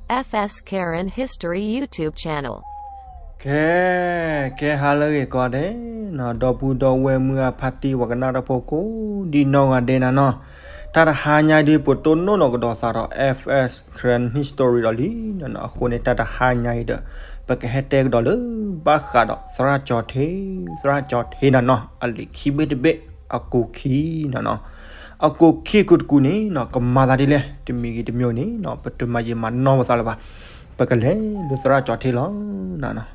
F S Karen History YouTube channel. ကဲ ကဲဟါလၢအဂ့ၤကိးဂၤဒဲးနီၤ, ဒီပုၢ်ဒီဝဲၢ်မုၢ်အဖါတံၢ်ပှၤကနၣ်တၢ်ဖိကိးဒံနီၢ်ဂၤဒဲးနၤနီၤ, တၢ်တဟါညါအံၤဒုး ပတိၢ်နီၣ်နီၤကဒီးသးဒီး F S Karen History ဒီးလံနီၤနီၤ, အဃိန့ၣ် တၢ်တဟါညါအံၤဒီး ပကဟဲတဲကဒီးလၢ ဘၣ်ဃးဒီးသရၣ်ကၠီၤထ့, သရၣ်ကၠီၤထ့နၤနီၤ, အလံာ်ခံဘ့ၣ်တဘ့ၣ် အကူာ်ခံနၤနီၤ, အကူာ်ခံကူာ်တကူာ်န့ၣ်နီၤ ကမၤသးဒ်လဲၣ်, တမံၤဂ့ၤတမံၤန့ၣ်နီၤ ပတမၤယံာ်မၤနီၢ်ပသးလၢၤဘၣ်, ပကလဲၤလၢသရၣ်ကၠီၤထ့လီၤနၤနီၤ.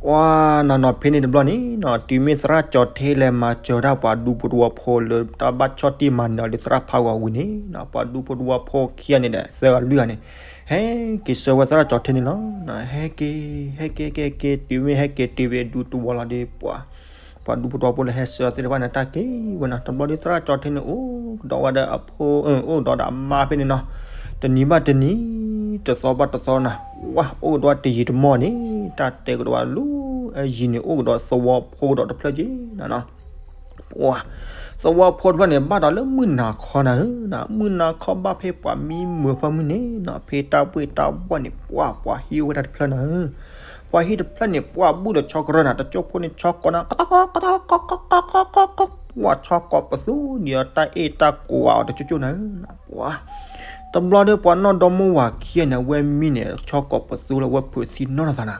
ပှၤနၤနီၤ ဖဲန့ၣ်တဘျီန့ၣ်နီၤ တုၤမ့ၢ်သရၣ်ကၠီၤထ့လဲၤမၤစၢၤတၢ်ပှၤဒူဖိတဝီဖိလၢ တၢ်ဘၣ်ဆီၣ်တံၢ်မၤနၢၤလၢသရၣ်ဖးဂီၤဝံၤန့ၣ်နီၤ ပှၤဒူဖိတဝီဖိခံဂၤန့ၣ်ဒီး သၢဂၤလွံၢ်ဂၤန့ၣ် ဟဲက့ၤဆှၢဝဲသရၣ်ကၠီၤထ့န့ၣ်လီၤ. ဟဲက့ၤ ဟဲက့ၤ ဟဲက့ၤ ဟဲက့ၤ တုၤမ့ၢ်ဟဲက့ၤတုၤဝဲဒူတဝီလီၤဒီး ပှၤ ပှၤဒူဖိတဝီဖိလၢဟဲဆှၢသ့ၣ်တဖၣ်န့ၣ် တၢ်က့ၤဝဲနီၤ, တဘျီဒီးသရၣ်ကၠီၤထ့န့ၣ် အိၣ်ကဒီးဝဲဒီးအဖိ အိၣ်ကဒီးဒီးအမါဖဲန့ၣ်နီၤ, တနံၤဘၣ်တနံၤ တသီဘၣ်တသီနၤ, ပှၤအိၣ်ကဒီးတယံာ်တမီၢ်န့ၣ် တၢ်တဲကဒီးဝဲလၢ အယံာ်န့ၣ် အိၣ်ကဒီးသဝီဖိကဒီးတဖျၢၣ်က့နၤနီၤ. ပှၤ သဝီဖိတဖျၢၣ်န့ၣ် ဘၣ်ဒီးလၢမုၢ်နၤခီနၤဧၢ, မုၢ်နၤခီဘၣ်ဖဲပှၤမံမုာ်ဖၢမုၢ်န့ၣ်နီၤ ဖဲတၢ်ပှ့ၢ်တၢ်ဘီၣ်န့ၣ် ပှၤ ပှၤဟံးအိၣ်ဝဲဒၣ်တဖျၢၣ်နၤဧၢ, ပှၤဟံးတဖျၢၣ်န့ၣ် ပှၤဘူၣ်ဒီးဆီကရၢၢ်နၤ တကၠိဖိန့ၣ် ဆီကိးနၤ ကတီကတီကတီကတီကတီကတီ, ပှၤဆီကိးပသူန့ၣ် တၢ်အ့ၣ်တၢ်ကိးအီၤတကၠိကၠိနၤဧၢ, ပှၤ တဘျီဒီးပှၤနီၢ်ဒီမါဝၤခံဂၤန့ၣ် အဝဲမံန့ၣ် ဆီကိးပသူလၢအဝဲဖုးသံနီၢ်ထီၣ်သးနၤ,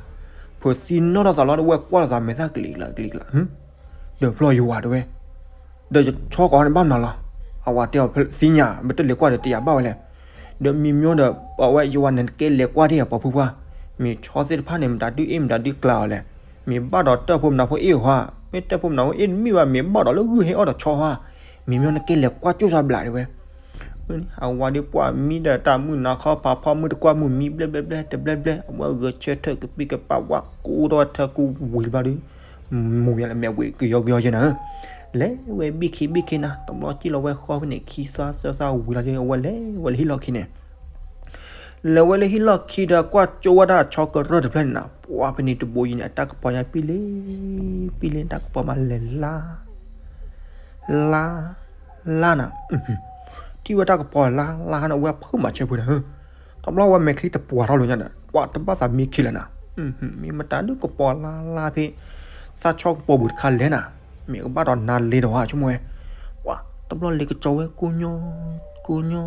ဖုးသံနီၢ်ထီၣ်သးလီၤဒီး အဝဲကွၢ်လိာ်သးမဲာ်သၣ်ကလံၤကလါကလံၤကလါ ဒီးဖျီၣ်ယဝၤတဲဝဲ, ဒီးဆီကိးန့ၣ်ဘၣ်မနုၤလီၤ, အဝၤတဲအီၤသ့ၣ်ညါ မ့ၢ်တလဲၤကွၢ်ဒီးတယာ်ဘၣ်ဝဲလဲၣ်, ဒီးမံမ့ၢ်ဒီး အဝဲယဝၤန့ၣ် နကဲလဲၤကွၢ်ဒ်အံၤ ပှၤဖုပှၢ်, မ့ၢ်ဆီသ့ၣ်တဖၣ်န့ၣ် မတၤဒုးအ့ၣ်မတၤဒုးကျါအီၤလဲၣ်, မ့ၢ်ဘၣ်ဒီးတၢ်ဖိမနၤဖိအ့ၣ်ဧါ, မ့ၢ်တၢ်ဖိမနၤဖိအ့ၣ်တမ့ၢ်ဘၣ် မ့ၢ်ဘၣ်ဒီးလၢဂုၢ်ဟဲအီၣ်ဒီးဆီဧါ, မံမ့ၢ်နကဲလဲၤကွၢ်ကၠိၣ်စၢ်ဘျးတဲဝဲ အဝၤဒီးပှၤမံဒီးတၢ်မုၢ်နၤခီဖးဖီ မုၢ်တကွၢ်မုၢ်မံဘျဲဘျဲဘျဲတဘျဲဘျဲ အဝဲဂဲၤဆၢထၢၣ်ကပံၢ်ကပၤဝဲကိးထီၣ်ဝဲထၢၣ်ကူဝံၤတဘျီဒီး မူၤယါလၢမဲာ်ဝံၤကယီကယီယဲနၤ, လဲၤဝဲဘံၣ်ခံဘံၣ်ခံနၤ တဘျီကံၣ်လီၤဝဲဃီဖဲန့ၣ် ခံသၣ်သၢသၣ်ဝံၤလီၤဒီး အဝဲလဲၤဝဲလၢဟံၣ်လီၢ်ခံန့ၣ် လဲၤဝဲလၢဟံၣ်လီၢ်ခံဒီး ကွၢ်ကၠိဝဲဒၣ်ဆီကရၢၢ်တဖျၢၣ်န့ၣ်နၤ, ပှၤဖဲန့ၣ်တဘိယူၢ်န့ၣ် အတၢ်ကပီၤညါပံၣ်လံ ပံၣ်လံ တၢ်ကပီၤမးလဲၤလါ လါ လါနၤ, ထံၣ်ဝဲတၢ်ကပီၤလါလါန့ၣ် အဝဲဖုးမၤဆၢဖုးနၤဧၢ, တဘျီဝဲမဲာ်ချံတပှၤထီၣ်လိာ်ညါဒီး ပှၤတဘၣ်သးမံခံလၢၤနၤ, မ့ၢ်မတၤဒုးကပီၤလါလါဖဲ သးဆီကပီၤပူၤတခါလဲၣ်နၤ, မ့ၢ်ကဘၣ်ဒီးနၤလ့ဒီးဧါဆိကမိၣ်ဝဲ, ပှၤတဘျီလ့ကကၠီဝဲကိးညီ ကိးညီ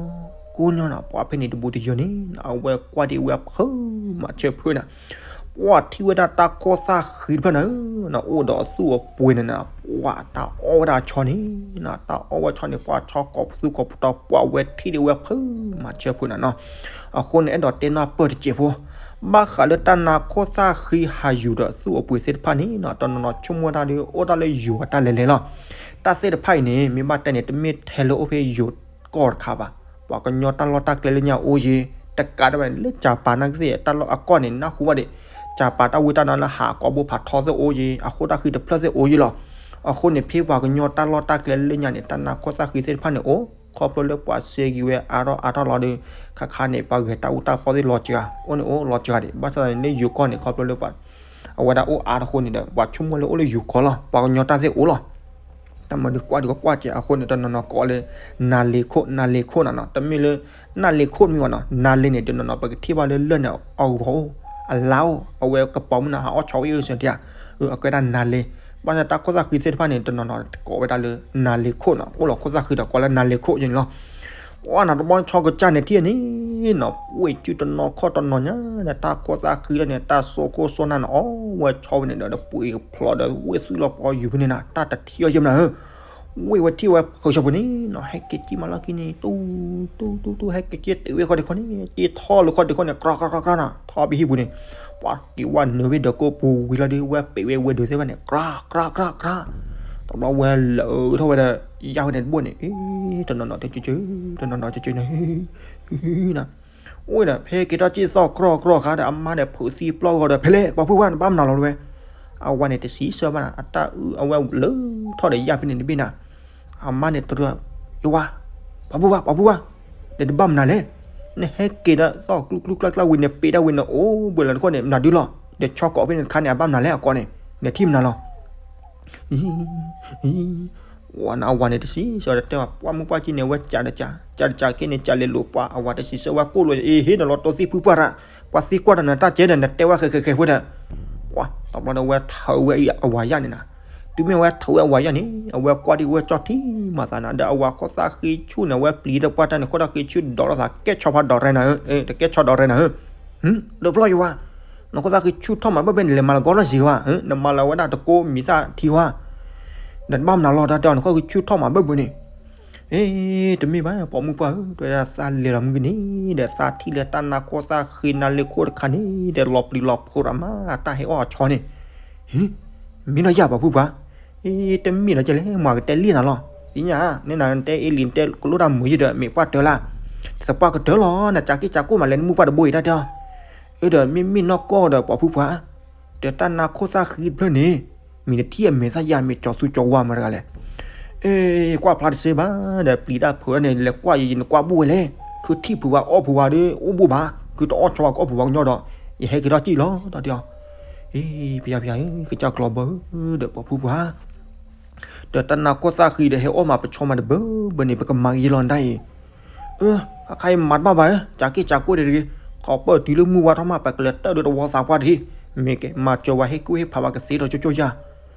ကိးညီနၤ, ပှၤဖဲန့ၣ်တဘိတယၢၤန့ၣ် အဝဲကွၢ်ဒံးဝဲဖုးမၤဆၢဖုးနၤ ပှၤထံၣ်ဝဲဒၣ်တၢ်ခိၣ်သၣ်ဃံတဖျၢၣ်နၤဧၢ, အိၣ်ဒီးအသူၣ်အပှ့ၤန့ၣ်နၤ, ပှၤတၢ်အီၣ်ဝဲဒၣ်ဆီန့ၣ်နၤ, တၢ်အီၣ်ဝဲဆီန့ၣ် ပှၤဆီကိးပသူကိးပတီၤ ပှၤဝဲထံၣ်ဒံးဝဲဖုးမၤဆၢဖုးနၤနီၤ, အဃိန့ၣ် အဲၣ်ဒိးတဲနီၢ်ပၢၢ်တစဲးဖိ, ဘၣ်ဃးလၢတၢ်နါခိၣ်သၣ်ဃံဟးယူၤဒီးသူၣ်အပှ့ၤသ့ၣ်တဖၣ်န့ၣ်နီၤ, တနီၤနီၤဆိကမိၣ်တၢ်ဒီး အိၣ်တၢ်လၢယိၤအတၢ်လဲၤလဲၤလီၤ. တၢ်သ့ၣ်တဖၣ်အံၤန့ၣ် မ့ၢ်ဘၣ်တဲန့ၣ် တမ့ၢ်ထဲလၢအိၣ်ဖဲယိၤကီၢ်တခါဘၣ်. ပှၤကညီတၢ်လီၢ်တၢ်ကျဲလၢညါအိၣ်ယံၤ, တကးဒံးဘၣ်န့ၣ် လၢကၠၤပၤနာ်က့သ့ၣ် တၢ်လီၢ်အကီၢ်န့ၣ် နၢ်ဟူဘၣ်ဒံး, ကၠၤပၤတၢ်ဝံတၢ်နါလၢဟးကိးဘိဖးထီသ့ၣ်အိၣ်ယံၤ, အဃိတၢ်ဃံတဖျၢၣ်သ့ၣ်အိၣ်ယံၤလီၤ. အဃိန့ၣ် ဖဲပှၤကညီတၢ်လီၢ်တၢ်ကျဲလၢညါန့ၣ် တၢ်နါခိၣ်သၣ်ဃံသ့ၣ်တဖၣ်န့ၣ်အိၣ်, ခီဖျိလၢပှၤစဲက့ၤဝဲအါထီၣ်အါထီၣ်လီၤဒီး ခါခါန့ၣ်ပှၤဂဲၤတၢ်အူတၢ်ပီၣ်သ့ၣ်လီၤစှၤ, အိၣ်န့ၣ်အိၣ်လီၤစှၤဒံး, ဘၣ်ဆၣ်န့ၣ်လၢယိၤကီၢ်န့ၣ် ခီဖျိလၢပှၤ အဝဲဒၣ်အိၣ်အါတဃိန့ၣ်ဒီး ပှၤဆိကမိၣ်လၢအိၣ်လၢယိၤကီၢ်လီၤ, ပှၤကညီတၢ်သ့ၣ်အိၣ်လီၤ. တၢ်မၤဒုးကွၢ်ဒံးကကွၢ်ကဲ အဃိန့ၣ် တနီၤနီၤကိးလၢ နၤလ့ခိၣ် နၤလ့ခိၣ်နၤနီၤ, တမ့ၢ်လၢ နၢ်လ့ခိၣ်မ့ၢ်ဝဲနီၤ, နၤလ့န့ၣ် တနီၤနီၤပကထံၣ်ဘၣ်လၢလၢၢ်န့ၣ် အဂီၤအိၣ် အလါအိၣ်, အဝဲကပီၤမုၢ်နၤဟးအီၣ်ဆီဝဲအ့ၣ်စၢၤတယါ, အကဲဒၣ်နၤလ့, ဘၣ်ဆၣ်တၢ်ခိၣ်သၣ်ဃံသ့ၣ်တဖၣ်န့ၣ် တနီၤနီၤကိးဝဲဒၣ်လၢ နၤလ့ခိၣ်နီၤ, အိၣ်လီၤခိၣ်သၣ်ဃံဒီးကိးလၢနၤလ့ခိၣ်ယဲန့ၣ်လီၤ. ပှၤနၤတဘီဆီကစၢ်န့ၣ်ထံၣ်န့ၣ်နီၤ, ဝ့ၢ်စုတနီၤခီၣ်တနီၤညါဒီး တၢ်ခိၣ်သၣ်ဃံလၢန့ၣ် တၢ်စိခိၣ်စိနၢ်န့ၣ် အီၣ်ဝဲဆီဝဲန့ၣ်ဒီး ပှ့ၤဖျိးဒီး ဝ့ၢ်သူၣ်လီၤပှီၢ်ယူၤဖဲန့ၣ်နၤ, တၢ်တထံၣ်အီၤယဲမနၤဧၢ. ဝ့ၢ်ဝဲထံၣ်ဝဲဖုးဆီပူၤန့ၣ်နီၤ, ဟဲက့ၤကံၣ်မၤလီၢ်ခံန့ၣ် တူၢ်တူၢ်တူၢ်တူၢ် ဟဲက့ၤက့ၤတ့ၢ်ဝဲခီဒံးခီန့ၣ် က့ၤထီၣ်လၢခီဒံးခီန့ၣ် ကြၢးကြၢးကြၢးကြၢးနီၤ, ထီၣ်ဖဲဟံၣ်ပူၤန့ၣ် ပှၤက့ၤဝဲနုာ်ဝဲဒီးကိးပူၤဝံၤလီၤဒီး ဝဲပဲာ်ဝဲဝဲဒုးသ့ၣ်တဖၣ်န့ၣ် ကြၢးကြၢးကြၢးကြၢး, တဘျီဝဲလၢထီၣ်ဝဲဒီး ယၢ်ဝဲန့ၣ်တဘိန့ၣ် အ့ တနီၤနီၤတကၠၢကၠၢ တနီၤနီၤတကၠၢန့ၣ် နီၤ အိၣ်ဒီး ဖဲက့ၤထီၣ်က့ၤသီၣ်ကြၢးကြၢးခါဒီး အမါန့ၣ်ဖုးသံပျီၢ်ဂီၤဒီး ဖဲလဲၣ် ပှၤဖုၣ်ဖၣ် နဘၣ်မနုၤလီၤတဲဝဲ. အဝဲန့ၣ်တစံးဆၢဘၣ်နၤ, အတၢ်အုၣ်အဝဲလၢထီၣ်ဒီးယၢ်ဖဲန့ၣ်တဘ့ၣ်နၤ, အမါန့ၣ်တရၢ, ယဝၤ, ပှၤဖုၣ်ဖၣ် ပှၤဖုၣ်ဖၣ်, နတဘၣ်မနုၤလဲၣ်. နဟဲက့ၤဒီးသီၣ်ကျူကျူကျါကျါဝံၤ နပ့ၤဒၣ်ဝံၤ နအိၣ်ဘှံးလီၤတခီန့ၣ် မနုၤဒုလီၤ. ဒီးဆီကိးဖဲန့ၣ်တခါန့ၣ် အဘၣ်မနုၤလဲၣ် အကိးန့ၣ် နထံၣ်မနုၤလီၤ. အံၤ ပှၤနအဝၤန့ၣ်တစံးဆၢဒီးတဲဝဲ ပှၢ်မုၢ်ပှၢ်ကံန့ၣ် အဝဲကးဒီးကး ကးဒီးကးက့န့ၣ် ကးလဲၤလိာ်ပှၤအဝၤတစံးဆၢဝဲကိၣ်လိာ် အ့ဟ့ၣ်နလီၤတိသံၣ်ဖုပှၢ်တၢ် ပှၤသံကွၢ်တၢ်နတၢ်ကဲဒီး နတဲဝဲဃဲဃဲဃဲဖိဒီး ပှၤတဘျီဒီးဝဲထၢဝဲအံၤအဝၤယၢ်န့ၣ်နၤ, တုၤမ့ၢ်ဝဲထၢဝဲအဝၤယၢ်န့ၣ် အဝဲကွၢ်ဒံးဝဲကၠီၣ်ထံမၤသးနၤ ဒီးအဝၤခိၣ်သၣ်ဃံဆူၣ်န့ၣ် အဝဲပျံၤဒီးပှၢ်တၢ်န့ၣ် ခိၣ်သၣ်ဃံဆူၣ်ဒီးလီၤသးကဲဆီဖးဒီးရဲနၤဧၢ, တကဲဆီဒီးရဲနၤဧၢ, ဒီးဖျီယဝၤ နခိၣ်သၣ်ဃံဆူၣ်ထီၣ်မၤဘၣ်ဘၣ်န့ၣ် လဲၤမၤလီၤကီၢ်လီၢ်စ့ၤဝဲ, နမၤလီၤဝဲဒၣ်တကိးမံၤသၣ်ထံဝဲ, ဒီးတဘၣ်မနုၤလီၤတၢ်တဲအီၤ နခိၣ်သၣ်ဃံဆူၣ်ထီၣ်မၤဘၣ်ဘၣ်န့ၣ်, အ့ တမ့ၢ်ဘၣ် ပိာ်မုၣ်ပှၢ်ဧၢ, တဲဝဲဒၣ်သးလဲၤလီၤမုၢ်ကနံၤဒီး သးထံၣ်လၢတၢ်နါခိၣ်သၣ်ဃံနါလ့ခိၣ်တခါန့ၣ် ဒီးလီၤပျံၤလီၤဖုးရၤမး တၢ်ဟဲအီၣ်အဆီန့ၣ်, ဟံ, မ့ၢ်နီၢ်ယၢ်ပိာ်မုၣ်ပှၢ်, အ့ တမ့ၢ်နီၢ်ကဲလဲၣ် မၤကတဲလံနၤလီၤ, သ့ၣ်ညါ, နဲနၤတဲအ့လံၤ နတဲကလိၣ်တၢ်မုာ်ယံၤဒီး မ့ၢ်ပှၢ်တၢၢ်လၢ်, သပှၢ်ကတၢၢ်လီၤ နကးက့ၢ်ကးကိၢ်မးလဲၤနမုၢ်ပှၢ်တဘိအံၤတၢ်တဲအီၤ, အၢ ဒီးမ့မ့ၢ်နီၢ်ကီၢ်ဒီးပိာ်မုၣ်ပှၢ် ဒီးတၢ်နါခိၣ်သၣ်ဃံတဖျၢၣ်န့ၣ်, မ့ၢ်နထံၣ်အမဲာ်သၣ်ယၤမ့ၢ်ကၠီၤသူကၠီၤဝါမတၤတဂၤလဲၣ်, အ့ ကွၢ်ဖျါတစ့ဘၣ်, ဒီးပျံၤတၢ်ဖုးန့ၣ် လဲၤကွၢ်ယံၤ နကွၢ်ဘူၣ်ဝဲလဲၣ်, ခုထံၣ်ဖုးဝဲအီၣ်ဖုးဝဲဒီး အိၣ်ဘူၣ်ဘၣ်, ခုတအီၣ်ဆီဝဲကအီၣ်ဖုးဝဲကညီဒီး, ယဟဲက့ၤထီၣ်ကံၣ်လီၤ တၢ်တဲအီၤ, အ့ ပယီၤပယီၤဧၢ ကစၢ်ကျီၤဘၢဧၢ ဒီးပိာ်မုၣ်ပှၢ် ဒီးတၢ်နါခိၣ်သၣ်ဃံဒီးဟဲအီၣ်မးပဆီမးတဘၢဘၢန့ၣ် ပကမၤကယံၤလီၤနဒၣ်အံၤ, အၢ အခါအံၤမၤတဘၣ်ဘၣ်ဧၢ, ကးက့ၢ်ကးကိၢ်ဒံးတဂ့ၤ, ခီပၢၢ်တုၤလၢမုၢ်ဝါထီၣ်မး ပကလဲၤတၢၣ်ဒီးတဝီသးပှၢ်တဂ့ၤ, မ့ၢ်ကဲမၤစၢၤဝဲဟ့ၣ်ကူၣ်ဟ့ၣ်ဖးဝဲကသ့ဒီးကၠိကၠိယၤ,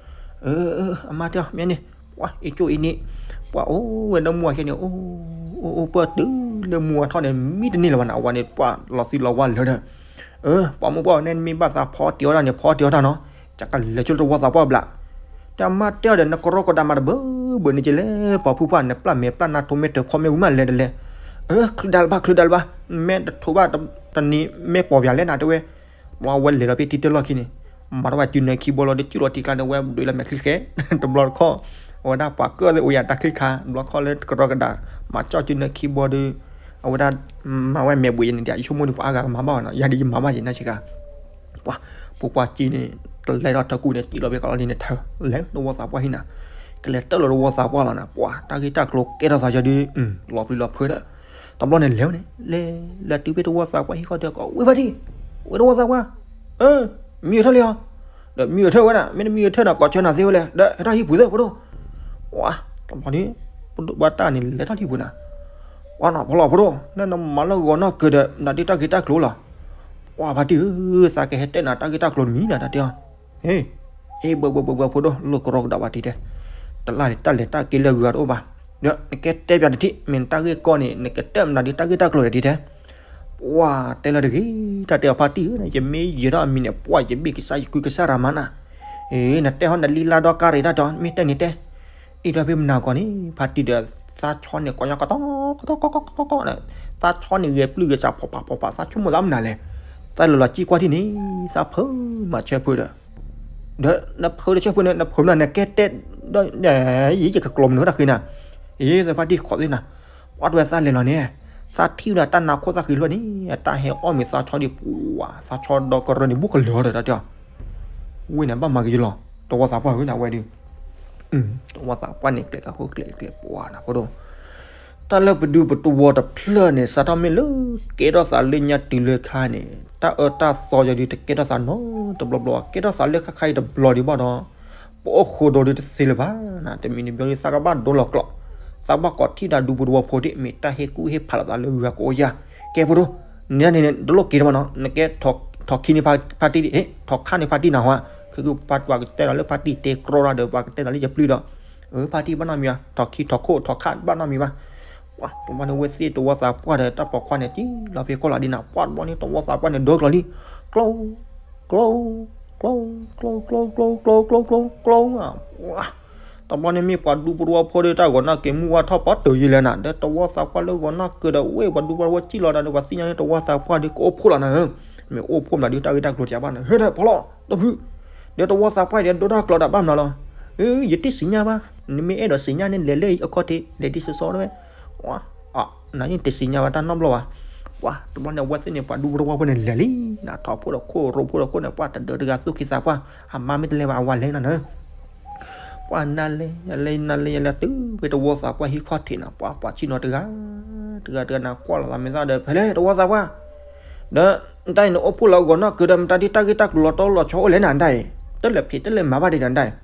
အၢ အမါတဲအီၤ မ့ၢ်န့ၣ်, ပှၤအ့ၣ်ကၠိအံၤန့ၣ်, ပှၤအိၣ်ဝဲဒီးမုၢ်ဝါခဲန့ၣ် အိၣ်အိၣ်အိၣ်ပၢၢ်တုၤလၢမုၢ်ဝါထီၣ်န့ၣ် မံတန့ၢ်လၢၤဘၣ်နၤ အဝဲန့ၣ် ပှၤလီၤသံလီၤဝါလၢာ်ဒီး, အၢ ပိာ်မုၣ်ပှၢ် နဲနမ့ၢ်ဘၣ်သးဖီတ့ၢ်အီၣ်တၢ်န့ၣ် ဖီတ့ၢ်အီၣ်တၢ်နီၤ, ကကလဲၤဆိလၢတဝီသးပှၢ်ဘျး, တၢ်မါတဲအီၤဒီး နကရီကဒါမးတဘၢဘၢန့ၣ်ကလဲၣ် ပိာ်မုၣ်ပှၢ် နပျၢ်မဲာ်ပျၢ်နါထိးမ့ၢ်တၢၤခီမ့ၢ်ဝံၤမးလဲၤတလဲၤ, အၢ ချုးဒါလၢၤဘၣ် ချုးဒါလၢၤဘၣ်, မဲာ်တထိးဘၣ်တနံၤ မဲာ်ပိာ်ပၠးလဲၣ်နၤတဲဝဲ, ဘျီဝဲလဲၤလီၤဖဲထံတၢၢ်လီၢ်ခံန့ၣ်, မၤထီၣ်ဝဲစုနၢခံဘီလီၤဒီး စုၣ်လီၤထံကျါန့ၣ် ဝဲဒွးလၢမဲာ်ချံဃဲ, တဘျီတခီၣ်, အဝဲဒၣ်ပှၤကၢၣ်သ့ၣ်အိၣ်ယၤတၢ်ချံခါ, တဘျီတခီၣ်လၢကရီကဒါ, မၤကၠီၣ်စုနၢခံဘီဒီး, အဝဲဒၣ်, မၤဝဲမဲာ်ဘှံးယဲန့ၣ်ဒီး ယဆိကမိၣ်န့ၣ် ပှၤအါဂၤကမၤဘၣ်အီၤနီၤ, ယၤဒ်ယမၤဘၣ်ယဲနၢ်ဆ့ကၤ, ပှၤ, ဖိခွါကံန့ၣ်, တလဲၤထီၣ်ထၢကူၣ်န့ၣ် စံၣ်လီၤဖဲကလီလံန့ၣ်ထၢ, လဲၤတဝီသးပှၢ်ဟံၣ်နၤ, ကလဲၤတၢၣ်လီၤတဝီသးပှၢ်လီၤနၤ, ပှၤ, တၢ်ဂ့ၢ်တၢ်ကျိၤကဲထီၣ်သးယၤဒုး, လီၤပျံၤလီၤဖုးဒီး, တဘျီန့ၣ်လဲၤန့ၣ် လဲၤ, လဲၤတုၤဖဲတဝီသးပှၢ်ဟံၣ်ခီၣ်ထံးကီး ဝ့ၢ်ဖါတံၢ်, ဝ့ၢ်တဝီသးပှၢ်, အၢ, မံအထၢၣ်လံဧါ, ဒီးမံအထၢၣ်ဝဲဒၣ် မ့ၢ်တမံအထၢၣ်ဒီး ကိးဆၢနၤသ့ဝဲလဲၣ်, ဒီးဟဲထီၣ်ဟံၣ်ပူၤသ့ၣ်ဖိဒိၣ်, ပှၤ, တဘျီန့ၣ်, ပဒိၣ်ဘၣ်တၢ်န့ၣ် လဲၤထီၣ်ဟံၣ်ပူၤနၤ, ပှၤနီၤ ဖီလီၤဖိဒိၣ် လၢနမၤလၢဂီၤနီၢ်ကၢၤဒီး နတၢ်ဂ့ၢ်တၢ်ကျိၤလီၤ, ပှၤဖါတံၢ်ဧၢ, သးကဟဲတဲနၤတၢ်ဂ့ၢ်တၢ်ကျိၤတမံၤနၤတၢ်တဲအီၤ, ဟ့ၣ်, ဟ့ၣ်ဘၣ်ဘၣ်ဘၣ်ဘၣ်ဖိဒိၣ် လိၣ်ကရီကဒါဘၣ်တံၢ်တဲ, တလၢ်န့ၣ် တၢ်လဲၤတၢ်က့ၤလၢဂၤတအိၣ်ဘၣ်, ဒီးနကဲတဲပၠးတထံၣ် မ့ၢ်နတၢ်ဂ့ၢ်ကီန့ၣ် နကတဲမနုၤဒ်တၢ်ဂ့ၢ်တၢ်ကျိၤလဲၣ်တံၢ်တဲ ပှၤတဲလၢတဂ့ၤ တၢ်တဲအီၤဖါတံၢ်ဧၢ, ယမ့ၢ်ယဲၤထီၣ်အမံၤန့ၣ် ပှၤယဘ့ၣ်ကစၢ်ယကုကစၢ်ရၤမၤနၤ, အ့ နတဲဟီနလံလါဒီကါရ့ၣ်တၢ်တဲအီၤ မ့ၢ်တဲန့ၣ်တဲ, အံၤဒီးဖဲမနၤကီးန့ၣ် ဖါတံၢ်ဒီး သးဆီန့ၣ် ကီၢ်ညီကီၢ်တီကီၢ်ကီၢ်ကီၢ်ကီၢ်, သးဆီန့ၣ်ဂဲၤပျုၢ်ဂဲၤစးဖီၣ်ဖးဖီၣ်ဖး သးဆိကမိၣ်သးမနုၤလဲၣ်, သးလီၤလီၤကံၣ်ကွၢ်ထံၣ်န့ၣ် သးဖၢမၤဆၢဖုဒီး ဒီးနဖုတဆၢဖုန့ၣ် နဖုမနုၤ နကဲတဲ, ယကကျိၤမနုၤတၢ်ဃ့နၤ, အ့ သးဖါတံၢ်ခိးသ့နၤ, ပှၤတဝဲသးလဲၤလီၤန့ၣ်, သးထံၣ်ဝဲဒၣ်တၢ်နါခိၣ်သၣ်ဃံလၢာ်န့ၣ် တၢ်ဟဲအီၣ်မ့ၤသးဆီဒံးပှၤ သးဆီဒီကရၢန့ၣ် ဘူးကလၢာ်ဒီးတၢ်တဲအီၤ, ဝ့ၢ်န့ၣ် ဘၣ်မၤကယံၤလီၤ တဝီသးပှၢ်ဧၢ နဝဲဒုး, တဝီသးပှၢ်န့ၣ် ကျဲၤကၤဃိကျဲၤကျဲၤပှၤနၤဖိဒိၣ် တၢ်လၢပဒူပတဝီတဖျၢၣ်န့ၣ် စးထီၣ်မ့ၢ်လၢကဲထီၣ်သးလၢညါတုၤလၢခါန့ၣ် တၢ်အၢတၢ်သီယၤဒုးတကဲထီၣ်သးနီတဘျီဘျီ ကဲထီၣ်သးလၢခါခါအံၤတဘျီဒံးဘၣ်ဒီး ပအိၣ်ဃိဒီးဒုးတသ့လၢၤဘၣ်နၤ တမံၤတမံၤဒုး သးကဘၣ်ဒိလီၤကျိး သးဘၣ်ကိးထံၣ်ဒၣ်ဒူပတဝီဖိဒံး မ့ၢ်တၢ်ဟ့ၣ်ကူၣ်ဟ့ၣ်ဖးလိာ်သးလၢဂၤကအိၣ်ယၤ ကဲဖိဒိၣ် န့ၣ်န့ၣ် တလိၣ်က့ၤတမးနီၤ နကဲထီၣ်ခံန့ၣ်ဖါတံၢ် ထီၣ်ခါန့ၣ်ဖါတံၢ်နၤဟါ ခဲကပှၤကတဲဒီးလၢဖါတံၢ်တဲကြီဒီး ပှၤကတဲဒီးလၢယပျုၢ်ဒီး ဖါတံၢ်ဘၣ်နီတမံၤဘၣ် ထီၣ်ခံထီၣ်ခိၣ်ထီၣ်ခါဘၣ်နီတမံၤဘၣ် ပှၤတဘျီန့ၣ် ဝဲသ့ၣ်တဝီသးပှၢ်ဒီး တၢ်ပိာ်ခွါန့ၣ် စံၣ်လီၤဖဲကီၢ်လီၤဒ်နၤ ပှၤတဘျီန့ၣ် တဝီသးပှၢ်န့ၣ် ဒိကျီၤလံ ကျီ ကျီ ကျီ ကျီ ကျီ ကျီ ကျီ ကျီ ကျီ ကျီ ကျီ တဘျီန့ၣ်မ့ၢ်ပှၤဒူပတဝီဖိဒီး တၢ်ဂီၤနီၢ်က့ၤမုၢ်ဝါထီၣ်ပှၤတၢၢ်ယံၤလဲၣ်နၤ ဒီးတဝီသးပှၢ်လၢဂီၤနီၢ်က့ၤဒီး ဝဲပှၤဒူပတဝီဖိစံၣ်လီၤဒီး ပှၤသ့ၣ်ညါန့ၣ် တဝီသးပှၢ်ဒီး ကအိၣ်ဖှိၣ်လီၤနၤဧၢ မ့ၢ်အိၣ်ဖှိၣ်မးဒီး တၢ်ဂ့ၢ်တၢ်ကျိၤတၢ်ဘၣ်နၤ ဟဲဒီးဖီလီၤ တဖု ဒီးတဝီသးပှၢ်ဒီး ဒိတၢ်ကျိၤတၢ်ဘၣ်မးလီၤ အၢ ယတသ့ၣ်ညါဘၣ် နမ့ၢ်အဲၣ်ဒိးသ့ၣ်ညါန့ၣ် လဲၤလၢအခီၣ်ထံး လဲၤဒ်သိးသိးဝဲ နတသ့ၣ်ညါဘၣ်တၢ်နီတဘျီဘၣ် ပှၤတဘျီန့ၣ် အဝဲသ့ၣ်န့ၣ် ပှၤဒူဖိတဝီဖိန့ၣ်လဲၤလံ နထီၣ်ဖိဒီးခိၣ်ရိၣ်ဖိဒီးခိၣ်န့ၣ် ပှၤတဒၢးတဂၤသူၣ်က့သးပှၢ် အမါမ့ၢ်တလဲၤဘၣ် အဝၤလဲၤနၤနၢၤ ပှၤနၤလဲၤ နၤလဲၤ နၤလဲၤ ယလဲၤတုၤဖဲတဝီသးပှၢ်ဟံၣ်ခီၣ်ထံးနၤ ပှၤပှၤဆံၣ်နီၤတဂၤ တဂၤတဂၤနၤကွၢ်လီၤသးမဲာ်သၣ်ဒီး ဖဲလဲၣ်တဝီသးပှၢ် ဒီး နတၢ်အံၤန့ၣ်အိၣ်ဖှိၣ်လီၤဂီၤနီၢ်က့ၤဒီး မတၤဒ်တၢ်ဂ့ၢ်တၢ်ကျိၤလီၤတီလီၤဆီအိၣ်လဲၣ်နၤတၢ်အံၤ တလဲၤဖံးတလဲၤမၤဘၣ်ဒံးနၤတၢ်အံၤ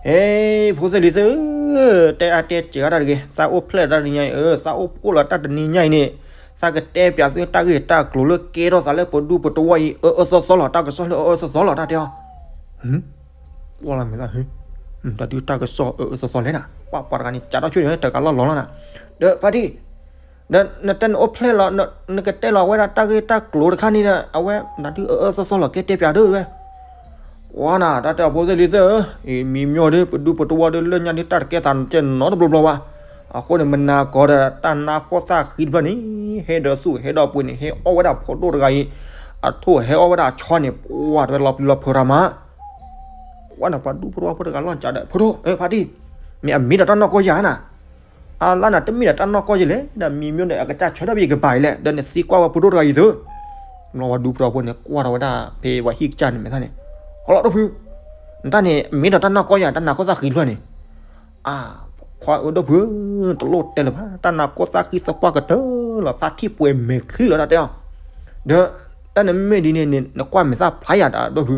ဟဲ ဖိသ့ၣ်လံၤသ့ၣ်ဧၢ တဲအါတဲစှၤတၢ်တဂ့ၤ, သးအိၣ်ဖျဲၣ်တၢ်တနံၤညါအံၤ, သးအိၣ်ဖှိၣ်လီၤတၢ်တနံၤညါအံၤန့ၣ်, သးကတဲပၠးသုတၢ်ဂ့ၢ်တၢ်ကျိၤလၢကဲထီၣ်သးလၢပဒူပတဝီအံၤ အၢအၢသီသီလီၤ, တၢ်ကစီၣ်လၢအအၢအၢသီသီလီၤ တၢ်တဲအီၤ. ကွၢ်လီၤမဲာ်သၣ်, တၢ်ဒုးတၢ်ကစီၣ်အၢအၢသီသီလဲၣ်နၤ, ပှၤပှၤတဂၤန့ၣ် ကးထီၣ်ဆူန့ၣ် တဂၤလီၢ်လီၤလီၤနၤ, ဒီးဖါတံၢ် ဒီးနတဲနအိၣ်ဖျဲၣ်လီၤ, နကတဲလီၤဝဲဒၣ်တၢ်ဂ့ၢ်တၢ်ကျိၤတခါန့ၣ်ဒီး အဝဲနၤဒုးအၢအၢသီသီလီၤ ကဲတဲပၠးဒၣ်ဝဲ. ဝါနၤ တၢ်တဲအီၤဖိသ့ၣ်လံၤသ့ၣ်ဧၢ, အံၤမံမီၢ်ဒီး ပဒူပတဝီဒီးလၢညါဒုးတၢ်တကဲသးနီတဘျီဘျီဘၣ်. အဃိန့ၣ် မနၤကီးဒီး တၢ်နါခိၣ်သၣ်ဃံတဖျၢၣ်န့ၣ် ဟဲဒီးသူၣ်ဟဲဒီးပှ့ၤန့ၣ် ဟဲအီၣ်ဝဲဒၣ်ဖိဒိၣ်တဂၤအံၤ, အထိၣ်ဟဲအီၣ်ဝဲဒၣ်အဆီန့ၣ် ပှၤတဝဲလီၤပျံၤလီၤဖုးတၢ်မး ဝဲနၤ ပှၤဒူဖိတဝီဖိတဂၤလီၤကးဒီး ဖိဒိၣ်, ဖါတံၢ်, မ့ၢ်အမ့ၢ်ဒီးတၢ်နီၢ်ကီၢ်ယၤနၤ, အလါနၤ တမ့ၢ်ဒီးတၢ်နီၢ်ကီၢ်ယၤလဲၣ်, ဒီးမံမီၢ်န့ၣ် အကစၢ်ဆၢထၢၣ်ဘၣ်ယကပၤအံၤလဲၣ်, ဒီးနသံကွၢ်ဝဲဖိဒိၣ်တဂၤအံၤသု, ဘျီပှၤဒူဖိတဝီဖိန့ၣ် ကွၢ်ထီၣ်ဝဲဒၣ်ဖဲပှၤဟံၣ်ကစၢ်န့ၣ်မဲာ်သၣ်န့ၣ်, ဟီလီၤဒီးဖု, နတၢ်န့ၣ် မ့ၢ်ဒီးတၢ်နီၢ်ကီၢ်ယၤ တၢ်နါခိၣ်သၣ်ဃံတဖျၢၣ်န့ၣ် အၢ, ခွါအၢဒီးဖု, တလိၣ်တဲလၢၤဘၣ်, တၢ်နါခိၣ်သၣ်ဃံသပှၢ်ကတၢၢ်လီၤ သးထံၣ်ပှဲၤမဲာ်ချံလီၤ တၢ်တဲအီၤ, ဒီးတၢ်န့ၣ်မ့ၢ်ဒ်န့ၣ်န့ၣ် နကွၢ်မဲာ်သၣ်ဖျါယၤဒီးဖု,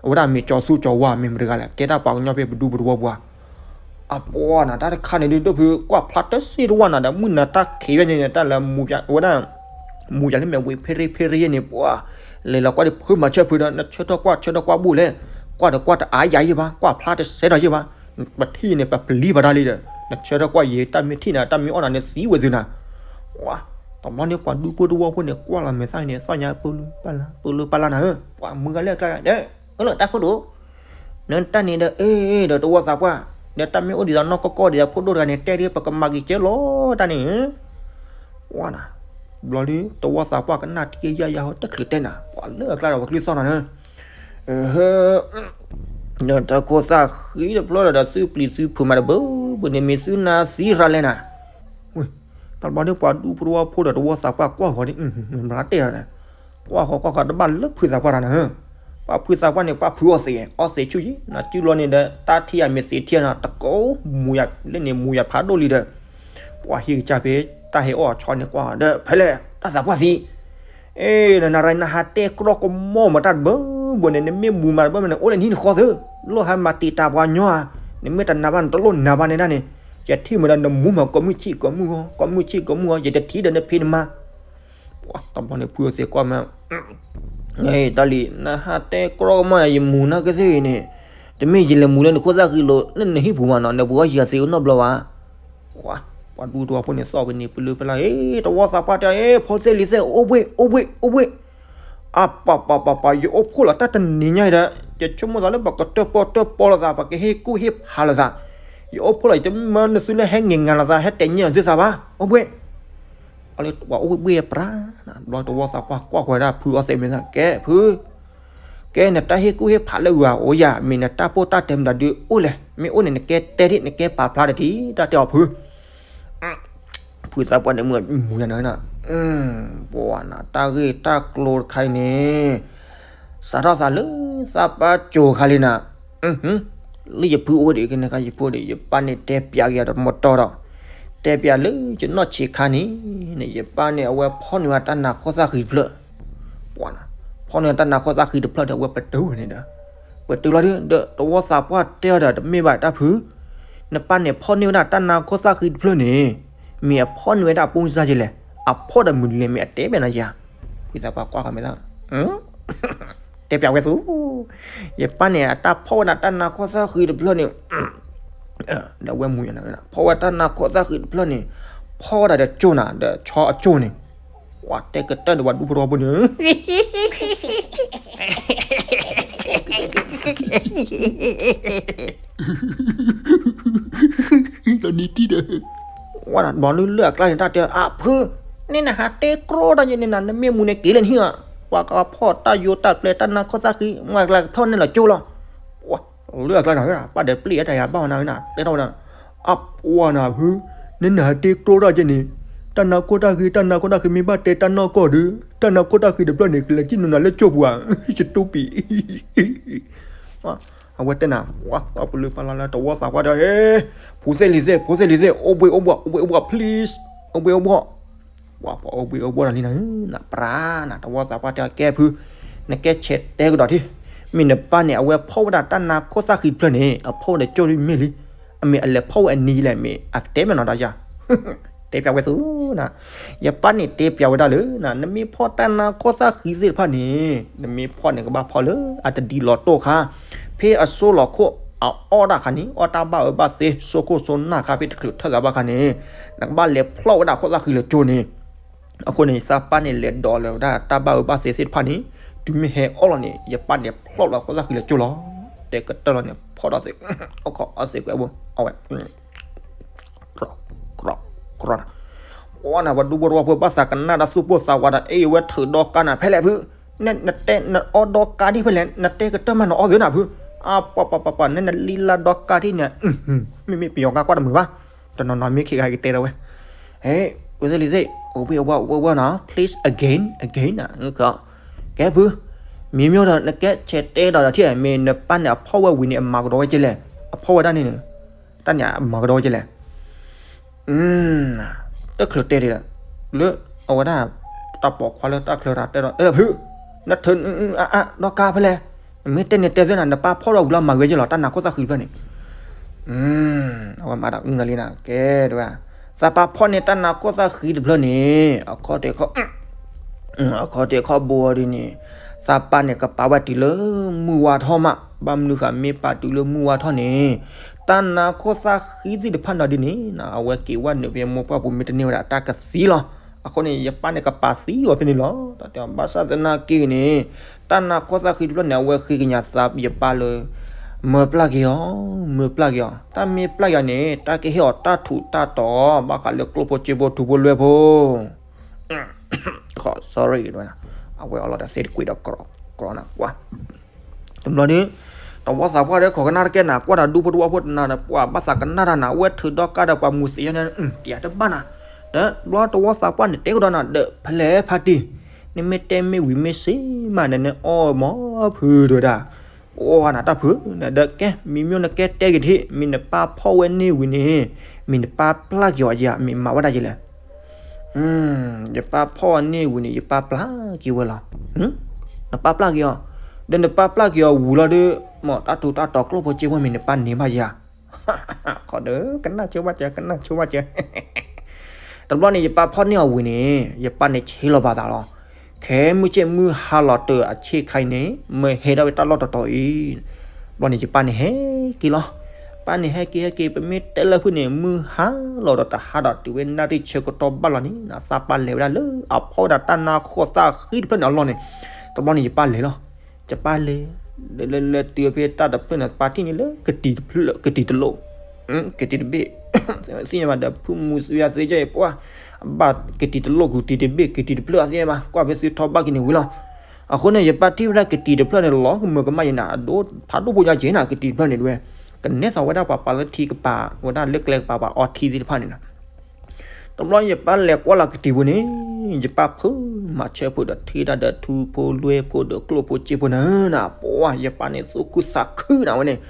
အဝဲဒၣ်မ့ၢ်ကၠီၤသူကၠီၤဝါ မ့ၢ်မတၤတဂၤလဲၣ် ကဲတၢ်ပှၤကညီဖဲပဒူပတဝီပူၤဧါ, အပှၤနၤ တၢ်တခါန့ၣ်ဒုးဒီးဖု ကွၢ်ဖျါတစ့တဝၢ်နၤဒီး မုၢ်နၤတၢ်ခံးဝဲန့ၣ် တၢ်လၢမူယၤဝဲဒၣ် မူယၤလၢမဲာ်ဝ့ၤဖ့ရ့ဖ့ရ့ယဲန့ၣ် ပှၤ လဲၤလီၤကွၢ်ဒီးဖုမၤဆၢဖုဒီး နဆၢထၢၣ်ကွၢ်ဆၢထၢၣ်ကွၢ်ဘူၣ်လဲၣ်, ကွၢ်ဒီးကွၢ်တအါယၤယဲၢ်ဘၣ်, ကွၢ်ဖျါတစဲးဒီးယဲၢ်ဘၣ်, ပထံၣ်န့ၣ် ပပျံၤပတၢ်လံဒီး နဆၢထၢၣ်ကွၢ်ယဲၢ် တၢ်မ့ၢ်ထံၣ်နၤ တၢ်မ့ၢ်အီၣ်နၤန့ၣ် သံဝဲသုနၤ, ဝါ, တဘျီန့ၣ် ပှၤဒူဖိတဝီဖိန့ၣ် ကွၢ်လီၤမဲာ်သၣ်န့ၣ် သီၣ်ညါပလၢပလၢပလၢနၤဧၢ, ပှၤမုၢ်ဂၤလၢအကျါဒီး အၢလၢတၢ်ဖိဒိၣ် နတၢ်န့ၣ်ဒီး အ့ၣ် ဒီးတဝီသးပှၢ်, ဒီးတၢ်မ့ၢ်အိၣ်ဒ်သိးနီၢ်ကီၢ်ကီၢ်ဒ်သိးဖိဒိၣ်တဂၤန့ၣ် တဲဒ်ပကမၤက့ၤကဲလီၤတၢ်န့ၣ်, ဝါနၤ, ဘျီဒုး တဝီသးပှၢ်ကနၣ်တက့ၢ်ယါယါဟီ တချုးတဲနၤ ပှၤလၢအကျါဒီးပှၤကျုသီၣ်နၤန့ၣ်, ဒီးတၢ်ခိၣ်သၣ်ဃံတဖျၢၣ်ဒီး သုပျံၤသုဖုးမးတဘၣ်ဘၣ်န့ၣ် မ့ၢ်သုနၤသံရၤလဲၣ်နၤ, တဘျီဒုး ပှၤဒူဖိတဝီဖိဒီးတဝီသးပှၢ်ကွၢ်ဃီၤဒ် မတၤတဲနၤ ကွၢ်ဃီၤကွၢ်ဃီၤတဘၣ်လၢဖုသးပှၢ်တၢ်နၤ, ပှၤဖုသးပှၢ်န့ၣ် ပှၤဖုအီၣ်သ့း အီၣ်သ့းဆူၣ်ယံၤ နစုလီၤန့ၣ်ဒီး တၢ်ထံၣ်အမ့ၢ်သ့းထံၣ်နၤ တကိးမူယၤလၢန့ၣ် မူယၤဖးဒိၣ်လံဒီး, ပှၤဟံၣ်ကစၢ်ဖဲ တၢ်ဟဲအီၣ်အဆီန့ၣ် ကွၢ်ဃီၤဒီး ဖဲလဲၣ် တၢ်သးပှၢ်သံ အ့ၣ် နနၤရၤ နဟးတဲကြီကမီၢ်မတၢ်တဘၣ်ဘၣ်န့ၣ် နမ့ၢ်မူမးတဘၣ်မးန့ၣ် အိၣ်လၢနဟံၣ်နဃီသု, လိၣ်ဟဲမၤတံာ်တာ်ပှၤညီဧါ, နမ့ၢ်တနာ်ဘၣ်န့ၣ် တလိၣ်နာ်ဘၣ်န့ၣ်ဒၣ်န့ၣ်, ယထံၣ်မ့ၢ်ဒီးနမူမး ကိးမုၢ်ဆံးကိးမုၢ်ဂီၤ ကိးမုၢ်ဆံးကိးမုၢ်ဂီၤ ယတထံၣ်ဒီးနဖံးနမါ တဘျီန့ၣ် ဖုအီၣ်သ့းကွၢ်မး, တၢ်လံၤ နဟးတဲကြီကမီၢ်ယၤ ယမူနၤကသ့ၣ်အံၤန့ၣ်, တမ့ၢ်ယလဲၤမူလၢနခိၣ်သၣ်ဃံလိၤ လၢနဟံၣ်ပူၤမးနီၤ နပှၤအီၣ်ယၤသ့အိၣ်နီတဘျီဘၣ် ပှၤဒူတဝီဖိန့ၣ် သီၣ်ဝဲန့ၣ် ပလၢပလၢ အ့ၣ် တဝီသးပှၢ်တဲ အ့ၣ် ဖိသ့ၣ်လံၤသ့ၣ် အိၣ်ဘှ့ၣ် အိၣ်ဘှ့ၣ် အိၣ်ဘှ့ၣ်, အပပပပ ယအိၣ်ဖှိၣ်လီၤတၢ်တနံၤညါအံၤဒီး ယဆိကမိၣ်သးလၢပှၤကတၢၣ်ပီၣ်တၢၣ်ပီလိာ်သး ပှၤကဟ့ၣ်ကူၣ်ဟ့ၣ်ဖးလိာ်သး, ယအိၣ်ဖှိၣ်လီၤ ယတမၢနသုလၢဟဲငဲၤငါလိာ်သး ဟဲတဲာ်ညါလိာ်သုသးဘၣ် အိၣ်ဘှ့ၣ် အလၢပှၤအိၣ်ဘှ့ၣ်ဘှ့ၣ်ပြးနၤ ဘျီတဝီသးပှၢ်ကွၢ်ဃီၤဒၣ်ဖုအီၣ်သ့းမဲာ်သၣ် ကဲဖု ကဲနတၢ်ဟ့ၣ်ကူၣ်ဟ့ၣ်ဖးလၢဂၤအိၣ်ယၤ မ့ၢ်နတၢ်ပိၢ်တၢ်တဲမတၤဒုးအိၣ်လဲၣ် မ့ၢ်အိၣ်န့ၣ် နကဲတဲဒ် နကဲပာ်ဖျါတထံၣ် တၢ်တဲအီၤဖု ဖုသးပှၢ်န့ၣ်မုၢ်မူယၤနၤ, ပှၤနၤ တၢ်ဂ့ၢ်တၢ်ကျိၤတခါအံၤန့ၣ် စးထီၣ်သးလၢသးပၢ်ကၠိၤခါလံနၤ, လၢယဖုအိၣ်ဒံးကန့ၣ်ခါ ယဖုအိၣ်ဒံး ယပၢ်န့ၣ်တဲပၠးက့ၤယၤတမတီၤဒီး တဲပၠးလၢယနီၢ်ဆံးခါန့ၣ် န့ၣ် ယပၢ်န့ၣ် အဝဲဖီၣ်န့ၢ်ဝဲတၢ်နါခိၣ်သၣ်ဃံတဖျၢၣ် ပှၤနၤ ဖီၣ်န့ၢ်တၢ်နါခိၣ်သၣ်ဃံတဖျၢၣ်ဒီး အဝဲပတုာ်ဝဲန့ၣ်ဒီး ပတုာ်လီၤဒီး တဝီသးပှၢ်တဲအီၤဒီး တမ့ၢ်ဘၣ်တၢ်ဖု နပၢ်န့ၣ်ဖီၣ်န့ၢ်ဝဲဒၣ်တၢ်နါခိၣ်သၣ်ဃံတဖျၢၣ်န့ၣ် မ့ၢ်အဖီၣ်န့ၢ်ဝဲဒၣ်အပူၤစါယဲလဲၣ် အဖီၣ်ဒီးမုၢ်လံလဲၣ် မ့ၢ်အတဲဘၣ်နၤယၤ ဖုသးပှၢ်ကွၢ်ဃီၤမဲာ်သၣ် တဲပၠးဝဲသူ ယပၢ်န့ၣ် အတၢ်ဖီၣ်ဝဲဒၣ်တၢ်နါခိၣ်သၣ်ဃံတဖျၢၣ်န့ၣ် ဒီးဝဲမူယၤနၤ ဖီၣ်ဝဲတၢ်နါခိၣ်သၣ်ဃံတဖျၢၣ်န့ၣ် ဖီၣ်ဝဲဒၣ်ဒီးကၠိၢ်နၤ ဒီးဆီအကၠိၢ်န့ၣ် ပှၤတဲကတၢၢ်ဒီးပှၤဒူဖိတဝီဖိန့ၣ် ဒီးန့ၣ်တံၢ်ဒီး ဝဲဒၣ်ဘျီလၢလၢအကျါန့ၣ် တၢ်တဲအဖု န့ၣ်နဟးတဲကြီတၢ်ယဲန့ၣ်နၤ နမ့ၢ်မူန့ၣ်က့ၤလၢနဟံၣ်ဧါ ပှၤကဖီၣ်တၢ်ယိတၢ်ပျဲတၢ်နါခိၣ်သၣ်ဃံ မ့ၢ်ကလၢကဖီၣ်န့ၢ်လီၤကၠိၢ်လီၤ လၢအကျါန့ၣ် ပၢ်ဒီးပျံၤအတၢ်ယၤဘၣ်ဝဲနၤ တဲထီၣ်ဝဲဒၣ် အပှၤနၤဖု န့ၣ်နဟးတဲကြီတၢ်ယဲန့ၣ် တၢ်နါခိၣ်တၢ်ဃံ တၢ်နါခိၣ်တၢ်ဃံမ့ၢ်ဘၣ်တဲတၢ်နီၢ်ကီၢ်ဒီး တၢ်နါခိၣ်တၢ်ဃံတဖျၢၣ်န့ၣ် ကလဲၤကံၣ်နုာ်နၤလၢကၠိၢ်ပူၤဧါ ယတူၢ်ပံၤ အဝဲတဲနၤ ဝဲသီၣ်ပလၢပလၢလၢတဝီသးပှၢ်ဒီး ဖိသ့ၣ်လံၤသ့ၣ် ဖိသ့ၣ်လံၤသ့ၣ် အိၣ်ဘှ့ၣ်အိၣ်ဘှီၣ် အိၣ်ဘှ့ၣ်အိၣ်ဘှီၣ် please အိၣ်ဘှ့ၣ်အိၣ်ဘှီၣ် ပှၤပှၤအိၣ်ဘှ့ၣ်အိၣ်ဘှီၣ်နၤလံနၤ နပြးနၤ တဝီသးပှၢ်တဲကဲဖု နကဲဆဲးတဲကဒီးထံ မ့ၢ်နပၢ်န့ၣ် အဝဲဖီၣ်ဝဲဒၣ်တၢ်နါခိၣ်သၣ်ဃံတဖျၢၣ်န့ၣ် အဖီၣ်ဝဲဒီးကၠိၢ်မ့ၢ်လံ အမ့ၢ်အလဲၤဖီၣ်ဝဲအနံၤလဲၣ် မ့ၢ်အကတဲမ့ၢ်နီၤဒီးယၤ တဲပျးဝဲသုနၤ, ယပၢ်န့ၣ်တဲပျးဝဲဒၣ်လၢနၤ နမ့ၢ်ဖီၣ်တၢ်နါခိၣ်သၣ်ဃံသ့ၣ်တဖၣ်န့ၣ် နမ့ၢ်ဖီၣ်န့ၣ် ကဘၣ်ဖီၣ်လၢအတဒ်လီၤတိၢ်ခါ, ဖဲအစိလီၤခိၣ်အအီၣ်တၢ်ခါန့ၣ် အီၣ်တၢ်ဘၣ်အၢဘၣ်သီ စိခိၣ်စိနၢ်ခါ ဖဲတချုးထၢၣ်ဂၤဘၣ်ခါန့ၣ် နကဘၣ်လဲၤဖျီၣ်ဝဲဒၣ်ခိၣ်သၣ်ဃံလၢကၠိန့ၣ်, အဃိန့ၣ် သးပၢ်န့ၣ်လဲၤဒိးလၢၤဝဲဒၣ်တၢ်ဘၣ်အၢဘၣ်သီသ့ၣ်တဖၣ်န့ၣ်, တုၤမ့ၢ်ဟဲအီၣ်လီၤန့ၣ် ယပၢ်န့ၣ်ဖျီၣ်လီၤခိၣ်သၣ်ဃံလၢကၠိလီၤ. တဲကတၢၢ်လီၤန့ၣ် ဖီၣ်ဒီးသ့, အိၣ်ခိးအီၣ်သ့ကွဲးဘိ အဝဲ ကြီ ကြီ နၤ, ပှၤဒူဖိတဝီဖိဘၣ်သးကနၣ်တၢ်သူၣ်ပိၢ်သးဝးဒီး အဲၣ်ဝဲထုးဒီကါနၤ ဖဲလဲၣ်ဖု, နတဲ နအီၣ်ဒီကါဒ်ဖဲလဲၣ် နတဲကတၢၢ်မးနအီၣ်သ့နၤဖု, အပှၤပှၤပှၤပှၤ နနလံလါဒီကါဒ်န့ၣ်, မ့မ့ၢ်ပယီၤကါကွၢ်တမုာ်ဘၣ်, တနီၤနီၤမ့ၢ်ခံဂၤကတဲဒီးဝဲ, ဟဲ, ဖိသ့ၣ်လံၤသ့ၣ် အိၣ်ဘှံးအဝဲ အိၣ်ဘှံးအဝဲနီၤ please again again နၤ, ကဲဖု, မ့မ့ၢ်ဒီး နကဲဆဲးတဲဒီးဒီးထံၣ် မ့ၢ်နပၢ်န့ၣ် အဖီၣ်ဝဲဝံၤန့ၣ် အမၤကဒီးဝဲကလဲၣ်, အဖီၣ်ဝဲဒၣ်န့ၣ်န့ၣ် တၢ်န့ၣ်အမၤကဒီးဝဲကလဲၣ်, တချုးတဲဒ်လဲၣ်, လၢအဝဲဒၣ် တၢ်ပိာ်ခွါလၢတၢ်ချၢတၢ်တဲဒီး အဲၣ်ဖု, နထုး အါအါ ဒီကါဖဲလဲၣ်, နမ့ၢ်တဲန့ၣ်တဲသ့နၤ နပၢ်ဖီၣ်ဒီးဝံၤလီၤမၤဂ့ၤကလဲၣ် တၢ်နါခိၣ်သၣ်ဃံတဖျၢၣ်န့ၣ် အဝဲမၤတၢ်အုၣ်နၤလံနၤ ကဲတဝဲ, သးပၢ်ဖီၣ်န့ၢ်တၢ်နါခိၣ်သၣ်ဃံတဖျၢၣ်န့ၣ် အခီၣ်ထံးခီၣ် အခီၣ်ထံးခီၣ်ဘိအီၤဒ်န့ၣ်, သးပၢ်န့ၣ် ကပာ်ဝဲတုၤလၢမုၢ်ဝါထီၣ်မး, ဘၣ်မနုၤဃိမ့ၢ်ပာ်တုၤလၢမုၢ်ဝါထီၣ်န့ၣ်, တၢ်နါခိၣ်သၣ်ဃံသ့ၣ်တဖၣ်န့ၣ်ဒ်န့ၣ် အဝဲက့ၤဝဲနုာ်ဖဲမိၢ်ပှၢ်ပူၤ မ့ၢ်တန့ၢ်ဝဲဒၣ်တၢ်ကသံလီၤ. အဃိန့ၣ် ယပၢ်န့ၣ် ကပာ်သံအီၤဖဲန့ၣ်လီၤ. တၢ်တဲဘၣ်ဆၣ်သနာ်က့န့ၣ်, တၢ်နါခိၣ်သၣ်ဃံတဖျၢၣ်န့ၣ် အဝဲဃ့ကညးသးယပၢ်လၢ မၢပျၢ်က့ၤအီၤ, မၢပျၢ်က့ၤအီၤ, တၢ်မ့ၢ်ပျၢ်က့ၤအီၤန့ၣ် တၢ်ကဟ့ၣ်အီၤတၢ်ထူးတၢ်တီၤ ဘၣ်ဃးလၢကျိၣ်ဖိစ့ဖိထူဖိလွဲဖိ sorry အဝဲအီလီၤတၢ်သ့တကွံာ်ဒီး ကြီနၤကွၢ်, တဘျီဒီး တဝီသးပှၢ်ဒီးခိးကနၣ်တကဲနၤ ကွၢ်တၢ်ဒူဖိတဝီဖိတနၤဒီး ပှၤဘၣ်သးကနၣ်တၢ်နၤ အဝဲထုးဒီကါဒီးပှၤမူးသ့ၣ်ညါန့ၣ် တယၤတဘၣ်နၤ, ဒီးတဝီသးပှၢ်န့ၣ် တဲကဒီးနၤဒီး ဖဲလဲၣ်ဖါတံၢ်, နမ့ၢ်တဲမ့ၢ်ဝံၤမ့ၢ်စ့မးန့ၣ် နအီၣ်မးဖုဒိၣ်ဒၣ် အိၣ်နၤတၢ်ဖု, ဒီးကဲ မ့မ့ၢ်နကဲတဲက့ၤထံၣ် မ့ၢ်နပၢ်ဖီၣ်ဝဲန့ၢ်ဝံၤန့ၣ် မ့ၢ်နပၢ်ပျၢ်က့ၤအီၤဧါ မ့ၢ်မၤဝဲဒၣ်ယလဲၣ်, ယပၢ်ဖီၣ်ဝဲန့ၢ်ဝံၤန့ၣ် ယပၢ်ပျၢ်က့ၤဝဲလီၤ, နပၢ်ပျၢ်က့ၤအီၤ, ဒီးနပၢ်ပျၢ်က့ၤအီၤဝံၤလီၤဒီး မ့ၢ်တၢ်ထူးတၢ်တီၤကျိၣ်ဖိစ့ဖိမ့ၢ်နပၢ်န့ၢ်ဘၣ်ယၤ ခီဒီး ကနၣ်ဆိဘၣ်စၢၤ ကနၣ်ဆိဘၣ်စၢၤ, တဘျီန့ၣ် ယပၢ်ဖီၣ်န့ၢ်အီၤဝံၤန့ၣ် ယပၢ်န့ၣ်ဆ့လီၤဘၣ်သးလီၤ, ခဲမုၢ်ဆ့ၣ်မုၢ်ဟါလီၤတၢၢ်အဆ့ၣ်ခါအံၤန့ၣ် မ့ၢ်ဟဲဒၣ်ဝဲတၢ်လီၢ်တတီၤအံၤ, တဘျီန့ၣ် ယပၢ်န့ၣ်ဟဲက့ၤလီၤ, ပၢ်န့ၣ်ဟဲက့ၤဟဲက့ၤ ပမ့ၢ်တဲလၢဖုန့ၣ် မုၢ်ဟါလီၤဒီးတဟါဒီးတုၤဝဲနၣ်ရံၣ်ဆၢကတီၢ်ဘၣ်လီၤန့ၣ် သးပၢ်လဲၤဝဲဒၣ်လၢအဖီၣ်ဝဲဒၣ်တၢ်နါခိၣ်သၣ်ဃံတဖျၢၣ်န့ၣ်အလီၢ်န့ၣ်, တဘျီန့ၣ် ယပၢ်လဲၤလီၤ ယပၢ်လဲၤ လဲၤလဲၤလဲၤတုၤဖဲတၢ်တဖျၢၣ်န့ၣ် ပၢ်ထံၣ်န့ၣ်လၢကတံၤတဖျၢၣ် ကတံၤတလိၣ်, ကတံၤတဘ့ၣ်, သ့ၣ်ညါဘၣ်ဒီး ဖုမူးသ့ၣ်ယၤသ့ၣ်ကဲအံၤပှၢ်, အဘၣ်ကတံၤတလိၣ် ကတံၤတဘ့ၣ် ကတံၤတဖျၢၣ်အသ့ၣ်ညါဘၣ် ကွၢ်ဖဲသုထီၣ်ဘၣ်က့ၤန့ၣ်ဝံၤလီၤ, အဃိန့ၣ် ယပၢ်ထံၣ်ဝဲဒၣ်ကတံၤတဖျၢၣ်န့ၣ် လီၤကမၢကမၣ်ယဲနၤ အဒိဖးဒိၣ်ဖိညါက့ၤနၤ ကတံၤတဖျၢၣ်န့ၣ်တဝဲ, ကနဲၣ်သးဝဲဒၣ်ပှၤပာ်လၢထံကပၤ ဝဲဒၣ်လၢကျဲကပၤ ပှၤအီထံသ့ၣ်တဖၣ်န့ၣ်လီၤ တဘျီယပၢ်လဲၤကွၢ်လီၤကတံၤပူၤန့ၣ်, ယပၢ်ဖုးမၤဆၢဖုးဒီးထံၣ်တၢ်ဒီးထူဖိလွဲဖိဒီးကျိၣ်ဖိစ့ဖိန့ၣ်နၤ, ပှၢ်ယပၢ်န့ၣ် သူၣ်ခုသးခုနၤဝဲန့ၣ်,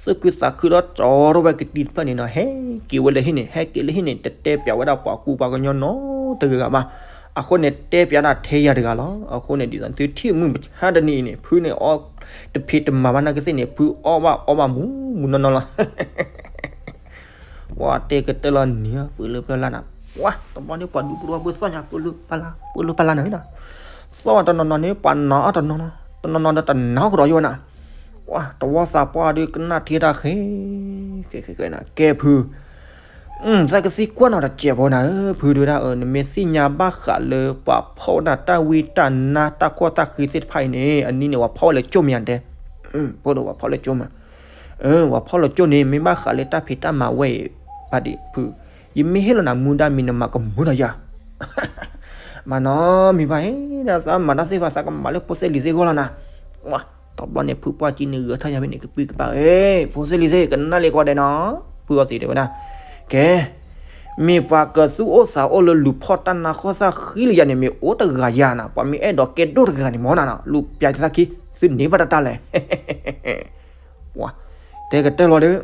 သူၣ်ခုသးခုဒီးကၠီထီၣ်ဝဲကတံၤတဖျၢၣ်န့ၣ်ဒီး ဟဲက့ၤဝဲလၢဟံၣ်န့ၣ် ဟဲက့ၤလၢဟံၣ်န့ၣ် တတဲပျးဝဲဒၣ်ပှၤကူပှၤကညီနီတဂၤဂၤဘၣ်, အဃိန့ၣ် တဲပျးဒၣ်ထဲယၤတဂၤလီၤ, အဃိန့ၣ် ဒ်သိးသုထံၣ်မုၢ်မဆါတနံၤအံၤန့ၣ် ဖုန့ၣ်အီၣ်တဖံးတမၤဘၣ်နာ်က့သ့ၣ်န့ၣ် ဖုအီၣ်ဘၣ်အီဘၣ်မူးမူးနီၢ်နီၢ်လီၤ ပှၤတဲကတၢၢ်လီၤနံၤ ပှၤလၢပျၢ်လၢ်နၤ, ပှၤ တဘျီန့ၣ် ပှၤဒူဖိတဝီဖိသီၣ်ညါ ပှၤလၢပျၢ်လၢ်နၤ, သီၣ်တနီၤနီၤန့ၣ် ပှၤနၤအီၣ်တနီၤနီၤ တနီၤနီၤဒီးတနၤအီၣ်ကဒီးယိဝဲနၤ, ပှၤ တဝီသးပှၢ်ဒီးကနၣ်ထံတၢ်ဃဲ ဃဲဃဲဃဲနၤ ကဲဖု သးကသံကွၢ်နီၤတစဲးဖိနၤဧၢ ဖုဒိၣ်ဒၣ်ဧၢ နမ့ၢ်သ့ၣ်ညါဘၣ်ဃးလၢပှၤဖီၣ်ဝဲဒၣ်တၢ်ဝံတၢ်နါတၢ်ခိၣ်တၢ်ဃံသ့ၣ်တဖၣ်အံၤန့ၣ် အနံၤန့ၣ် ပှၤဖီၣ်ဝဲလၢကၠိမ့ၢ်ဧါတဲ, ဖိဒိၣ် ပှၤဖီၣ်လၢကၠိမ့ၢ်, ပှၤဖီၣ်လၢကၠိန့ၣ် မ့ၢ်ဘၣ်ဃးလၢတၢ်ဖံးတၢ်မၤဝဲအံၤ ဖါတံၢ်ဖု, ယမ့ၢ်ဟ့ၣ်လီၤနၤမူဒါမံၤနမၤကမုာ်ဒီးယၤ မၤနီၤမံၤဘၣ်အံၤ ဒ်သးမၤတၢ်သ့ၣ်တဖၣ်သးကမၤလၢဖိသ့ၣ်လံၤသ့ၣ်ဂီၢ်လီၤနၤ, တဘျီန့ၣ် ဖုပှၢ်ကံန့ၣ်ဂဲၤထီၣ်ယၤဖဲန့ၣ် ကပံၢ်ကပၤ ဧ့ ဖိသ့ၣ်လံၤသ့ၣ် ကနၣ်လံကွၢ်ဒဲးနီၤ, ဖုအီသံးတဲဝဲဒၣ်, ကဲ မ့ၢ်ပှၤကသူၣ်အိၣ်သးအိၣ်လၢလူၤဖီၣ်တၢ်နါခိၣ်သၣ်ဃံလၢယၤန့ၣ် မ့ၢ်အိၣ်တဂၤယၤနၤ, ပှၤမ့ၢ်အဲၣ်ဒိးကဲဒိၣ်တဂၤန့ၣ်မ့ၢ်နၤနီၤ လူၤပျးသးခံ သုန့ၢ်ဘၣ်တၢ်တၢ်လဲၣ် ပှၤ တဲကတၢၢ်လီၤဒီး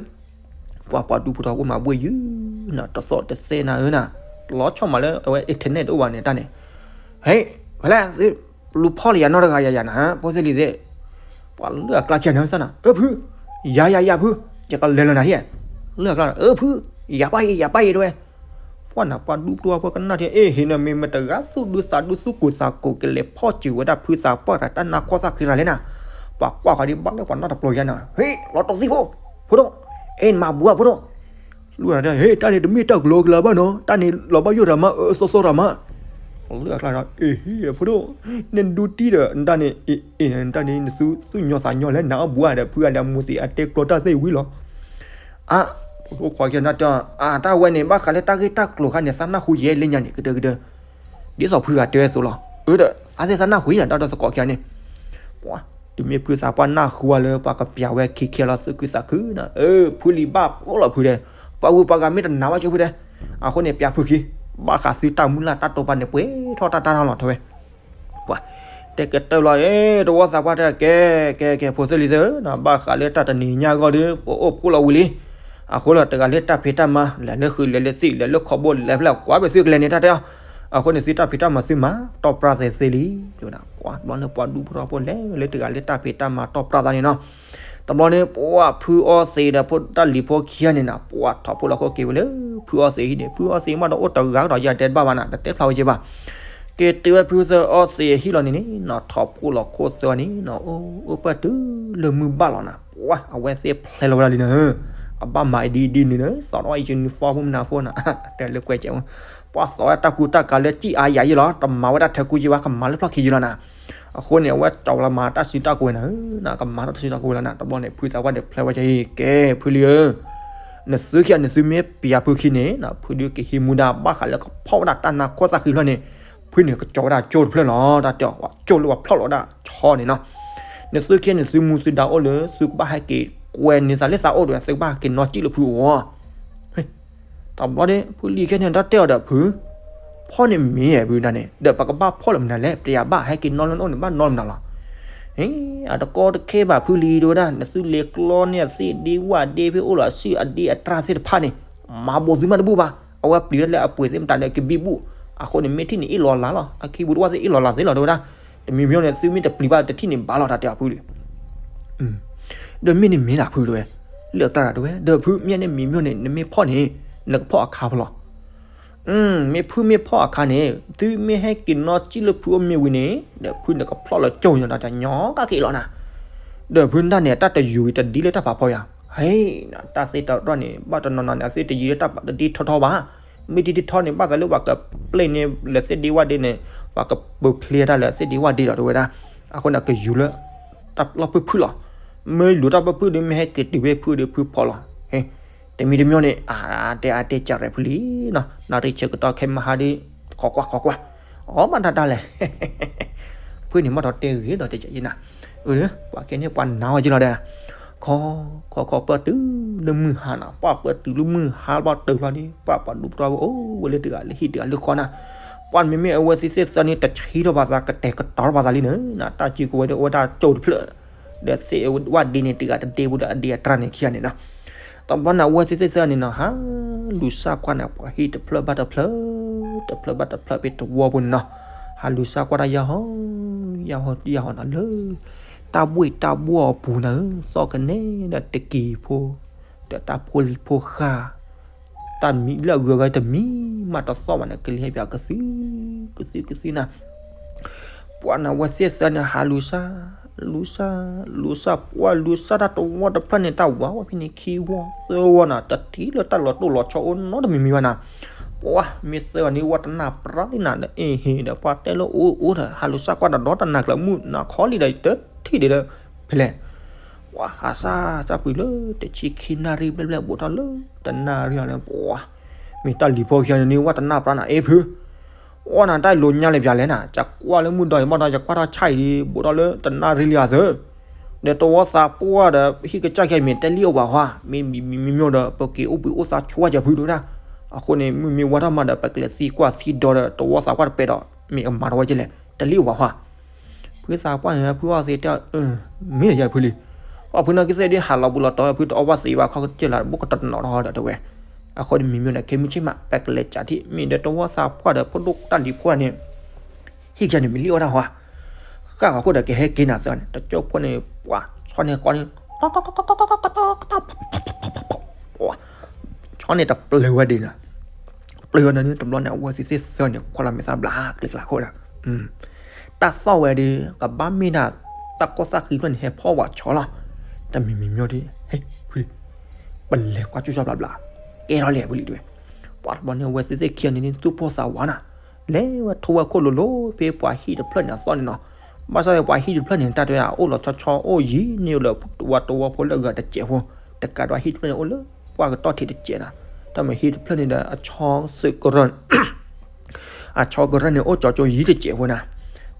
ပှၤပှၤဒူဖိတဝီဖိမၤဘှ့ၣ်ယုၢ်နၤ တသီၣ်တသဲနၤဧၢနၤ, လီၤဆီမးလၢအဝဲ internet တအိၣ်ဘၣ်န့ၣ်တၢ်န့ၣ်, ဟဲ ဖဲလဲၣ် သုလူၤဖီၣ်လၢယၤနီတဂၤယၤယၤနၤ ဖိသ့ၣ်လံၤသ့ၣ်, ပှၤလၢအကျါခံဂၤန့ၣ်သၣ်နၤ အၢ ဖု, ယၤယၤယၤဖု, ယကလဲၤလၢနၤဟံၣ်, လၢအကျါဒီး အၢ ဖု, ယၤဘၣ်အံၤ ယၤဘၣ်အံၤ တဲဝဲ. ပှၢ်နၤ ပှၢ်ဒူပတီၢ်ဖိကနၣ်ထံ အ့ၣ် ဟ့ၣ်နၤ မ့ၢ်မတဂၤသူၣ်ဒူသးဒူသူၣ်ကိၢ်သးကိၢ် ကလဲၤဖီၣ်စၢၤဝဲဒၣ်ဖုသးပှၢ်တၢ်နါခီၣ်သၣ်ဃံရၤလဲၣ်နၤ. ပှၤကွၢ်ဃီၤဒ်ဘၣ်လၢပှၤနီတပျီၤယါန့ၣ်, ဟ့ၣ် လီၤတီၤသံဖိ, ဖိဒိၣ်, အ့ၣ် နမၤဘူးဧါ ဖိဒိၣ်. လူၢ်နၤတဲ ဟ့ၣ် တၢ်န့ၣ်တမ့ၢ်တၢ်ကလီကလီဘၣ်နီၤ, တၢ်န့ၣ်လီၤဘၣ်ယိၣ်တၢ်မး အၢစီစီတၢ်မး. လၢအကျါဒီး အ့ၣ် ဟ့ၣ် ဖိဒိၣ်, နဒူတံၢ်ဒီး နတၢ်န့ၣ် အ့ၣ် အ့ၣ် နတၢ်န့ၣ် နသူသူၣ်ညီသးညီလဲၣ် နအီၣ်ဘူးဧါဒီး ဖုအလဲၤမိၢ်သ့ၣ်အတဲကျီတၢ်သ့ၣ်ဝံၤလီၤ. အါ, ဖိဒိၣ်ခွါခံဂၤနတဲ, အါ တၢ်ဝဲန့ၣ် ဘၣ်ဃးလၢတၢ်ဂ့ၢ်တၢ်ကျိၤခါန့ၣ် သးနၢ်ဟူယဲလၢညါန့ၣ် ကဒၢကဒၢ, ဒ်သိးဖုဂၤတဲဝဲအသိးလီၤ. အၢ ဒီး သးသ့ၣ်သးနၢ်ဟူယဲ တၢ်ဒီသကိးခံဂၤန့ၣ်, ပှၤ, တုၤမ့ၢ်ဖုသးပှၢ်နၢ်ဟူဝဲလၢပှၤကပျးဝဲခံခံလီၤ သူၣ်ခုသးခုနီၤ, အၢ ဖုလံၤဘၣ်ဖှီၣ်လီၤဖုတဲ, ပှၤဂုၤပှၤဂၤမ့ၢ်တနာ်ဘၣ်ကၠိဖုတဲ, အဃိန့ၣ် ပျးဖုခံ, ဘၣ်ဃးသုတၢ်မုၢ်လၢ်တၢ်တိာ်ပာ်န့ၣ် ပှဲၤထီၣ်တၢ်တၢ်လီၤထီဝဲ ပှၤ, တဲကတၢၢ်လီၤ အ့ၣ် တဝီသးပှၢ်တဲ ကဲ ကဲ ကဲ ဖိသ့ၣ်လံၤသ့ၣ်ဧၢ, ဘၣ်ဃးလၢတၢ်တနံၤညါအဂီၢ်ဒီး ပအိၣ်ဖှိၣ်လီၤဝံၤလံ. အဃိလၢတဂၤလၢတၢ်ဖံးတၢ်မၤ လဲၤလၢဃုာ်လဲၤလၢသံၣ် လဲၤလၢခီဘိလဲၤဖဲလဲၣ် ကွၢ်ဖဲသုကလဲၤန့ၣ်တၢ်တဲအီၤ, အဃိန့ၣ် သုတၢ်ဖံးတၢ်မၤသုမၤ တီၢ်ပြၢ်သ့သ့လံ. တဘျီန့ၣ်ပှၤဒူဖိထီဖိလဲၤလၢတဂၤလၢတၢ်ဖံးတၢ်မၤတီၢ်ပြၢ်သးန့ၣ်နီၤ. တဘျီန့ၣ် ပှၤဖုအီသံးဒီးဖိတၢ်လံၤဖိခံဂၤန့ၣ်နီၤ ပှၤထီၣ်ဖိလီၤခိၣ်က့ၤဝဲလၢ ဖုအီသံးဟံၣ်န့ၣ် ဖုအီသံးမ့ၢ်တအိၣ်တဂၤကဒီး ယတဲတဘၣ်ဘၣ်နၤ တတဲဖျါဝဲက့ၤဘၣ်. က့ၤတုၤဝဲဖုသၢအီသံးအဟံၣ်လီၤန့ၣ်န့ၣ်နီၤ ထီၣ်ဖိလီၤခိၣ်သၢအီၤန့ၣ်နီၤ အိၣ်ပၢၢ်တုၤလၢမုၢ်ဘၣ်လီၤနၤ ပှၤအဝဲသ့ၣ်ဖျဲလီၤဝဲဒၣ်လံနၤ, ကဘၣ်မၤဒ်ဒ်န့ၣ်နၤ သိးထီၣ် uniform မနၤဖိနၤ တဲလၢကွဲးကဲး ပှၤသိးဝဲတၢ်ကူတၢ်ကၤလၢစံၣ်အါယၤယ့ၢ်လီၤ တမၤဝဲဒၣ်ထဲကူက့ၤဘၣ် ကမၤလၢဖျီၣ်ခံယ့ၢ်လီၤနၤ. အဃိန့ၣ် အဝဲကၠီလီၤမၤတၢ်စုတၢ်ကဝဲၤနၤဧၢ, ကမၤထီၣ်တၢ်စုတၢ်ကဝဲၤလီၤနၤ. တဘျီန့ၣ် ဖုသးပှၢ်န့ၣ်ဖျဲဝဲကဲအံၤ ကဲ ဖုလံၤဧၢ, နသုခံဂၤ နသုမ့ၢ်ပျးဖုခံန့ၣ် ဖုဒုးကဟံးမူဒါဘၣ်ဃးလၢကဖီၣ်ဝဲဒၣ်တၢ်နါခီၣ်သၣ်ဃံဖျၢၣ်န့ၣ်, ဖုန့ၣ်ကကၠီဝဲဒၣ်ကၠိတဖျၢၣ်လီၤ တၢ်တဲအီၤ ကၠိလၢပှၤဖျီၣ်လီၤဝဲဒၣ်ဆီန့ၣ်နီၤ. နသုခံဂၤ နသုမူသုဒါအိၣ်လၢ သုကဘၣ်ဟဲက့ၤကွဲးန့ၢ်သးလၢသးအိၣ်ဒီး သုကဘၣ်ဟဲက့ၤနီၢ်ကံၣ်လၢဖုအိၣ် တဘျီန့ၣ် ဖုလံၤခဲန့ၣ် တၢ်တဲအီၤဒီးဖု, ဖီၣ်န့ၣ်မ့ၢ်ဖုဒၣ်န့ၣ် ဒီးပကဘၣ်ဖီၣ်လၢမနုၤလဲၣ် ပတယၤဘၣ်ဟဲက့ၤနီၢ်လၢနအိၣ်န့ၣ် ဘၣ်နီၢ်လၢမနုၤလီၤ. အတကီတခဲဘၣ်ဖုလံၤတဲဝဲဒၣ် နသုလဲၤကျီန့ၢ်အသ့ၣ်ဒ့ဝၣ်ဒ့ဖဲအိၣ်လီၤအစုအဒ့အတြၢ်သ့ၣ်တဖၣ်န့ၣ် မၤဘိးသုမးတဘူၣ်ဘၣ်. အဝဲပျံၤတၢ်လၢအပှ့ၤသ့ၣ်မတၤဒီးကဘံဘူၣ်, အဃိန့ၣ် မ့ၢ်ထံၣ်န့ၣ်အ့ၣ်လီၤလးလီၤ အခံပူၤတဝၣ်သ့ၣ်အ့ၣ်လီၤလးသ့လီၤတဲဝဲဒၣ်. တမံၤမံၤန့ၣ် သုမ့ၢ်တပျံၤဘၣ်တထံၣ်န့ၣ်ဘၣ်လီၤ တၢ်တဲအီၤဖုလံၤ ဒီးမ့ၢ်န့ၣ်မ့ၢ်ဒၣ်ဖုတဲဝဲ, လၢအကျါဒၣ်တဲဝဲ ဒီးဖုမ့ၢ်န့ၣ်မံၤမ့ၢ်န့ၣ် နမ့ၢ်ဖီၣ်န့ၣ် နကဖီၣ်အခါဖဲလဲၣ်. မ့ၢ်ဖုမ့ၢ်ဖီၣ်အခါန့ၣ် သုမ့ၢ်ဟဲက့ၤနီၢ်ကံၣ်လၢဖုအိၣ်မ့ၢ်ဝံၤန့ၣ် ဒီးဖုန့ၣ်ကဖျီၣ်လၢကၠိညီတၢ်တညီ ကက့ၤလီၤနၤ. ဒီးဖုဒၣ်န့ၣ် တၢ်တယူၤတဒ်လၢတၢ်ဖးဖီယၤ, ဟဲ, တၢ်သ့ၣ်တရီၣ်န့ၣ် ဘၣ်တနီၤနီၤန့ၣ် အသ့ၣ်တယံၤလၢတၢ်တဒ်ထီထီဘၣ်. မ့ၢ်တဒ်ထီန့ၣ် ဘၣ်သးလၢပှၤကပျဲၢ်န့ၢ်လၢသ့ၣ်ဒ့ဝၣ်ဒ့န့ၣ် ပှၤကပၢၤဖျဲးတၢ်လၢသ့ၣ်ဒ့ဝၣ်ဒ့ဒီးတဲဝဲဒၣ်. အဃိန့ၣ် ကယူၤလၢ တၢ်လီၢ်ဖုၣ်ဖုၣ်လီၤ. မ့ၢ်လူၤတၢ်ဖုၣ်ဖုၣ်ဒီး မ့ၢ်ဟဲက့ၤတုၤဖဲဖုၣ်ဒီးဖုၣ်ဖီလီၤ. ဟဲ, တမံၤတမံၤန့ၣ် အတဲအတဲကရဲးဖုလံနီၤ, နၣ်ရံၣ်ဆၢကတီၢ်ခဲမုၢ်ဟါဒီး ခိးကွၢ်ခိးကွၢ်, အီၣ်မးတၢ်တၢ်လဲၣ်. ဖုန့ၣ်မ့ၢ်ထီၣ်တဲဂ့ၤဒီးတဲကနၤ, အၢ, ပှၤခဲန့ၣ်ပှၤနာ်အီၤက့လီၤဒီး ခီ, ခီခီပၢၢ်တုၤလၢမုၢ်ဟါနီၤ, ပှၤပၢၢ်တုၤလၢမုၢ်ဟါဘၣ်တၢၢ်ဖျီဒီး ပှၤပှၤဒူပတီၢ်ဖိအိၣ်ဝဲလၢတဂၤလၢဟံၣ်တဂၤလၢဃီနၤ, ပှၤမ့မ့ၢ်အဝဲသ့ၣ်သ့ၣ်သၢန့ၣ် တဆံထီၣ်ပှၤသး ကတဲာ်ကတီၤထီၣ်ပှၤသးလံန့ၣ်, တၢ်စုကဝဲၤဒီးအိၣ်ဝဲဒၣ်ကၠိတဖျၢၣ်, ဒီးသ့ၣ်ဝၣ်ဒ့န့ၣ် တဂၤတဒ့ဖိဒီးအဒ့အတြၢ်န့ၣ်ခံဂၤန့ၣ်နီၤ. တဘျီန့ၣ် အဝဲသ့ၣ်သ့ၣ်သၢန့ၣ်နီၤ ဟးလူၤစၢ်ကွၢ်န့ၣ် ပှၤဟံၣ်တဖျၢၣ်ဘၣ်တဖျၢၣ်, တဖျၢၣ်ဘၣ်တဖျၢၣ်ဖဲတဝီပူၤန့ၣ်နီၤ, ဟးလူၤစၢ်ကွၢ်တၢ်ယၢ်ဟီ, ယၢ်ဟီယၢ်ဟီနီၤလၢ တၢ်ဘှ့ၣ်တၢ်ဘှီၣ်အပူၤန့ၣ် သီၣ်ကနဲဒီးတကံၤဖိ, ဒီးတၢ်ဖိလံၤဖိဃၢ်, တၢ်မံလၢအဂုၤအဂၤတမံၤမးတသီၣ်ဘၣ်န့ၣ် ကလံၤဟဲပၠးကသု, ကသုကသုနၤ ပှၤန့ၣ် အဝဲသ့ၣ်သၢန့ၣ် ဟးလူၤစၢ်, လူၤစၢ်, လူၤစၢ်, ပှၤလူၤစၢ်တၢ်တဝီတဖျၢၣ်န့ၣ် တၢ်ဝးဝဲဖဲန့ၣ် ခံဝီသၢဝီနၤ တထံၣ်လၢတၢ်လီၤတိၢ်လီၤဆီအိၣ်နီတမံၤမံၤဘၣ်နၤ. ပှၤမ့ၢ်သၢဝီန့ၣ် ဝဲတနၢ်ပြၢ်လံနၤဒီး အ့ၣ်ဟ့ၣ်ဒီး ပှၤတဲလၢအိၣ်အိၣ်ဒီး ဟးလူၤစၢ်ကွၢ်တဒီတနၤကျၢၤမုၢ်နၤခီလံဒီး တထံၣ်ဒံးဒီး ဖဲလဲၣ် ပှၤဟးစၢ်စၢ်ပှံၤလၢ တဆံခံနၣ်ရံၣ်ဘျဲၣ်ဘျဲၣ် ဘူးထီၣ်လၢ တနၣ်ရံၣ်လီၤလၢ ပှၤ မ့ၢ်တၢ်လံၤဖိခံဂၤန့ၣ် ဝဲတနၢ်ပြၢ်နၤ အ့ၣ်ဖု, အီနၤတၢ်လိၤညါလၢပျၢၤလဲၣ်နၤ, ယကွၢ်လၢမုၢ်ဒီးယမီၢ်ဒီး ယကွၢ်ထီၣ်ဆၣ်အံၤ ဘူးထီၣ်လၢတနၣ်ရံၣ်လံဧါသၢ, ဒီးတဝီသးပှၢ်ဒီး ဟံၣ်ကစၢ်ခံဂၤမ့ၢ်တဲလံအိၣ်ပှၤဟီ, မ့မ့ၢ်မ့မ့ၢ်ဒီး ပက့ၤအိၣ်ဘှံးအိၣ်သါဆိဝဲကၢၤဖုဒိၣ်ဒၣ်, အဃိန့ၣ် မုၢ်မ့ၢ်ဝါထီၣ်မးဒီး ပကလဲၤသံကွၢ်သံဒိးဒီး တဝီသးပှၢ်တပဲဒီး မ့ၢ်အမၤထီၣ်ဝဲကလဲၣ် တဲလံအိၣ်ပှၤဟီ. ဖုသးပှၢ်န့ၣ် ဖုအီသံးတဲ မ့ၢ်ဒီးယၤဖုလံ, အီဖုနီၢ်ကသ့ၣ်ဒ်ဟးလီၤဘူးလီၤတီၤ ဖုတအီဘၣ်သံးဘၣ်ခီကစၢၢ်လၢ ဘူးကတီၤတနီၤထီၣ်ဒီးတဲဝဲ, အဃိန့ၣ်မ့မ့ၢ်န့ၣ် ခဲမုၢ်ဆ့ၣ်မး ပကလဲၤကးထံၣ် မ့ၢ်ဒီးတဝီသးပှၢ်ဒီးဖိဒိၣ်တၢ်လံၤဖိန့ၣ် ဟံၣ်ကန့ၣ်မ့ၢ်လံအိၣ်တၢ်ဟီ, ဃၣ်ဂီၤခိၣ်ဒီးကဟဲက့ၤနၤသၢန့ၣ် တကၠိဖိန့ၣ် ပှၤဆီန့ၢ်ကီန့ၣ် ပှၤ ထီၣ်န့ၣ်တပျၢၤဝဲဒၣ်နီၤ, ပျၢၤဝဲန့ၣ် တဘျီန့ၣ် အဝဲသ့ၣ်သ့ၣ်သၢန့ၣ် ကွၢ်လီၤမဲာ်သၣ်ဘျါကျဲကျါခိၣ်ဒီး တၢ်သီၣ်ဝဲဒီး ကဘၣ်မ့ၢ်ဒၣ် တၢ်ကီၢ်သၣ်ဃံတဖျၢၣ်န့ၣ် ဟဲဖီၣ်ဝဲဆီလီၤ, တမံၤမံၤမ့ၢ်ဒီး ဟဲဖုလံ, ပလဲၤကွၢ်ကၠူၣ်ကၠီဘျါဘျါ, ကဲထီၣ်လဲၣ်ဖုလံတဲဝဲ, ပှၤတဘျီန့ၣ် အဝဲသ့ၣ်သ့ၣ်ခံဂၤန့ၣ် သူၣ်ဖှီၣ်သးဝါနီၤ, လဲၤဝဲထိဝဲခိၣ်လိၤလိၤ ဖဲပှၤဟံၣ်တဖျၢၣ်န့ၣ်အသီၣ်န့ၣ်နီၤ, ဘၣ်ဆၣ်ဝဲပှၤဟံၣ်တဖျၢၣ်န့ၣ် တၢ်တဲဝဲဒၣ် အိၣ်လီၤဆီဆီအိၣ်ယံၤန့ၣ်လၢ ဝၤတဝီဖိလၢအဂၤတစဲးဖိ, တကးဒီးဟံၣ်တဖျၢၣ်န့ၣ် အိၣ်လၢပှၢ်ကတီၢ်ထံးတစဲးနီၤ, တၢ်မ့ၢ်ဟံၣ်တဖျၢၣ်န့ၣ်ဒီး အဆီသုးကရၢၢ် အဆီကရၢၢ်န့ၣ် အိၣ်ကၠီကၠိယံၤတစဲးဖိနီၤ,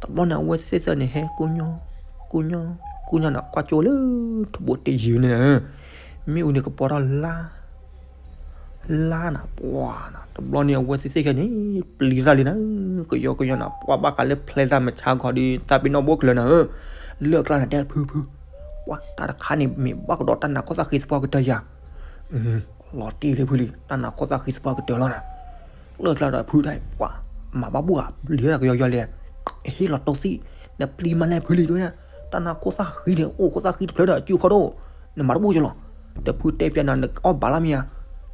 တဘျီန့ၣ် အဝဲသ့ၣ်သ့ၣ်န့ၣ် ဟဲကူၣ်ညီ ကူၣ်ညီ ကူၣ်ညီနီၤ ကွၢ်ကၠိလၢ ထဘိတယံၤန့ၣ်, မ့ၣ်အူန့ၣ်ကပီၤထီၣ်လါ လါနီၤ ပှၤနီၤ, တဘျီန့ၣ် အဝဲသ့ၣ်သ့ၣ်ခံဂၤန့ၣ် ပျံၤတၢ်လံနီၤ, ကယီကယီနီၤ, ပှၤဘၣ်ဃးလၢဖျဲးတၢ်မုၢ်ဆါခီဒီး သးပ့ၤနီၣ်ဘိၣ်ကလၢၤနီၤဧၢ, လၢအကျါန့ၣ်တဲဖုဖု, ပှၤတၢ်တခါန့ၣ် မ့ၢ်ဘၣ်ကဒီးတၢ်နးကီၢ်သၣ်ဃံသပှၢ်ကတၢၢ်ယၤ လီၤတံၢ်လံဖုလံ, တၢ်နးကီၢ်သၣ်ဃံသပှၢ်ကတၢၢ်လီၤနီၤ, လၢကျါဒီးဖုတၢ် ပှၤမၤဘၣ်ဘူၣ်ဧါ, လံၤတၢ်ကယီကယီလဲၣ်, ဟ့ၣ်လီၤတိၢ်သံ, နပျံၤမးလဲၣ်ဖုလံတဲဝဲ, တၢ်နးကီၢ်သၣ်ဃံန့ၣ် အိၣ်ကီၢ်သၣ်ဃံတဖျၢၣ်ဒီး အစုခီၣ်ဒိၣ်, နမၤတဘူၣ်ကလီၤ, ဒီးဖုတဲပျးနၤ နအီၣ်ဘၣ်လၢမ့ၢ်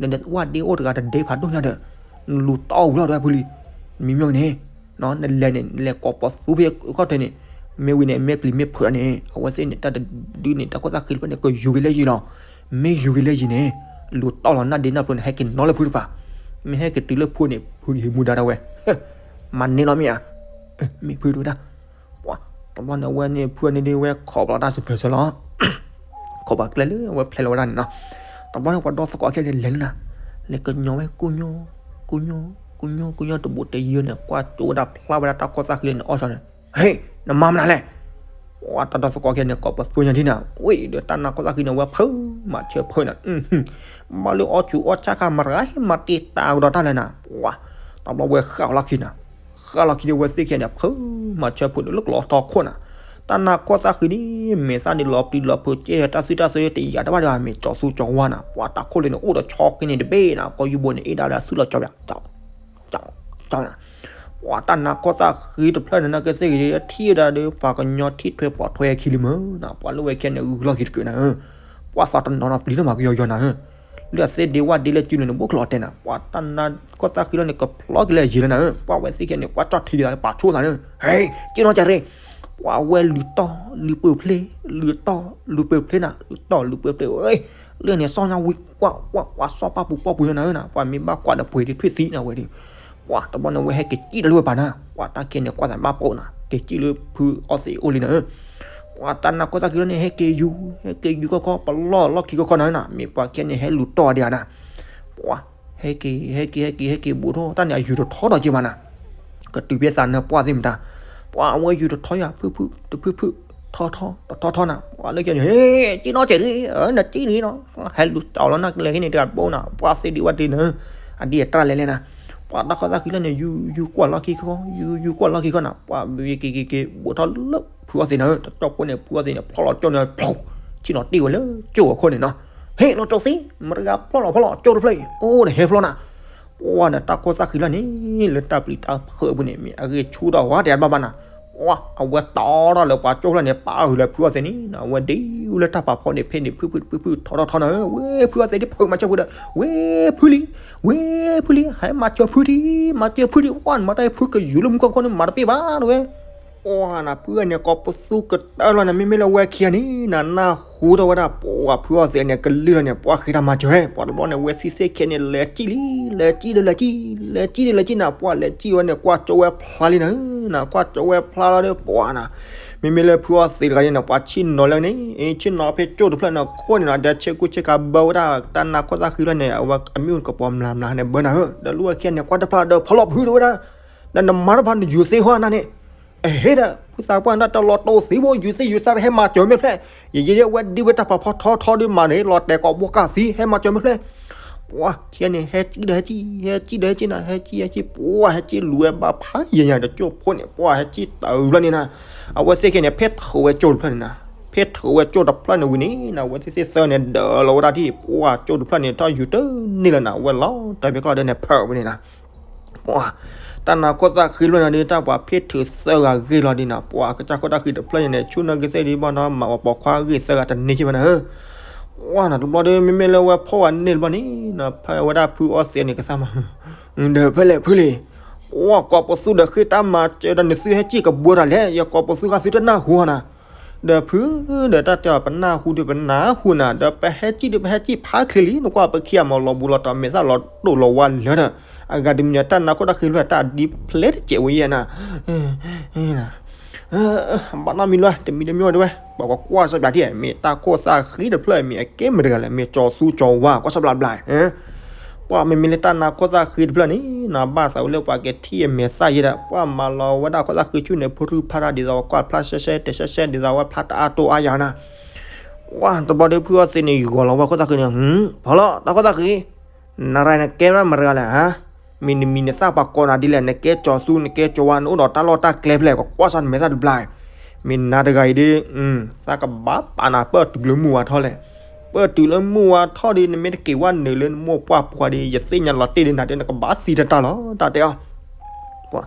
ဧါ, နဝၣ်ဒ့အိၣ်တဂၤတဒ့ဖးဒိၣ်ညါဒီး, နလူၤတီၢ်ဝံၤလီၤတဲဝဲဖုလံ, မံၤမ့ၢ်န့ၣ် နလဲၤန့ၣ် နလဲၤကိးပသူဖဲခီၣ်ထံးန့ၣ်, မ့ၢ်ဝံၤန့ၣ် မ့ၢ်ပျံၤမ့ၢ်ဖုးန့ၣ် အဝဲသ့ၣ်န့ၣ် တၢ်တဒုန့ၣ် တၢ်ကီၢ်သၣ်ဃံတဖျၢၣ်န့ၣ် ကယူၤက့ၤလၢယံၤလီၤ, မ့ၢ်ယူၤက့ၤလၢယံၤန့ၣ်, လူၤတီၢ်လီၤနၢ်ဒ့နၢ်ဖျိန့ၣ် ဟဲက့ၤနီၣ်လၢဖုတပၤ, မ့ၢ်ဟဲက့ၤတုၤလၢဖုန့ၣ် ဖုကဟံးမူဒါဒၣ်ဝဲ, မၤန့ၢ်လီၤမ့ၢ်ဧါ, မ့ၢ်ဖုတဝဲဒၣ်, ပှၤ တဘျီန့ၣ် အဝဲန့ၣ်ဖုန့ၣ်ဒ်ဝဲ ခိးဘျီတၢ်စံးဖဲဆၢလီၤ ခိးဘၣ်ကျဲလၢအဝဲဖျဲးလီၤဝဲဒၣ်န့ၣ်နီၤ, တဘျီန့ၣ် ပှၤဒီသကိးခဲန့ၣ်လဲၤလံနၤ, လဲၤကညီဝဲကူၣ်ညီ ကူၣ်ညီ ကူၣ်ညီ ကူၣ်ညီတဘိးတဲယံၤန့ၣ် ကွၢ်ကၠိဝဲဒၣ်ဖျါဝဲဒၣ်တၢ်ကီၢ်သၣ်ဃံလၢန့ၣ်အီၣ်ဆီန့ၣ်, ဟ့ၣ် နမၤမနုၤလဲၣ်, ပှၤတၢ်ဒီသကိးခဲန့ၣ် ကိးပသူညါဒ်နၤ, ဝ့ၢ်ဒီးတၢ်နးကီၢ်သၣ်ဃံန့ၣ် အဝဲဖုးမၤဆၢဖုးန့ၣ်, ဘၣ်လၢအီၣ်ဆူၣ်အီၣ်ဆၣ်ခါ မတၤဂၤဟဲမၤတ့ၢ်တၢ်ကဒီးတၢ်လဲၣ်နၤ, ပှၤ တဘျီဝဲဃၣ်လီၢ်ခံနၤ ဃၣ်လီၢ်ခံဒီး အဝဲသ့ၣ်ခံဂၤန့ၣ် ဖုးမၤဆၢဖုးဒီးလၢကလီၤထီခိၣ်နၤ, တၢ်နးကီၢ်သၣ်ဃံန့ၣ် မဲာ်သၣ်န့ၣ်လီၤပျံၤလီၤဖုး ကဲတၢ်သွံၣ်တၢ်သွဲတယာ်တဘၣ်ဒီး မ့ၢ်ကၠီၤသူကၠီၤဝါနၤ, ပှၤတၢ်ခိၣ်လၢန့ၣ် အိၣ်ဒီးဆီက့ၤန့ၣ်တဘ့ၣ်နၤ, ကီၢ်ယူဘိန့ၣ် အ့ၣ်ဒၣ်လၢအသွံၣ်လီၤကၠီၤဘၣ် ကၠီၤ ကၠီၤနၤ, ပှၤတၢ်နးကီၢ်သၣ်ဃံတဖျၢၣ်န့ၣ် နကသ့ၣ်ဂ့ၤ ထံၣ်ဝဲဒၣ်ဒီး ပှၤကညီထံၣ်ထွဲပိာ်ထွဲခံလံမ့ၢ်နၤ, ပှၤလၢဝဲခံဂၤန့ၣ် ဂုာ်လီၢ်ခံတကုာ်နၤဧၢ, ပှၤသးတနီၤနီၤပျံၤထီၣ်မၤကယီယီနၤဧၢ, လၢအသ့ဒ့ဝၣ်ဒ့လၢစုန့ၣ် နဘိၣ်ကျိၤတဲနၤ, ပှၤတၢ်နးကီၢ်သၣ်ဃံလီၤန့ၣ် ကဖျီက့ၤလၢယံၤလၢနၤဧၢ, ပှၤဝဲသ့ၣ်ခံဂၤန့ၣ် ပှၤကၠီၣ်ထံက့ၤသးလၢပာ်ဆိသးန့ၣ်, ဟဲ က့နီၣ်ကဲရ့ၣ်, ပှၤဝဲလုၢ်တီၢ်လုၢ်ပၢၢ်ဖျ့, လုၢ်တီၢ်လုၢ်ပၢၢ်ဖျ့နၤ, လုၢ်တီၢ်လုၢ်ပၢၢ်ဖျ့, လၢန့ၣ်စီၣ်ညါဝံၤ ပှၤ ပှၤ ပှၤစီၣ်ပာ်ပူၤပီၢ်ပူၤညါနၤဧၢနၤ, ပှၤမ့ၢ်ဘၣ်ကွၢ်ဒီးပှ့ၤဒ်ထွံၣ်သံနၤဝဲဒီး, ပှၤတဘျီန့ၣ် ဝဲဟဲက့ၤကံၣ်တၢ်လၢဝဲပၤနၤ, ပှၤတၢ်ခံဂၤန့ၣ် ကွၢ်သးဘၣ်ပိာ်နၤ, က့ၤကံၣ်လၢဖုအီသံးအိၣ်လံနၤဧၢ, ပှၤတၢ်နးကီၢ်သၣ်ဃံလီၤန့ၣ် ဟဲက့ၤယူၤ ဟဲက့ၤယူၤခီခီ ပလီၢ်လီၢ်ခံခီခီနၤဧၢနၤ, မ့ၢ်ပှၤခံဂၤန့ၣ် ဟဲလူၤတီၢ်ဒံးဧါနၤ ပှၤ ဟဲက့ၤ ဟဲက့ၤ ဟဲက့ၤ ဟဲက့ၤဘူးထီၣ် တၢ်န့ၣ်အယူၤတထီဒီးက့ၤမးနၤ, ကတုၤဖဲသးနၢ်ပှၢ်သ့ၣ်မတၤ, ပှၤအဝဲယူၤတထီယၤ ဖုၣ်ဖုၣ် တဖုၣ်ဖုၣ် ထီထီ တထီထီနၤ, ပှၤလၢခံဂၤန့ၣ် ဟဲ က့ၤနီၣ်ကဲရ့ၣ် နက့ၤန့ၣ်နီၤ, ဟဲလူၤတီၢ်လီၤနၢ်ကလဲၤဟံးန့ၣ်တဂၤတဘိနၤ, ပှၤသ့ဒံးဝၣ်ဒ့နၤ, အဒံးအတၢ်လဲၤလဲၣ်နၤ, ပှၤတၢ်ကီၢ်သၣ်ဃံလီၤန့ၣ် ယူၤ ယူၤကွၢ်လီၢ်ခံခီ ယူၤ ယူၤကွၢ်လီၢ်ခံခီနၤ, ပှၤက့ၤက့ၤက့ၤ ဘူးထီၣ်လၢဖုအီသံးနၤ, တကၠီၣ်ဖိန့ၣ် ဖုအီသံးန့ၣ် ဖီၣ်လီၤကၠိန့ၣ် ဖျိ ဆ့ၣ်နီၤတ့ၢ်ဝဲလၢကၠိအခိၣ်န့ၣ်နီၤ, ဟ့ၣ်လီၤတိၢ်သံ မတၤဂၤဖျီၣ်လီၤဖီၣ်လီၤ ကၠိတဖျၢၣ်အံၤ အိၣ်ဒီးဟဲဖျီနၤ, ပှၤန့ၣ် တၢ်ကီၢ်သၣ်ဃံလီၤန့ၣ် လၢတၢ်ပျံၤတၢ်ဖုးအပူၤန့ၣ် မ့ၢ်အဂ့ၢ်ဆူၣ်ထီၣ်ဝဲတဘၣ်ဘၣ်နၤ, ပှၤ အဝဲတီထီၣ်လၢပှၤကၠိဖျၢၣ်န့ၣ် ပာ်ဃုာ်လၢဖုအီသံးန့ၣ် အဝဲဒ့ဝဲလၢတၢ်ပာ်ဖီန့ၣ် ဖဲန့ၣ် ဖုၣ်ဖုၣ်တဖုၣ်ဖုၣ် ထီထီထီနၤ, ဝဲဖုအီသံးဒ်ဖုးမၤစၢၤဖုဒီး ဝဲဖုလံ ဝဲဖုလံ ဟဲမၤစၢၤဖုဒံး မၤစၢၤဖုဒံး ပှၤ နမၤတၢ်ဖုကယူၤလၢမူကီၢ်ခိၣ်န့ၣ် မၤတပ့ၢ်ဘၣ်တဝဲ ပှၤနၤ ဖုအီန့ၣ် ကိးပသူကတၢၢ်လီၤနၤ, မ့မ့ၢ်လၢဝဲခံဂၤန့ၣ် နနၢ်ဟူထီၣ်ဝဲဒၣ် ပှၤဖုအီသံးန့ၣ် ကလုၢ်လီၤန့ၣ် ပှၤဃ့တၢ်မၤစၢၤဝဲ, ပှၤတဘျီန့ၣ် ဝဲသ့ၣ်သ့ၣ်ခံဂၤန့ၣ် လဲၤကံၣ်လံ လဲၤကံၣ်ဒီးလဲၤကံၣ် လဲၤကံၣ်ဒီးလဲၤကံၣ်နၤ, ပှၤလဲၤကံၣ်ဝဲန့ၣ် ကွၢ်ကၠိဝဲဖျါလံနၤ, နကွၢ်ကၠိဝဲဖျါလီၤဒီး ပှၤနၤ မ့မ့ၢ်လၢဖုအီသံးတဂၤန့ၣ် ပှၤဆ့ၣ်နီၤလၢန့ၣ် ဆ့ၣ်နီၤဖဲကၠိတဖျၢၣ်န့ၣ်အခိၣ်န့ၣ်နီၤ, ဒီးဆ့ကူဆ့ကၤဘၢဝဲဒၣ် တၢ်နါကီၢ်သၣ်ဃံလီၤန့ၣ် အဝဲအမ့ၣ်အူကပီၤမျးမျးန့ၣ် ဘၢနၤဧၢ, ဒီးလၢဝဲခံဂၤန့ၣ် ကွၢ်တဖျါဒီး ဖီလီၤဖုတဝဲဒၣ်, ဒီးနမၤတဖၣ် နယူၤသ့ဟီနၤန့ၣ် အဟ့ၣ်ဒီး ဖုသးပှၢ်နတၢ်လီၤတိၢ်သံဘိ ယူၤသ့ယူၤသး ဟဲမၤစၢၤမ့ၢ်ဖျဲၣ်, ယယဲဒ်အဝဲဒ့ဝဲတၢ်ပာ်ဖီထီထီဒီးမၤန့ၣ် လီၤတဲာ်ကိးဘိကၢ်သံ ဟဲမၤစၢၤမ့ၢ်ဖျဲၣ်, ပှၤခံဂၤန့ၣ် ဟဲကံၣ်ဒီးဟဲကံၣ် ဟဲကံၣ်ဒီးဟဲကံၣ်နၤ ဟဲကံၣ်ဟဲကံၣ် ပှၤဟဲကံၣ်လူၤဝဲဘၣ်ဖးယံၤညါဒီးကၠိဖိန့ၣ် ပှၤဟဲကံၣ်တၢ်ဘျီန့ၣ်နၤ, အဝဲသ့ၣ်ခံဂၤန့ၣ် ဖဲထုးဝဲကၠိတဖျၢၣ်န့ၣ်နၤ, ဖဲထုးဝဲကၠိတဖျၢၣ်န့ၣ်ဝံၤန့ၣ်နၤ အဝဲသ့ၣ်သ့ၣ်သၢန့ၣ် ဒၢးလီၤဝဲဒၣ်ထံၣ် ပှၤကၠိတဖျၢၣ်န့ၣ် ထီၣ်ယူၤတန့ၢ်လၢၤနၤ အဝဲလီၤတၢ်ဖဲကျီဒီးန့ၣ် ဖၢးဝဲန့ၣ်နၤ ပှၤ တၢ်နါကီၢ်သၣ်ဃံလီၤန့ၣ်ဒီး တၢ်ပှၤဖ့ထုးသၢဂၤဂ့ၢ်လီၤဒ်နၤ ပှၤကစၢ်ကီၢ်တၢ်ဃံတဖျၢၣ်န့ၣ် ဆူၣ်နီၣ်က့ၤသ့ၣ်ဒ်ဘၣ်ဒီး မၤပှၤပိာ်ခွါဂ့ၢ်သၢဂၤတန့ၢ်က့ၤဘၣ်နၤဧၢ, ပှၤ ဝါနၤတဘျီဒီး မ့မ့ၢ်လၢဝဲဖီၣ်ဝဲန့ၣ်တဘျီန့ၣ် ဖဲဝဲဒၣ်ဖုအီသံးန့ၣ်ကသးမး, ဒီးဖဲလဲၣ်ဖုလံ, ဝါကိးပသူဒီးဃ့တၢ်မၤစၢၤဒီး နသုဟဲစံၣ်ကဘှီတၢ်လဲၣ်, ယကိးပသူဃါသုတနၢ်ဟူနၤ, ဒီးဖု ဒီးတၢ်တဲအီၤ ပနၢ်ဟူဒီးပနၢ်ဟူနၤ, ဒီးပဟဲစံၣ်ဒီးပဟဲစံၣ်ဖးချ့လံ, နကွၢ်ပခံအမၤလီၤဘူးလီၤတီၤ မဲာ်သၣ်လီၤတိၢ်လီၤဝါလၢာ်ဒီး, အဂၤတမံၤတၢ်နါခိၣ်တၢ်ဃံဖျၢၣ် တၢ်ဒ်ဖျဲးတစဲးဝဲယဲနၤ ဘၣ်နီတမံၤလၢၤ တမံၤတမံၤဒ်ဝဲ, ပှၤကကွၢ်စၢ်ပၠးထံၣ် မ့ၢ်တၢ်ခိၣ်သၣ်ဃံတဖျၢၣ် မ့ၢ်အကဲမတၤတဂၤလဲၣ်, မ့ၢ်ကၠီၤသူကၠီၤဝါ ကွၢ်စၢ်ဘျးဘျး, ပှၤမ့မ့ၢ်လၢတၢ်နါခိၣ်သၣ်ဃံတဖျၢၣ်န့ၣ် နဘၣ်သးဝဲလၢပှၤကထံၣ်အမဲာ်သၣ်ယဲဒီး ပှၤမၤလီၤဝဲဒၣ်ခိၣ်သၣ်ဃံဆူၣ်န့ၣ် ဖုရူဖးတၢ်ဒ်သိးဝဲကွၢ်ဖျါရှဲရှဲတဲာ်ရှဲရှဲ ဒ်သိးဝဲဖျါတအါတိအါယၤနၤ, ဝါတဘျီဒီးဖုအီသံးန့ၣ် ယဂီၤလီၤဝဲခိၣ်သၣ်ဃံန့ၣ်, ဖီလီၤ တၢ်ခိၣ်သၣ်ဃံ နရၤနကဲမတၤတဂၤလဲၣ်ဧါ, မ့ၢ်နမံၤနသၣ်ပှၤကိးနၤဒ်လဲၣ်, နကဲကၠီၤသူ နကဲကၠီၤဝါ နအိၣ်ဒီးတၢ်လီၢ်တၢ်ကျဲဖဲလဲၣ်, ကကွၢ်စၢ်နမဲာ်သၣ်တဘျါ, မ့ၢ်နၤတဂၤအံၤဒီး, သးကဘၣ်ပာ်နၤပၢၢ်တုၤလၢမုၢ်ဝါထီၣ်လဲၣ်, ပၢၢ်တုၤလၢမုၢ်ဝါထီၣ်ဒီး နမ့ၢ်တက့ၤဝဲနုာ်လၢနမိၢ်ပှၢ်ပှၢ်ဒီး ယသ့ၣ်ညါလီၤတံၢ်ဒီးနၤဒီး နကဘၣ်သံတၢ်တၢ်လီၤ တၢ်တဲအီၤ ပှၤ,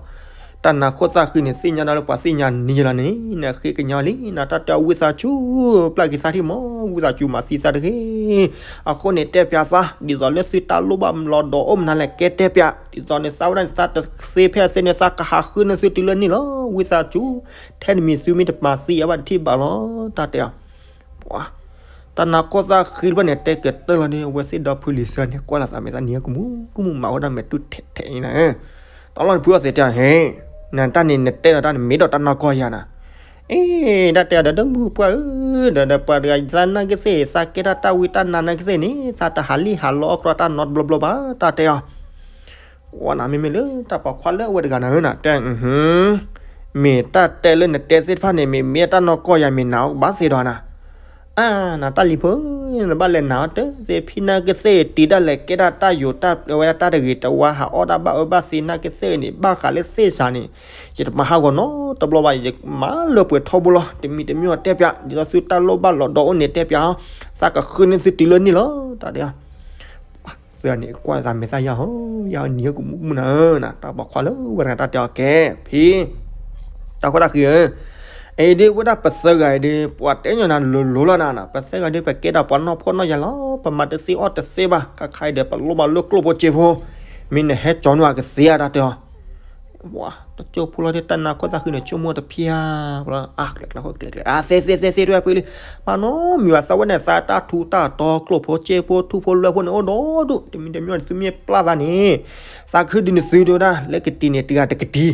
တၢ်နါခိၣ်သၣ်ဃံန့ၣ် သ့ၣ်ညါဒၣ်လၢပှၤသ့ၣ်ညါနံၤလီၤန့ၣ် နဃ့ကညးလံ နတၢ်တဲအီၤ ဝံသးစူၤ ပျၢ်က့ၤသးထံၣ်မး ဝံသးစူၤမၤသံသးတဂ့ၤ, အဃိန့ၣ် တဲပၠးသး ဒ်သိးလၢသုတၢ်လိၣ်ဘၣ်လီၤဒီးအိၣ်မနုၤလဲၣ် ကဲတဲပၠး ဒ်သိးန့ၣ် သးဝဲဒၣ်န့ၣ် သးတသ့ဖဲအသ့န့ၣ် သးကဟးဃုန့ၢ်သုတုၤလၢနံၣ်လီၤ ဝံသးစူၤ, ထဲတမံၤသုမ့ၢ်တမၤသံအဘၣ်တထံၣ်ဘၣ်လီၤ တၢ်တဲအီၤ ပှၤ, တၢ်နါခိၣ်သၣ်ဃံတဖျၢၣ်န့ၣ် တဲကတၢၢ်လီၤန့ၣ် အဝဲသ့ၣ်ဒီဖုလံၤသၢန့ၣ် ကွၢ်လီၤသးမဲာ်သၣ်နံၤကမူကမူ မၤဝဲဒၣ်မဲာ်တူၢ်ထဲးထဲးန့ၣ်နၤ, တၢ်လီၢ်န့ၣ်ဖုအီသံးတဲအီၤ ဟ့, နတၢ်န့ၣ် နတဲဒီးတၢ်န့ၣ်မ့ၢ်ဒီးတၢ်နီၢ်ကီၢ်ယၤနၤ, အ့ တၢ်တဲအီၤဒီး ဒီမုၣ်ပှၢ်ဧၢ, ဒီးဒီးပှၤတဂၤသးနာ်က့သ့ၣ် သးကဲထီၣ်တၢ်ဝံတၢ်နါနာ်က့သ့ၣ်န့ၣ် သးတဟးလံၣ်ဟးလီအီၣ်ကြီတၢ်နီတဘျီဘျီဘၣ် တၢ်တဲအီၤ ဝဲနၤမ့မ့ၢ်လၢတၢ်ပိာ်ခွါလၢအဝဲတဂၤနၤဧၢနၤ တဲ, မ့ၢ်တၢ်တဲလၢနတဲသ့ၣ်တဖၣ်န့ၣ် မ့ၢ်မ့ၢ်တၢ်နီၢ်ကီၢ်ယၤ မ့ၢ်နၤအီၤကဘၣ်သ့ဒီးနၤ, အါ နတၢ်လံၤဖိ နဘၣ်လဲၤနၤအီၤတသ့ဖံနာ်က့သ့ၣ် တုၤဒၣ်လဲာ်ကဲဒၣ်တၢ်ယိာ်တၢ်ဝဲဒၣ်တၢ်တဂ့ၤတဝါ ဟးအီၣ်တၢ်ဘၣ်အၢဘၣ်သီနာ်က့သ့ၣ်န့ၣ် ဘၣ်ဃးလၢသ့ၣ်စးန့ၣ်, ယတမၤဟးဂီၤနီတဘျီဘၣ် ယမၤလၢပှဲၤထီဘိလီၤ တမံၤတမံၤအီၤတဲပၠး ဒ်သိးသုတၢ်လိၣ်ဘၣ်လီၤဒီးအိၣ်န့ၣ်တဲပၠး, သးကဃုန့ၢ်သုတုၤလၢနံၣ်လီၤ တၢ်တဲ သၢဂၤန့ၣ် ကွၢ်သးမဲာ်သၣ်ယၤဟီ, ယၤနံၤကမူကမူနၤဧၢ, တၢ်ပိာ်ခွါလၢဝဲတဂၤတၢ်တဲအီၤကဲ, ဖံ, တၢ်ခိၣ်တၢ်ဃံဧၢ, အံၤဒ်ဝဲဒၣ်ပသၢဂၤအံၤဒီး ပှၤတဲညီနၤလိၤလိၤလီၤနၤ, ပသၢဂၤဒီး ပကဲဒၣ်ပှၤနီၢ်ဖှီၣ်နီၢ်ယာ်လီၤ, ပမၤတသ့အီၣ်တသ့ဘၣ်, ခါခါအံၤဒီး ပလိၣ်ဘၣ်လၢကျိၣ်ဖိစ့ဖိ, မ့ၢ်နဟဲကၠီနုာ်အကသ့ဧါ တၢ်တဲအီၤ ပှၤတကၠိဖိလီၤဒီး တၢ်နါခိၣ်သၣ်ဃံန့ၣ် ဆိကမိၣ်တဖျါ, အါ ကျဲးကျဲးကျဲးကျဲး အါ သ့သ့သ့သ့ တဝဲဖုလံ, မၤနီတမံၤဘၣ် သးဝဲန့ၣ် သးတၢ်ထူးတၢ်တီၤ ကျိၣ်ဖိစ့ဖိ ထူဖိလွဲဖိန့ၣ် အိၣ်ဒီဒူၣ်, တမံၤတမံၤန့ၣ် သုမ့ၢ်ပျၢ်သးန့ၣ် သးခုဒုးန့ၣ်သုတဝဲဒၣ် လၢကတံၤန့ၣ် တဂၤတကတံၤ,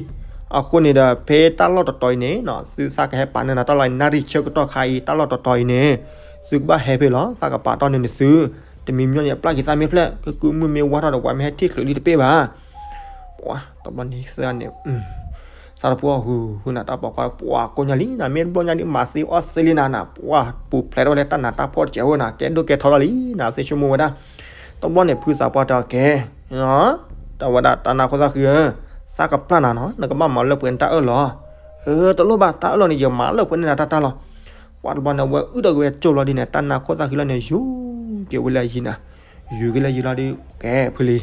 အဃိန့ၣ်ဒီး ဖဲတၢ်လီၢ်တတီၤအံၤန့ၣ် သုသးကဟဲပာ်န့ၢ်နၤတၢ်လီၢ်အံၤ နၣ်ရံၣ်ဆၢကတီၢ်ခါအံၤ တၢ်လီၢ်တတီၤအံၤန့ၣ် သုကဘၣ်ဟဲဖဲလီၤ, သးကပာ်တီၢ်န့ၢ်န့ၣ်သု, တမံၤမံၤန့ၣ် အပျၢ်က့ၤသးမ့ၢ်ဖျဲၣ် ကကုၢ်မုၣ်မ့ၢ်ဝါထီၣ်ဒီး ပှၤမ့ၢ်ဟဲထံၣ်ချုးလံတပ့ၢ်ဘၣ် ပှၤတဘျီန့ၣ်သၢဂၤန့ၣ်, သးတဖိအီၣ်ဟုၣ်ဟုၣ်နၤ တၢ်ပိာ်ခွါ ပှၤကိးညါလံနၤ မ့ၢ်တဘျီညါဒ်မၤသ့အီၣ်သ့လံနၤနၤ ပှၤပူၤဖျဲးထီၣ်ဝဲလၢတၢ်နးတၢ်ဖှီၣ်တစဲးဝဲနၤ ကဲဒိၣ်ကဲထီလီၤလံနၤ သ့ၣ်ဆိကမိၣ်ဝဲဒၣ်, တဘျီန့ၣ် ဖုသးပှၢ်တဲအီၤကဲ, တၢ်ဝဲဒၣ်တၢ်နါခိၣ်သၣ်ဃံဧၢ, သးကပျၢ်နၤနီၤ နကဘၣ်မၤလၢပှဲၤနတၢ်အၢၣ်လီၤ, အၢ တလိၣ်ဘၣ်တၢ်အၢၣ်လီၤန့ၣ် ယမၤလၢပှဲၤန့ၢ်နၤတၢ်တၢ်လီၤ, ပှၤတဘျီန့ၣ် အဝဲအုၣ်ထီၣ်က့ၤဝဲကၠိလီၤဒ်န့ၣ် တၢ်နါခိၣ်သၣ်ဃံလီၤန့ၣ် ယူၤက့ၤဝဲလၢအယံၤနၤ ယူၤက့ၤလၢယံၤလီၤဒီး ကဲဖုလံ,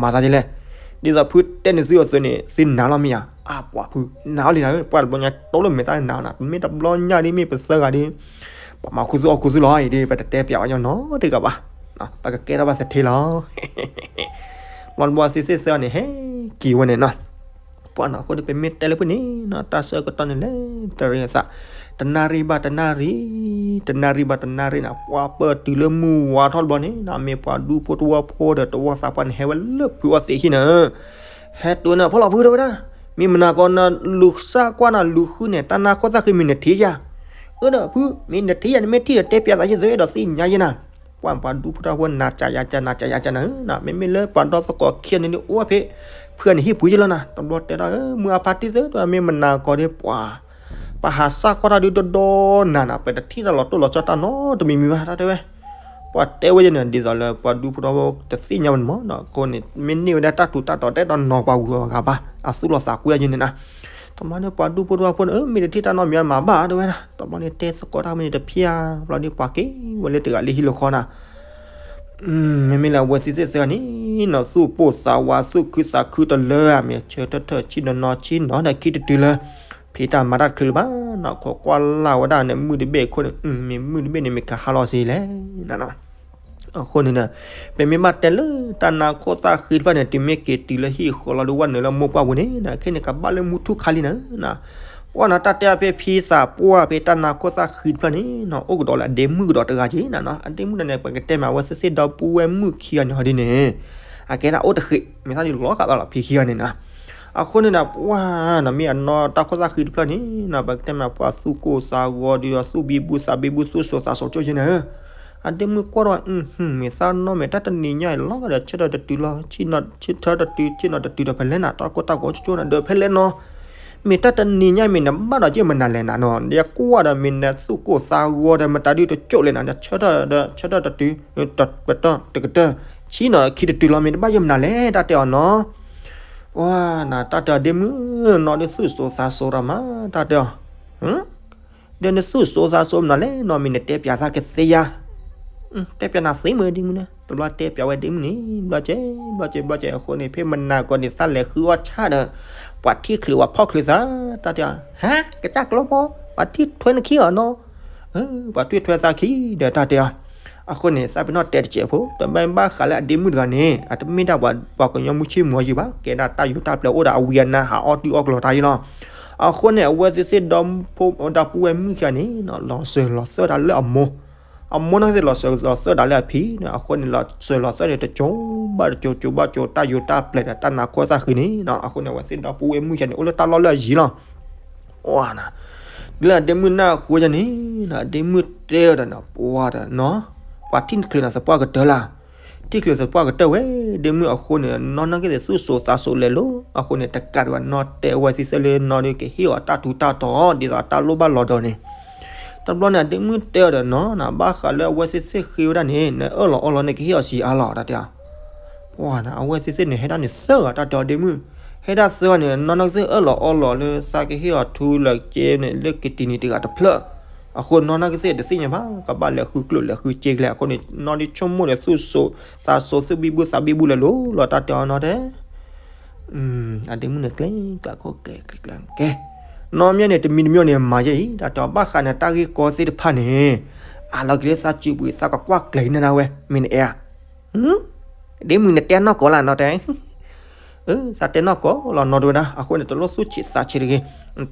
မၤသးဒ်လဲၣ်, ဒ်သိးဖုတဲန့ၢ်သုအသိးန့ၣ် သုနာ်လီၤမ့ၢ်ဧါ, အါပှၤဖု နာ်လီၤလံနၤဧၢ, ပှၤတဘျီညါတလိၣ်မဲာ်သးနာ်နၤ မ့ၢ်တဘျီညါဒ်မ့ၢ်ပသၢဂၤဒီး ပှၤမၤခူသူၣ်အီၣ်ခူသူၣ်လီၤအံၤဒီး ပတတဲပၠးဝဲညီနီတဂၤဘၣ်, ပကကဲထီၣ်ဘၣ်သထ့လီၤ ဘျီတဘျီသ့ၣ်သ့ၣ်သၢဂၤန့ၣ် ဟဲက့ၤဝဲန့ၣ်နီၤ, ပှၤနီၤ အဃိန့ၣ် ပမ့ၢ်တဲလၢဖုန့ၣ်နီၤ တၢ်ဆၢကတီၢ်န့ၣ်လဲၤတရံးအသး, တနၣ်ရံၣ်ဘၣ်တနၣ်ရံၣ်, တနၣ်ရံၣ်ဘၣ်တနၣ်ရံၣ်နီၤ ပှၤပၢၢ်တုၤလၢမုၢ်ဝါထီၣ်တဘျီန့ၣ်နီၤ မ့ၢ်ပှၤဒူဖိတဝီဖိဒီးတဝီသးပှၢ်န့ၣ် ဟဲဝဲလၢဖုအီၣ်သံးဟံၣ်န့ၣ်, ဟဲတုၤန့ၣ် ဖီလီၤဖုတဲဝဲဒၣ်, မ့ၢ်မနၤကီးနလူၤစၢ်ကွၢ်နၤ လူၤဃုန့ၣ် တၢ်နါခိၣ်သၣ်ဃံမ့ၢ်နထံၣ်ယၤ, အၢဒီးဖု မ့ၢ်နထံၣ်ယၤ နမ့ၢ်ထံၣ်ဒီးတဲပၠးသးယဲၢ်သ့ဒီးသ့ၣ်ညါယဲၢ်နၤ ပှၤပှၤဒူဖိတဝီဖိ နၤစၢ်ယၤစၢ် နၤစၢ်ယၤစၢ်နၤဧၢ, မ့မ့ၢ်လၢပှၤဒီသကိးခံဂၤန့ၣ်ဒ်အိၣ်ဖဲ ဖုန့ၣ်ဟံၣ်ပူၤယဲၢ်လီၤနၤ, တဘျီတဲဒၣ်ဧၢ မုၢ်အဖါတံၢ်သ့ မ့ၢ်မနၤကီးဒီးပှၤ ပဟးစၢ်ကွၢ်တၢ်ဒုးဒီဒီနၤနၤ ပတထံၣ်တၢ်လီၤတိၢ်လီၤဆီတၢ်နီတမံၤမံၤဘၣ် တၢ်တဲဝဲ, ပှၤတဲဝဲယဲၢ်န့ၣ် ဒ်သိးလၢပှၤဒူဖိတဝီဖိတသ့ၣ်ညါဝဲန့ၣ်မးနီၤ, အဃိန့ၣ် မ့ၢ်န့ၢ်ဝဲဒၣ်တၢ်ထူးတၢ်တီၤ တအဲၣ်ဒိးနီၤပှၤဂုၤဂၤဘၣ် အသူၣ်လီၤသးကွံယဲၢ်န့ၣ်နၤ တမၤန့ၣ် ပှၤဒူဖိတဝီဖိန့ၣ် မ့ၢ်တထံၣ်တၢ်နီတမံၤမၤဘၣ်တဲဝဲဒၣ်, တဘျီန့ၣ်တဲသကိးတၢ်မ့ၢ်န့ၣ်တဖျါ, ဘျီဒ်ပှၤက့ၤဝဲလၢတဂၤလၢဟံၣ်လၢဃီနၤ, မ့မ့ၢ်လၢအဝဲသ့ၣ်သ့ၣ်သၢဂၤန့ၣ်နီၤ သူၣ်ပိၢ်သးဝး သူၣ်ခုသးခုတလၢဧါ မ့ၢ်ဆၢထၢၣ်ထၢၣ်ဆံနီၤနီၤဆံနီၤဒီးခံတတုၤလၢ ဖံးတၢ်မၤတၢ်တချုးလၢၤဘၣ်နီၤ, ခိးကွၢ်လၢ်ဝဲဒၣ်န့ၣ် မုၢ်တဘ့ၣ်အခိၣ်န့ၣ်, မ့ၢ်မုၢ်တဘ့ၣ်န့ၣ် မ့ၢ်ကဟါလီၤစ့လဲၣ်နီၤ. အဃိန့ၣ်ဒီး ပမ့ၢ်ဘၣ်တဲလၢတၢ်နါခိၣ်သၣ်ဃံတဖျၢၣ်န့ၣ် တုၤမ့ၢ်က့ၤတုၤလၢဟံၣ်ဃီလီၤဒီး ဝဲနုာ်လၢမိၢ်ပှၢ်ပူၤန့ၣ် ခဲန့ၣ်ကဘၣ်လၢမူထူၣ်ခါလံနၤ. ပှၢ်နၤ တၢ်တဲအီၤဖဲဖံသးပှၢ်ဖဲတၢ်နါခိၣ်သၣ်ဃံတဖျၢၣ်န့ၣ်နီၤ အိၣ်ကဒီးလၢအဒ့မုၣ်ကဒီးတဂၤက့နီၤနီၤ. အဒ့မုၣ်န့ၣ် ပကတဲမး အဝဲသ့ၣ်သ့ၣ်ဒီပုၢ်ဝဲၢ်မုၣ်ခံဂၤန့ၣ်ဟီဒ်န့ၣ် အကဲဒၣ်အိၣ်တဃ့ မ့ၢ်သးဒ်လီၤဃးသးလီၤ ဖံခံဂၤန့ၣ်နီၤ. အဃိန့ၣ်ဒီး ပှၢ်နၤ မ့ၢ်အနီၢ်တၢ်ခိၣ်သၣ်ဃံတဖျၢၣ်န့ၣ်နီၤ ပကတဲမး ပှၤသူၣ်ကိၢ်သးဂီၤဒီး သူၣ်ဘံဘူသးဘံဘူ သူၣ်စိၤသးစိၤကၠိက့န့ၣ် အဒ့မုၣ်ကွၢ်ဒီး မ့ၢ်သးနီၢ် မ့ၢ်တၢ်တနံၤညါအံၤလီၤဒီး ဆၢထၢၣ်တတုၤလီၤ, ဆၢထၢၣ်တတုၤ ဆ့ၣ်နီၤတတုၤဒီးဖဲလဲၣ်နၤ တၢ်ကိၢ်တၢ်ဂီၤကၠိကၠိနၤ ဒီးဖဲလဲၣ်နီၤ. မ့ၢ်တၢ်တနံၤညါအံၤ မ့ၢ်နဘၣ်ဒီးက့မနုၤလဲၣ်နၤနီၤ, ယကွၢ်ဒီး မ့ၢ်နသူၣ်ကိၢ်သးဂီၤဒီး မတၤဒုတကၠိလဲၣ်နၤ, ဆၢထၢၣ်ဒီး ဆၢထၢၣ်တတုၤ တကတၢၢ် ဆ့ၣ်နီၤခံတတုၤလီၤ မ့ၢ်တဘၣ်ယဲမနုၤလဲၣ် တၢ်တဲအီၤနီၤ. ပှၢ်နၤ တၢ်တဲအီၤဒ့မုၣ်နီၤ ဒုးသူၣ်စိၤသးစိၤဒီးမး တၢ်တဲအီၤ ဒီးနသူၣ်စိၤသးစိၤမနုၤလဲၣ်နီၤ မ့ၢ်နတဲပၠးသးကသ့ဧါ. တဲပၠးနၤသ့မ့ၢ်ဒ့မုၣ်န့ၣ် တဘျီတဲပၠးဝဲဒ့မုၣ်န့ၣ် ဘျီကဲ ဘျီကဲ ဘျီကဲ အဃိန့ၣ် ဖဲမနၤကီးန့ၣ် သးလဲၤဃုအီၣ်ဆၣ်ဒီး ပှၤထံၣ်ချုးဝဲဖီၣ်ချုးသး တၢ်တဲအီၤ ဟါ ကစၢ်ကျိဖိ ပှၤထံၣ်ထွဲနခံအီၤနီၤ, ပှၤထွဲထွဲသးခံဒီး တၢ်တဲအီၤ. အဃိန့ၣ် သးပ့ၤနီၣ်တဲတစဲးဖိ တဘၣ်ဘၣ်ဃးလၢအဒ့မုၣ်တဂၤန့ၣ် အတမ့ၢ်ဒၣ်ပှၤကညီမုၢ်ဆ့ၣ်မုၢ်ဂီၤယုာ်ဘၣ်, ကဲဒၣ်တၢ်ယူးတၢ်ပျဲၤအိၣ်ဒီးအဝံအနါ ဟးအီၣ်တံၢ်အီၣ်ကျီၤတၢ်အံၤလီၤ. အဃိန့ၣ် အဝဲသ့ၣ်သ့ၣ်ဒီ ဒီပုၢ်ဝဲၢ်မုၣ်ခံဂၤန့ၣ် လီၤစၢၤလီၤသွဲၣ်တၢ်လၢအမိၢ်, အမိၢ်နီၢ်ကသ့ၣ်လီၤစၢၤလီၤသွဲၣ်တၢ်လၢအဖံ, အဃိန့ၣ် လီၤစၢၤလီၤသွဲၣ်န့ၣ် တစိၤဘၣ်တစိၤ စိၤဘၣ်စိၤ တၢ်ယူးတၢ်ပျဲၤဒီး တၢ်နါခိၣ်သၣ်ဃံန့ၣ်နီၤ. အဃိန့ၣ် အဝဲသ့ၣ်ဒီပုၢ်ဝဲၢ်မုၣ်ခံဂၤန့ၣ် အိၣ်လၢတၢ်လီၢ်လၢအယံၤလီၤ. ပှၢ်နၤ ဒ်လၢအဒ့မုၣ်နၢ်ဟူန့ၣ် အဒ့မုၣ်တဲအီၤဒီးနီၤ ပှၢ်ဒီးနီၤ ပှၤထံၣ်ချုးနၤသပှၢ်ကတၢၢ်လၢ်, ထံၣ်ချုးသပှၢ်ကတၢၢ်ဝဲ ဒ့မုၣ်အဃိန့ၣ် နီၢ်နီၢ်ကသ့ၣ်သူၣ်စိၤသးစိၤလဲၤလိၤ, အဃိန့ၣ် တကးဒံးဘၣ်နီၢ်တဲအဝဲသ့ၣ်သ့ၣ်လၢနီၢ်ဒုး ကဟ့ၣ်အီၤတၢ်ထူးတၢ်တီၤ ဒ်သိးအတၢ်လိၣ်ဘၣ်လီၤဒီးန့ၣ်. တဘျီန့ၣ် အဒ့မုၣ်တဲအီၤဒီးနီၤ နဘၣ်ဃးလၢအဝဲသ့ၣ်သ့ၣ်ဃ့ဝဲဒၣ်န့ၣ် နအၢၣ်လီၤအီလီၤန့ၣ် ကဟ့ၣ်အီၤဆံးအါလီၤ တၢ်တဲအီၤ. ပှၢ်နၤ အဝဲသ့ၣ်သ့ၣ်န့ၣ် ဟဲဒၣ်န့ၣ်သၢဂၤ တၢ်တဲအီၤဒ့မုၣ်, ဟဲဒၣ်သၢဂၤန့ၣ် နီၢ်နီၢ်ကသ့ၣ်အၢၣ်လီၤအီလီၤလၢသးကဟ့ၣ်အီၤထူလၢကဲန့ၣ် လၢကတံၤန့ၣ်တဂၤတဖျၢၣ်, အဃိနီၢ်နီၢ်ကသ့ၣ်တသ့ၣ်ညါဘၣ် ကဘၣ်လဲၤဃုကျိၣ်လဲၤဃုစ့ကျဲ အဃိန့ၣ် နီၢ်ဒုးဆိကမိၣ်ဒီးသူၣ်စိၤသးစိၤ သူၣ်ဘံဘူသးဘံဘူလဲၤလိၤလီၤ တၢ်တဲအီၤနီၤတဲ အဒ့မုၣ်န့ၣ် ကျဲကျးခိၣ်ကျဲကျးကျးကဲ, နီၢ်မ့ၢ်န့ၣ် တမံၤတမံၤန့ၣ် မၤယဲအံၤ တၢ်တဲအီၤ ဘၣ်ဃးန့ၣ် တၢ်ဂ့ၢ်ကီသ့ၣ်တဖၣ်န့ၣ် အလီၤက့ၤလၢသးစုပူၤ သးကကွၢ်ကျဲၤနၤဝဲ မ့ၢ်နအဲၣ်ဧါ. ဒ့မုၣ်နတဲနီၢ်ကီးလၢနီၤတဲ သးတဲနီၢ်ကီးလီၤနီၤ တဲဝဲဒၣ် အဃိန့ၣ် တလိၣ်သူၣ်ဆံးသးဆံးတဂ့ၤ,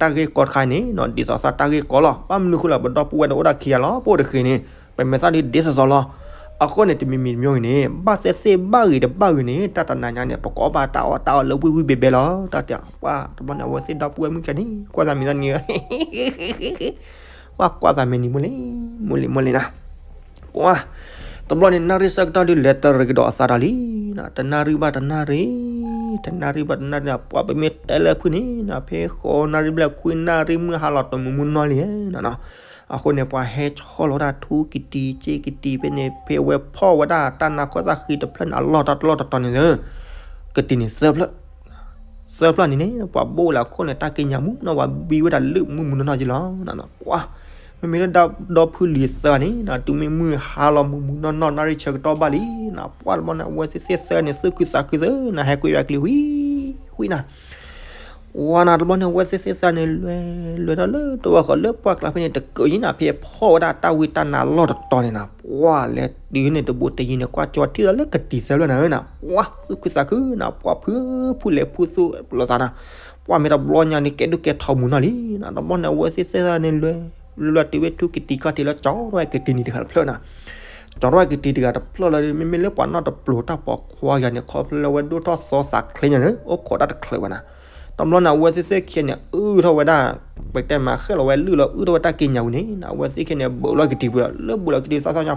တၢ်ဂ့ၢ်ကီတခါန့ၣ်နီၤ ဒ်သိးသးတၢ်ဂ့ၢ်ကီလီၤ ဘၣ်မနုၤဃိလၢ ပဒီပုၢ်ဝဲၢ်န့ၣ် အိၣ်ဒၣ်ခံဂၤလီၤ ပအိၣ်တဃ့န့ၣ် ပမ့ၢ်သးဒ်ဒ်သိးသိးလီၤ. အဃိန့ၣ် တမံၤမံၤတမံၤဂ့ၤန့ၣ် ဘၣ်သဲသ့ၣ်ဘၣ်ဂ့ၤတဘၣ်ဂ့ၤန့ၣ် တၢ်တနၤညါန့ၣ် ပကအီၣ်ဘၣ်တၢ်အီၣ်တၢ်အီလၢဝံၣ်ဝံၣ်ဘဲဘဲလီၤ တၢ်တဲ ပှၢ်တဘျီန့ၣ် အဝဲသ့ၣ်ဒီပုၢ်ဝဲၢ်မုၣ်ခံဂၤန့ၣ် ကွၢ်သးမံၤသးနံၤ ကွၢ်ကွၢ်သးမံၤနံၤ မိၢ်လံ မိၢ်လံ မိၢ်လံနၤ ပှၢ် တဘျီန့ၣ် နၣ်ရံၣ်ဆၢကတီၢ်ဒုး လဲၤတရံးကဒီးအသးတၢ်လံ, တနၣ်ရံၣ်ဘၣ်တနၣ်ရံၣ်, တနၣ်ရံၣ်ဘၣ်တနၣ်ရံၣ် ပှၢ်ပမ့ၢ်တဲလၢဖုၣ်န့ၣ် ဖဲဃိးနၣ်ရံၣ်ဘျဲၣ်ခွံနၣ်ရံၣ် မုၢ်ဟါလီၤတမုၢ်မုၢ်နီၢ်လံနီၤ. အဃိန့ၣ် ပှၤဟဲဆီလီၤဝဲဒၣ်ထူကတံၤစ့ကတံၤဖဲန့ၣ် ဖဲအဝဲဖီၣ်ဝဲဒၣ်တၢ်နါခိၣ်သၣ်ဃံတဖျၢၣ်န့ၣ် အလီၢ်တၢ်တလီၢ်တတီၤန့ၣ်လၢ ကတံၤန့ၣ်သၢဖျၢၣ် သၢဖျၢၣ်န့ၣ်န့ၣ် ပှၤဘိၣ်လၢအခိၣ်န့ၣ် တၢ်က့ညါမူနီၤ ပှၤဘံဝဲဒၣ်လၢမုၢ်မုၢ်နီၢ်နီၢ်က့လီၤ. ပှၢ် မ့မ့ၢ်လၢဒီဖုၣ်လံၤသၢဂၤန့ၣ် တုၤမ့ၢ်မုၢ်ဟါလီၤမုၢ်မုၢ်နီၢ်နီၢ် နၣ်ရံၣ်ဆၢကတီၢ်ဘၣ်လံနီၤ ပှၢ်တဘျီန့ၣ် အဝဲသ့ၣ်သ့ၣ်သၢဂၤန့ၣ် သူၣ်ခုသးခုသၢနၤ ဟဲကွံာ်ဝဲကျံဝံၤဝံၤနၤ ပှၢ်နၤ တဘျီန့ၣ် အဝဲသ့ၣ်သ့ၣ်သၢဂၤန့ၣ် လဲၤလဲၤဒီးလၢတဝီဃီလၢပှၢ်ကျါဖဲန့ၣ် တကၢးယံၤနၤ ဖဲအဖီၣ်ဝဲဒၣ်တၢ်ဝံတၢ်နါလီၢ်တတီၤန့ၣ်နၤ ပှၢ်လဲၤတုၤန့ၣ် တဘိတယံၤန့ၣ် ကွၢ်ကၠီထံၣ်လီၤလၢကတံၤသၢဖျၢၣ်နၤဧၢနၤ ပှၢ်သူၣ်ခုသးခုနၤ ပှၢ်ဖုဖုၣ်လဲၤဖုသူၣ်လိာ်သးနၤ ပှၢ်မ့ၢ်တဘျီညါန့ၣ် ကဲဒိၣ်ကဲထီမုၢ်နီၢ်လံနၤ တဘျီန့ၣ် အဝဲသ့ၣ်သ့ၣ်သၢဂၤန့ၣ် လဲၤလဲၤတုၤဝဲထူကတံၤခီၣ်ထံးလၢ ကၠီထီၣ်ဝဲကတံၤန့ၣ်တဂၤတဖျၢၣ်နၤ ကၠီထီၣ်ဝဲကတံၤတဂၤတဖျၢၣ်လီၤဒီး မ့မ့ၢ်လၢပှၤနီၢ်တပျိၤတၢ်ပိာ်ခွါယၤန့ၣ် ခီဖျိလၢအဝဲဒိၣ်ထီၣ်သီသးချ့ညါန့ၣ် အိၣ်ခိးတၢ်တချုးဘၣ်နၤ တဘျီန့ၣ် အဝဲသ့ၣ်သ့ၣ်ခံဂၤန့ၣ် အုၣ်ထီၣ်ဝဲဒၣ် ပတဲမးဃဲၣ်လီၤဝဲလုၢ်လီၤအုၣ်ထီၣ်ဝဲတၢ်က့ညါဝံၤန့ၣ် အဝဲသ့ၣ်ခံဂၤန့ၣ် ဘၢးလီၤကတံၤပူၤဒီး လၢဘၢးလီၤကတံၤသီသီညါ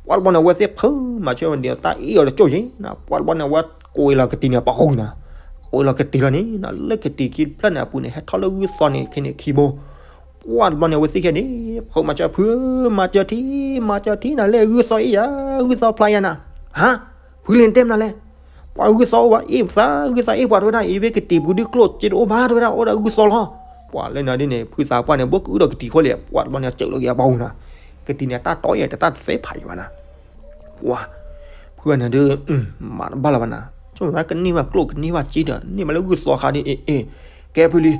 ဝံၤ ပှၢ်တဘျီန့ၣ် အဝဲသ့ၣ်ဖုးမၤဆၢဝဲဒ်သိးတၢ်အ့ၣ်အီၤတကၠိၢ်ယံၤနၤ ပှၢ်တဘျီန့ၣ် အဝဲကိးအံၤလီၤကတံၤန့ၣ် ပှၤဃုနၤ ကိးအံၤလီၤကတံၤလီၤန့ၣ်နၤ လၢကတံၤခံတဖျၢၣ်န့ၣ်အပူၤန့ၣ် ဟဲထီၣ်လၢဂုၢ်သီန့ၣ် ခဲန့ၣ်ခံဘိ ပှၢ်တဘျီန့ၣ် အဝဲသ့ၣ်ခံဂၤန့ၣ် ဖုးမၤဆၢ ဖုးမၤဆၢထံ မၤဆၢထံနၤ လၢဂုၢ်သီအ့ၣ်ယၤ ဂုၢ်သီဖျါယၤနၤ ဟါ ဖုးလ့ၤတဲမနုၤလဲၣ် ပှၤဂုၢ်သီအိၣ်ဘၣ် အ့ၣ်ပသး ဂုၢ်သီအ့ၣ်ပှၤတဝဲဒၣ် အံၤဖဲကတံၤပူၤဒုးကျိၣ်စ့တအိၣ်ဘၣ်တဝဲဒၣ် အိၣ်ဒီးဂုၢ်သီလီၤ ပှၢ်လၢနၤဒ်န့ၣ် ဖုးသးပှၢ်န့ၣ် ဘိကအုၣ်ဒီးကတံၤဃီလဲၣ် ပှၢ်တဘျီန့ၣ် စၢးလီၤက့ၤအဘီနၤ ကတံၤန့ၣ် တၢ်တီအံၤ တၢ်တသဲဖးယံၤဘၣ်နၤ ပှၢ် ဖုးနၤဒုး မၤတဘၣ်လၢၤဘၣ်နၤ ဆိမိၣ်သးကန့ၢ်ဘၣ်ကျိၣ်ကန့ၢ်ဘၣ်စ့ဒီး န့ၢ်ဘၣ်လၢဂုၢ်သီခါဒ်အံၤ အ့ၣ် ကဲဖုလံ,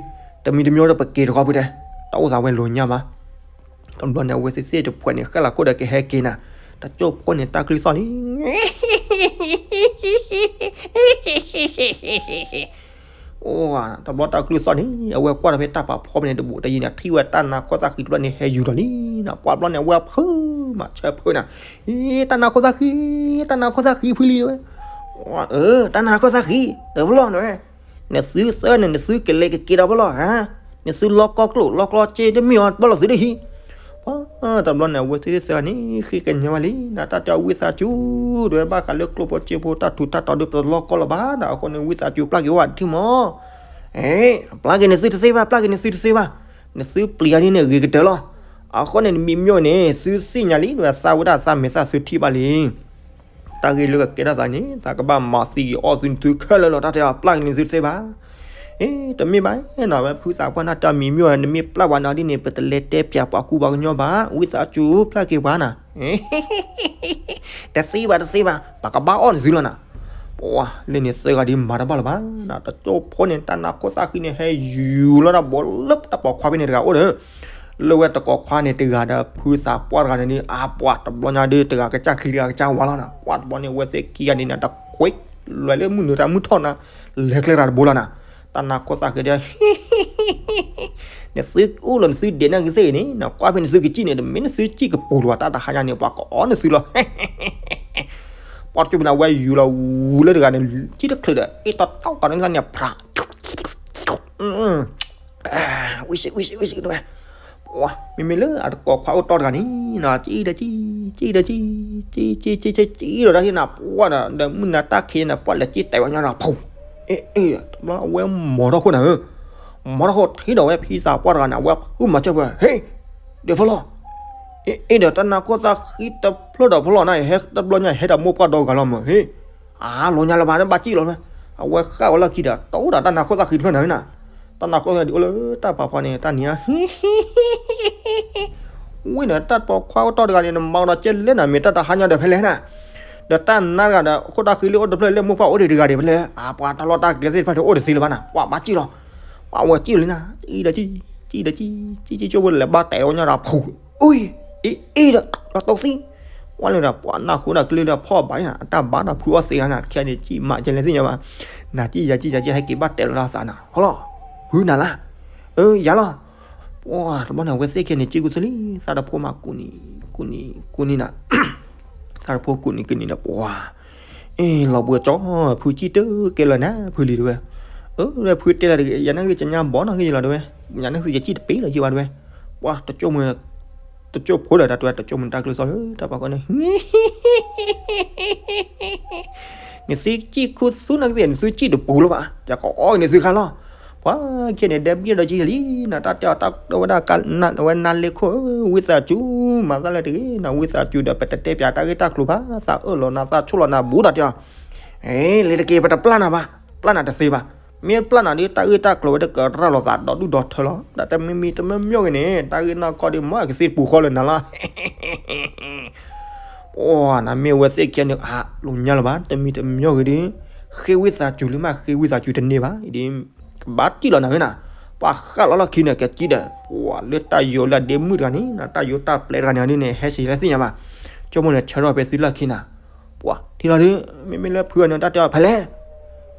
တမံၤတမံၤဒီးပက့ၤတခီဖုတဲ, တၢ်အိၣ်သးဝဲလိၤညါဘၣ်. တဘျီန့ၣ် အဝဲသ့ၣ်သ့ၣ်တဖှဲးန့ၣ် ဃဲလီၤခိၣ်ဒီးကဟဲက့ၤနၤ, တကၠိၢ်ဖိန့ၣ် တၢ်ကလုၢ်သီၣ်န့ၣ် အိၣ်, တဘျီတၢ်ကလုၢ်သီၣ်န့ၣ် အဝဲကွၢ်ဒီးဖဲတၢ်ပာ်ဖှိၣ်ဖဲန့ၣ်တဘူးတယံၤန့ၣ် ထံၣ်ဝဲတၢ်နါခိၣ်သၣ်ဃံတဘျီန့ၣ် ဟဲယူၤဒီးလံနၤ, ပှၢ်ဘျီန့ၣ် အဝဲဖုးမးဆၢဖုးနၤ, အ့ တၢ်နါခိၣ်သၣ်ဃံ, တၢ်နါခိၣ်သၣ်ဃံဖုလံတဲဝဲ, အၢ တၢ်နါခိၣ်သၣ်ဃံ, ဒီးဖျီၣ်တဲဝဲ, နသုသၢန့ၣ် နသုကလဲၤကက့ၤဒီးဖျီၣ်ဧါ, နသုလီၢ်ကီၢ်ကျိၣ် လီၢ်ကီၢ်စ့တမ့ၢ်အီၤ ဖျီၣ်လီၤသုတဟံၣ် ပှၤတဘျီန့ၣ် အဝဲသ့ၣ်သၢဂၤန့ၣ် ဃ့ကညါဝဲလံနၤ, တၢ်တဲအီၤ ဝံသးစူၤ တဲဝဲ ဘၣ်ဃးလၢကျိၣ်ဖိစ့ဖိတၢ်ထူးတၢ်တီၤဒီး ပလီၢ်ကီၢ်လၢၤဘၣ်နၤ, အဃိန့ၣ် ဝံသးစူၤ ပျၢ်က့ၤဝဲတထံၣ်မး, အ့ ပျၢ်က့ၤနသုတသ့ဘၣ်, ပျၢ်က့ၤနသုတသ့ဘၣ်, နသုပျံၤအီၤဒ်န့ၣ် ဂ့ၤကတၢၢ်လီၤ, အဃိန့ၣ် နမံၤမ့ၢ်န့ၣ် သုသ့ၣ်ညါလံ တဲဝဲ သးဝဲဒၣ်သးမဲာ်သၣ်သုထံၣ်ဘၣ်လံ တၢ်ဂ့ၢ်လၢကကဲထီၣ်သးန့ၣ် သးကဘၣ်မၤသံက့ၤအီၣ်သုနသုခဲလၢာ်လီၤ, တၢ်တဲအီၤ ပျၢ်က့ၤနသုတသ့ဘၣ်, အ့ တမ့ၢ်ဘၣ်နၤ, ဝဲဖုသးပှၢ်နၤတဲအီၤ မံၤမ့ၢ် နမ့ၢ်ပျၢ်ပှၤန့ၣ်ဒ်န့ၣ် ပတလဲၤတဲပၠးပှၤကူပှၤကညီဘၣ်, ဝံသးစူၤ ပျၢ်က့ၤပှၤနၤ, တသ့ဘၣ် တသ့ဘၣ်, ပကဘၣ်အီၣ်နသုလီၤနၤ, ပှၤလၢန့ၣ်သၢဂၤဒ်မၤတဘၣ်လၢၤဘၣ်နၤ, တကၠိၢ်ဖိန့ၣ် တၢ်နါခိၣ်သၣ်ဃံန့ၣ် ဟဲယူၤလီၤတၢ်ဘိလၢတၢ်ပိာ်ခွါဖဲန့ၣ်တဂၤအိၣ်ဒီး လၢဝဲတၢ်ပိာ်ခွါန့ၣ်တဂၤဒီး ဖုသးပှၢ်တဂၤန့ၣ်ဒ် အါပှၤတဘျီညါဒ် တဂၤကစၢ်ချံတဂၤကစၢ်ဝါလီၤနၤ, ပှၤတဘျီန့ၣ် အဝဲသ့ၣ်ခံဂၤန့ၣ်နၤ တခွဲးလွဲလၢမုၢ်နုာ်တၢ်မုၢ်ထီၣ်နၤ, လဲၤကျဲတၢ်တဘိလီၤနၤ, တၢ်နါခိၣ်သၣ်ဃံဒီး နသုအိၣ်လီၤ နသုဒဲးန့ၣ်ကသ့ၣ်ဂ့ၤန့ၣ် နကွၢ်ဖဲနသုကစံၣ်န့ၣ် တမ့ၢ်နသုစံၣ်ကပူၤလၢၤဘၣ် တၢ်တဟါညါန့ၣ် ပှၤကအီၣ်နသုလီၤ ပှၤတကၠိၢ်ပနၢ်ဝဲယူၤလီၤဝူၤလၢတဂၤန့ၣ် စံၣ်တချုးဒီး အ့ၣ်တီတီတီန့ၣ်န့ၣ် ဖြး ဝံၣ်စံး ဝံၣ်စံး ဝံၣ်စံး တဲဝဲ, မ့မ့ၢ်လၢအတကိးခွါအိၣ်တီၢ်တဂၤန့ၣ်နီၤ စံၣ်ဒီးစံၣ် စံၣ်ဒီးစံၣ် စံၣ် စံၣ် စံၣ် စံၣ်ဒီးတၢ်ဟ့ၣ်နၤပှၢ်ဒီး ဒီးမုၢ်နၤတၢ်ခံးန့ၣ် ပှၢ်လဲၤစံၣ်တဲာ်ဝဲညီဒီး ဖူး အ့ၣ် အ့ၣ် တဘျီအဝဲမီၤထီၣ်ခိၣ်နၤဧၢ, မီၤထီၣ်ခိၣ်ထံၣ်ဒီးဝဲဖံသးပှၢ်တဂၤန့ၣ် အဝဲဖုးမၤစၢၤပှၤ ဟ့ၣ် ဒီးဖီလီၤ အ့ၣ် အ့ၣ် ဒီးတၢ်နါခိၣ်သၣ်ဃံတဖျၢၣ်ဒီးဖီလီၤနၤ ဟဲတဘျီညါ ဟဲတၢ်မိၢ်ပှၢ်ဒီဂၤလီၤမး ဟ့ၣ် အါ လီၤညါလၢၤဘၣ် နဘၣ်စံၣ်လီၤ အဝဲဃၣ်ဝဲလၢခံဒီး တအိၣ်ဒီးတၢ်နါခိၣ်သၣ်ဃံတဖျၢၣ်နၤနၤ, တၢ်နါခိၣ်သၣ်ဃံဒ်အိၣ်လၢတၢ်ပာ်ဖှိၣ်န့ၣ် တၢ်နံၤဧါ ဝံၤဒီးတၢ်ပိာ်ခွါအိၣ်တီၢ်တဂၤန့ၣ် နမၤဒီးကဲလဲၣ်နၤ မ့ၢ်တၢ်တဟါညါဒီးဖဲလဲၣ်နၤ, ဒီးတၢ်နါတဂၤဒီး ခိၣ်တၢ်ဃံလၢအိၣ်တဖျၢၣ်လၢမိၢ်ပှၢ်အိၣ်ဒံးတဂၤဒံးဖဲလဲၣ်, အပှၤတၢ်လီၢ်တၢ်ကျဲသ့ၣ်တဖၣ်န့ၣ် အိၣ်တသ့လၢၤဘၣ်နၤ ပှၤဘၣ်စံၣ်လီၤ, ပှၤဝဲစံၣ်လီၤလံနၤ, စံၣ်ဒီးစံၣ် စံၣ်ဒီးစံၣ် စံၣ်စံၣ်ကၠိဖိလဲၤဘၣ်တဲာ်ဝဲညီဒီး ဖူး အ့ၣ် အ့ၣ်ဒီး လီၤတိၢ်သံ ဝဲလၢဒီး ပှၤနၢ်ဟူဒီးကလုၢ်ဒီးဖီၣ်ဘၣ်နၤ အတၢ်ဘၣ်ဒီးဖုအီၣ်သ့လီၤနၤ ခဲန့ၣ် စံၣ်မးကဲလဲၣ်သ့ၣ်ညါဘၣ်, နၤစံၣ်ယၤစံၣ်ယၤစံၣ် ဟဲက့ၤဘၣ်တဲာ်လီၤနၤသးနၤ ဟီလီၤ, ဖုနၤလၢ အၢ ယၤလီၤ, ပှၤတဘျီန့ၣ် အဝဲသ့ၣ်ခဲန့ၣ် စံၣ်ကူၣ်သလံ သးတဖိမးကူးနံၤ ကူးနံၤ ကူးနံၤနၤ သးတဖိကူးနံၤကနံၤဒီး ပှၤ အ့ၣ် လီၤဘှံးကၠီ ဖုစံၣ်တကဲလၢၤနၤ ဖုလံတဲဝဲ, အၢ ဖုတဲလီၤတဂ့ၤ ယၤန့ၣ်ဂ့ၤ ကညါဘီနီၢ်ဂ့ၤလီၤတဲဝဲ, ယၤန့ၣ်ဂ့ၤ ယစံၣ်တပ့ၤလီၤယံၤဘၣ်တဲဝဲ, ပှၤတကၠိၢ်မုၢ် တကၠိၢ်ဖိဒီးတၢ်တဲဝဲ တကၠိၢ်မုၢ်တၢ်ကျုၢ်သီၣ်လၢတၢ်ပှၤကီၢ်န့ၣ် နသုစံၣ်ခူသူၣ်နၤကသ့ၣ် နသုစံၣ်တပူၤလၢၤဘၣ် ယကအီၣ်က့ၤနသုခါလီၤ, ပှၤခဲန့ၣ် ဒဲဘံၣ်ဒီးကံလံ နတၢ်တဲအီၤတၢ်တဲဝဲဒၣ် ဝဲနါလဲၤခိၣ် ဝံသးစူၤ မၤသးလၢတဂ့ၤ နဝံသးစူၤဒီး ပတတဲပၠးတၢ်ဂ့ၢ်တၢ်ကျိၤဘၣ် သးအၢၣ်လီၤနၤ သးဆိၣ်လီၤနၤဘူးဒီးတဲအီၤ, အ့ လဲၤတက့ၤ ပတပျၢ်နၤဘၣ် ပျၢ်နၤတသ့ဘၣ်, မ့ၢ်ပျၢ်နၤဒီး တၢ်ဂ့ၢ်တၢ်ကျိၤဝဲဒၣ်ကရၤလီၤသးဒီဒူၣ်ဒီထၢလီၤ, ဒီးတမံၤမံၤတမံၤမံၤဂ့ၤန့ၣ် တၢ်ဂ့ၢ်နီၢ်ကီၢ်ဒီး မ့ၢ်ကသ့တပူၤဃီလၢနၤလီၤ ပှၤနမ့ၢ်ဝဲသ့ၣ်ခံဂၤန့ၣ် အလိၤညါလၢၤဘၣ် တမံၤတမံၤဂ့ၤဒီး ဃ့ဝံသးစူၤလံမး ဃ့ဝံသးစူၤတန့ၢ်ဘၣ် အံၤဒီး ကဘၣ်စံၣ်လီၤနၤဝဲနၤ, ပှၤဃၣ်လီၤလီၢ်ခံန့ၣ် ကစံၣ်ဒီး ပှၤလၢတၢ်ယိၤလၢအဒ့မုၣ်တဂၤန့ၣ် တၢ်ယိၤတၢ်ပျဲတဂၤန့ၣ်ဒ်န့ၣ် ဟဲစံၣ်လၢသ့ၣ်ညါဘၣ်, ကၠိမိၣ်န့ၣ် ဆၢထၢၣ်ဖဲသုလီၢ်ခံနၤ, ပှၤထံၣ်လီၤဒီး မ့မ့ၢ်လၢဖုဂၤန့ၣ် တၢ်တဲအီၤဖဲလဲၣ်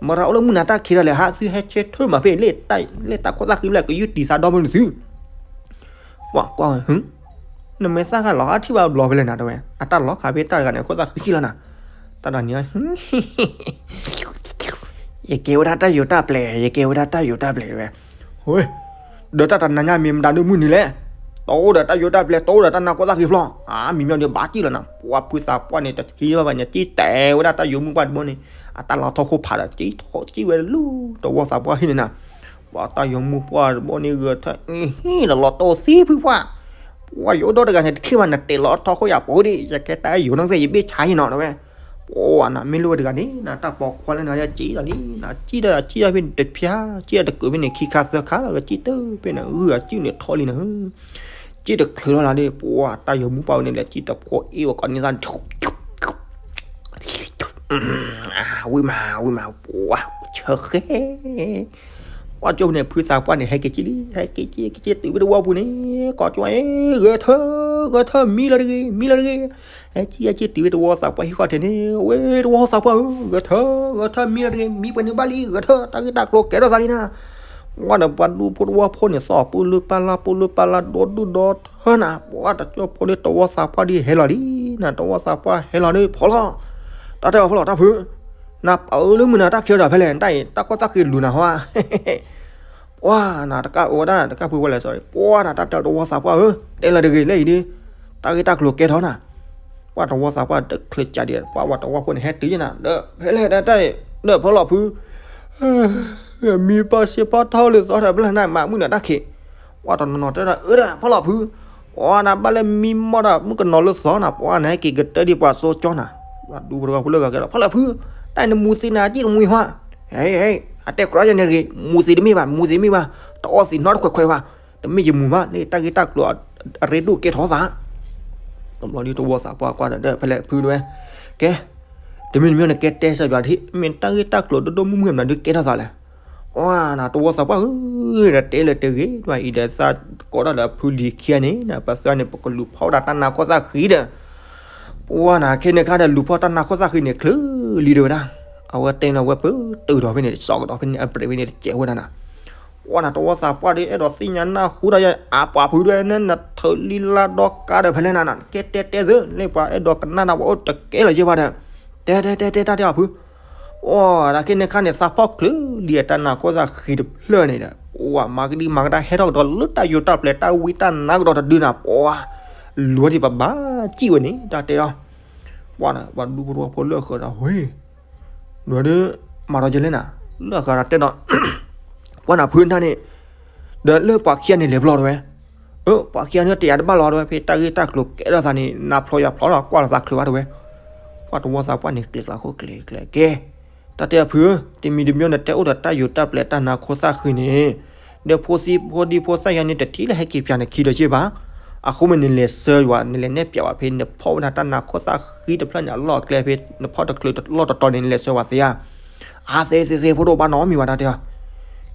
မရၤအိၣ်လၢမုၢ်နၤတၢ်ခံးတၢ်လဲၣ် ဟးသုဟဲဆၢထၢၣ်မးဖဲ လၢတၢ်ခိၣ်သၣ်ဃံဖဲလဲၣ် ကယူၢ်တံၢ်သးဒီမုၢ်နသု ပှၤကွၢ်ဝဲ နမဲာ်သၣ်ခါလီၤ အထံၣ်ဘၣ်ဘျီဖဲလဲၣ်နၤ တဲဝဲ အတၢ်လီၤခးဖဲတၢ်တဂၤန့ၣ် ခိၣ်သၣ်ဃံဆံၣ်လီၤနၤ, တၢ်တဂၤန့ၣ် ယကဲဝဲဒၣ်တၢ်ယိၤတၢ်ပျဲ ယကဲဝဲဒၣ်တၢ်ယိၤတၢ်ပျဲ တဲဝဲ, ဒီးတၢ်တနၤညါမ့ၢ်မတၤဒုမုၢ်နံၤလဲၣ်, တအိၣ်ဒီးတၢ်ယိၤတၢ်ပျဲ တအိၣ်ဒီးတၢ်နါခိၣ်သၣ်ဃံဖျီၣ်, အမံၤမ့ၢ်ဒီးဘၣ်စံၣ်လီၤနၤ, ပှၤဖုသးပှၢ်န့ၣ် တထံၣ်ဘၣ်ဘၣ်န့ၣ် စံၣ်တဲာ်ဝဲဒၣ်တၢ်ယိၤမုၢ်ပှၢ်တဘိန့ၣ်, အတၢ်လီၤထီၣ်ခိၣ်ဖးဒီး စံၣ်ထီၣ်စံၣ်ဝဲလၢ တဝီသးပှၢ်ဟံၣ်န့ၣ်နၤ ပှၤတၢ်ယိၤမုၢ်ပှၢ်တဘိန့ၣ်ဂၢၢ်ထၢၣ် ဟံၣ်ဒီးလီၤတိၢ်သံဖုပှၢ်, ပှၤယအိၣ်ဒီတဂၤန့ၣ် တထံၣ်ဘၣ်နတဲာ်လီၤထီၣ်ခိၣ်ယၤပူၤဒံး ယကဲတၢ်ယိၤနီၢ်ကသ့ၣ် ယဘ့ၣ်ဆါယနီၤ တဲဝဲ, ပှၤနမ့ၢ်လိၣ်ဝဲတဂၤန့ၣ် နတၢ်ပိာ်ခွါလၢနၤစံၣ်လီၤလံ နစံၣ်ဒီးစံၣ်ဒီးဖဲန့ၣ်တဖျါ စံၣ်ဒီးတကုးဖဲန့ၣ် ခံခါသၢခါလီၤ စံၣ်တဖဲန့ၣ် ဂုၢ်အစံၣ်န့ၣ်ထီၣ်လံနၤ စံၣ်တချုးလီၤလံ ပှၤတၢ်ယိၤမုၢ်ပှၢ်ဝဲန့ၣ်လဲၤစံၣ်တဖိအ့ၣ်ဝဲကိးန့ၢ်သး ဝံၣ်မး ဝံၣ်မး ပှၤဆၢဃဲ, ပ ပှၢ်ကၠိန့ၣ် ဖုသးပှၢ်န့ၣ် ဟဲက့ၤက့ၤလံ, ဟဲက့ၤက့ၤက့ၤက့ၤတုၤဝဲတဝီပူၤန့ၣ် ကိးကၠိ ဟဲထၢၣ် ဂဲၤထၢၣ် မံလီၤတဂ့ၤ မံလီၤတဂ့ၤ. ဟဲက့ၤဟဲက့ၤတုၤဝဲတဝီသးပှၢ်ဟံၣ်ဃီထဲန့ၣ် ဝဲတဝီသးပှၢ်ဧၢ, ဂဲၤထၢၣ် ဂဲၤထၢၣ် မံလီၤတဂ့ၤ မံပှဲၤန့ၣ်ဘၣ်လံ ဂဲၤထၢၣ် တၢ်ဂ့ၢ်တၢ်ကျိၤကဲထီၣ်သးလံနၤ. ပှၢ်ဒီးပှၤဒူဖိတဝီဖိန့ၣ် သီၣ်ပူၤလၢပၢ်လၢ် ပူၤလၢပၢ်လၢ် ဒီဒူၣ်ဒီထၢနၤ, ပှၢ်တကၠိဖိဒီးတဝီသးပှၢ်ဒ်ဟဲလီၤလံနၤ, တဝီသးပှၢ်ဟဲလီၤဒီး ဖီလီၤ တၢ်တဲအီၤဖီလီၤ တၢ်ဖု, နပာ်အၢလၢမုၢ်နၤတၢ်ခံးဒီးဖဲလဲၣ် တၢ်အံၤ တၢ်ကီတၢ်ဃံလူၤနၤဟီဧါ. ပှၢ်နၤတကးအိၣ်ဝဲဒၣ် တကးဖုဝဲလဲၣ် sorry ပှၢ်နၤတၢ်တဲတဝီသးပှၢ်ဧၢ တဲလီၤတဂ့ၤလၢအံၤဒီး တၢ်ဂ့ၢ်တၢ်ကျိၤကဲထီၣ်နၤ. ပှၢ်တဝီသးပှၢ်တချုးကးဒံး ပှၢ်ဝဲတဝီဖိန့ၣ် ဟဲတုၤယနၤ ဒီးဖဲလဲၣ်တၢ်တဲ ဒီးဖီလီၤဖု မံပၢ်စ့ပၢ်ထီၣ်လၢသီတၢ်ဘျၢနၤ မၤမုၢ်နၤတၢ်ခံး. ပှၢ်တနီၤနီၤတဲဒၣ် အၢဒၣ်ဖီလီၤဖု, ပှၢ်နၤဘၣ်လၢမံမီၢ်တၢ်မုၣ်ကနီၤလၢသီနၤ ပှၢ်နၤဟဲက့ၤကတၢၢ်ဒံးပှၤစိကၠီနၤ. ပှၢ်ဒူဖိတဝီဖိလၢဂၤကဲဒီး ဖီလီၤဖု, တၢ်နမူသံနၤကံၣ်တမူဟါ, ဟဲ အတဲကြီယဲန့ၣ်တဂ့ၤ မူသံတမ့ၢ်ဘၣ် မူသံမ့ၢ်ဘၣ်, တအီသံးနီတခွဲးခွဲးဘၣ်, တမ့ၢ်ယမူဘၣ် လၢတၢ်ဂ့ၢ်တၢ်ကျိၤအရ့ဒိၣ်ကဲထီၣ်သး တဘျီဒ်တဝီသးပှၢ်ကွၢ်ဒီး ဖဲလဲၣ်ဖုတဝဲ, ကဲ, တမံၤတမံၤန့ၣ် ကဲတဲစၢၤယွၤဒ် မ့ၢ်တၢ်ဂ့ၢ်တၢ်ကျိၤဒိၣ်ဒိၣ်မုၢ်မုၢ်မနုၤဒုးကဲထီၣ်သးလဲၣ်. ပှၢ်နၤတဝီသးပှၢ်ဧၢ, ဒီးတဲလၢတဂ့ၤ ဒွဲၣ်အံၤဒီးသးကိးထီၣ်ဒီးဖုလံၤခံဂၤန့ၣ် ပသးန့ၣ် ပကလူၤဖီၣ်ဝဲဒၣ်တၢ်နါခိၣ်သၣ်ဃံဒီး ပှၢ်နၤခဲန့ၣ်ခါဒီးလူၤဖီၣ်တၢ်နါခိၣ်သၣ်ဃံန့ၣ် ချုးလံဒၣ်ဝဲဒၣ်, အဝဲတဲလီၤဝဲပတုာ်ဒီးဖဲန့ၣ် စီၤကဒီးဖဲန့ၣ် အပြဲးဖဲန့ၣ် တစဲးဝဲဒၣ်နၤ. ပှၢ်နၤတဝီသးပှၢ်ဒီး အဲၣ်ဒိးသ့ၣ်ညါနၢ်ဟူဒီးယၤ အပှၤဖုဒွဲၣ်န့ၣ် နထုးလံလါဒီကါဒီးဖဲလဲၣ်နၤ ကဲတဲတဲသ့ လၢပှၤအဲၣ်ဒိးကနၣ်နၤ ပှၤအိၣ်တကဲလၢၤက့ဘၣ်ဒီး တဲတဲတဲတဲတၢ်တဲအီၤဖု အိၣ်ဒၣ်ခဲန့ၣ်ခါန့ၣ် သးဖီၣ်ချုးလံအတၢ်နါခိၣ်သၣ်ဃံတဖျၢၣ်န့ၣ်ဒီး ပှၢ်မၤကဒံမၤကဒါဟဲထီၣ်ကဒီးလၢတၢ်ယိၤတၢ်ပျဲၤတၢ်ဝံတၢ်နါကဒီးတဒုနၤ ပှၢ် လူၤဒံးပဘၣ်စံၣ်ဝဲန့ၣ် တၢ်တဲအီၤ ပှၢ်နၤ ပှၤဒူဖိတဝီဖိလၢအဃၢၤဒီး ဝ့ၢ် ဒွဲၣ်ဒီး မၤဒီးယဲလဲၣ်နၤ လၢအဃၢၤဒီးတဲဒီး ပှၢ်နၤဖုတၢ်န့ၣ် ဒီးလၢပှၤခံဂၤန့ၣ်လဲၤဘျီတဝဲ အၢ ပှၤခံဂၤန့ၣ်တယာ်တဘၣ်လီၤတဝဲ ဖဲတၢ်ဂ့ၢ်တၢ်ကျိၤကဲထီၣ်သးန့ၣ် နါဖျီယွၤဖျီဒီး ကွၢ်လီၤသးချုးဘၣ်တဝဲ ပှၢ်တဝီသးပှၢ်န့ၣ် ကျဲၤကျါခိၣ်ကျဲၤကျဲၤကဲ တၢ်တဲအဖုဧၢ တမံၤတမံၤန့ၣ် တဲအိၣ်ဒီးတၢ်ယိၤတၢ်ပျဲၤတၢ်နါခိၣ်သၣ်ဃံန့ၣ် ဒီးဖိသံဖိဒံဖိသၣ်ယါန့ၣ် တထံၣ်လၢဟဲက့ၤပၠးနခံဒီးက့ဘၣ် အဃိမ့ၢ်နလဲၤဆှၢယွၤ နလဲၤနဲၣ်ပၠးဝဲဖဲ နဖီၣ်ဝဲဒၣ်တၢ်နါခိၣ်သၣ်ဃံတဖျၢၣ်န့ၣ် အလီၢ်အကျဲဖဲ နဖီၣ်တချုးလီၢ်တတီၤန့ၣ် နလဲၤဆှၢဝဲသ့ဧါ အါသ့သ့သ့ဖိဒိၣ်ဘၣ်နီတမံၤဘၣ်တၢ်တဲအီၤ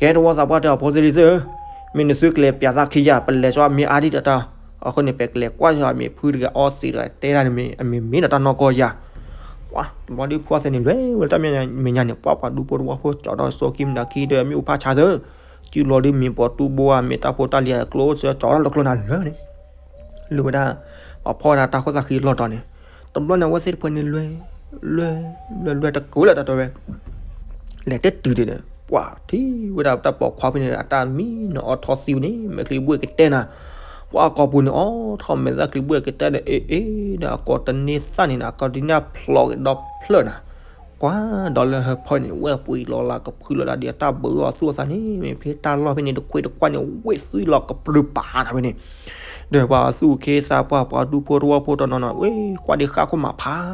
ကဲတဝီသးပှၢ်တဲအီၤ ဖိသ့လံၤသ့ၣ်ဧၢ မ့ၢ်နသုကလဲၤပၠးသးခံယၤ ပလဲၤဆိမ့ၢ်အါဒံးတတီၤ အဃိန့ၣ် ပကလဲၤကွၢ်ဆိမ့ၢ်ဖုတဂၤအီသံးတဂၤတဲတၢ်န့ၣ်မ့ၢ် အမ့ၢ်မ့ၢ်ဒီးတၢ်နီၢ်ကီၢ်ယၤ ပှၢ်တဘျီဒုးဖုအီသံးန့ၣ် လဲၤဝဲလၢတၢ်မဲာ်ညါန့ၣ် ပှၢ်ပှၤဒူဖိတဝီဖိ ကၠီဒီးစိကံမနၤခံဒီး မ့ၣ်အူဖးဆါသၢ စုလီၤဒုးမ့ၢ်ပိာ်တူဘိဧါ မ့ၢ်တၢ်ဖိတၢ်လံၤအကျိၣ်စၢကၠီထီၣ်တကျိၤနၤလၢာ်န့ၣ် လၢဝဲဒၣ် ပှၤဖီၣ်ဝဲဒၣ်တၢ်ခိၣ်သၣ်ဃံလီၢ်တီၤန့ၣ် တဘျီန့ၣ် အဝဲသ့ၣ်တဖၣ်န့ၣ်လွဲ လွဲ လွဲ လွဲတကိးလၢတၢ်တဲဝဲ လဲၤတဲတုၤဒံးဒီး ပှၢ်ထံၣ်ဝဲဒၣ်တၢ်ပိာ်ခွါဖဲန့ၣ် အတၢ်မံနီၤအီထီသံဝဲန့ၣ် မဲာ်ချံဘှ့ၣ်ကတဲနၤ ပှၢ်အကိာ်ပူၤန့ၣ် အီထီၣ်မဲာ်သၣ်ချံဘှ့ၣ်ကတဲဒီး အ့ၣ်အ့ၣ်ဒီးအကိာ်တန့ၢ်သၣ်န့ၣ်နၤ အကိာ်တန့ၢ်ဖျိးက့ၤဒီဖျၢၣ်နၤ ကွၢ်ဒီးလၢဟၢဖီန့ၣ် ဝဲပှ့ၤလီၤလၢကဖုလီၤဒၣ်ဒံးအတၢ်ဘၢအီၤသူၣ်အသးန့ၣ် မ့ၢ်ဖဲတၢ်လီၢ်ဖဲန့ၣ် တခွ့တခွါန့ၣ် ဝ့ၢ်သွံၣ်လီၤကပြုၤပာ်နၤဖဲန့ၣ် ဒီးပှၤသူၣ်က့သးပှၢ် ပှၤဒူဖိတဝီဖိတနီၤနီၤ ဝ့ၢ်ကွၢ်ဒံးဃၣ်ခိၣ်မးဖး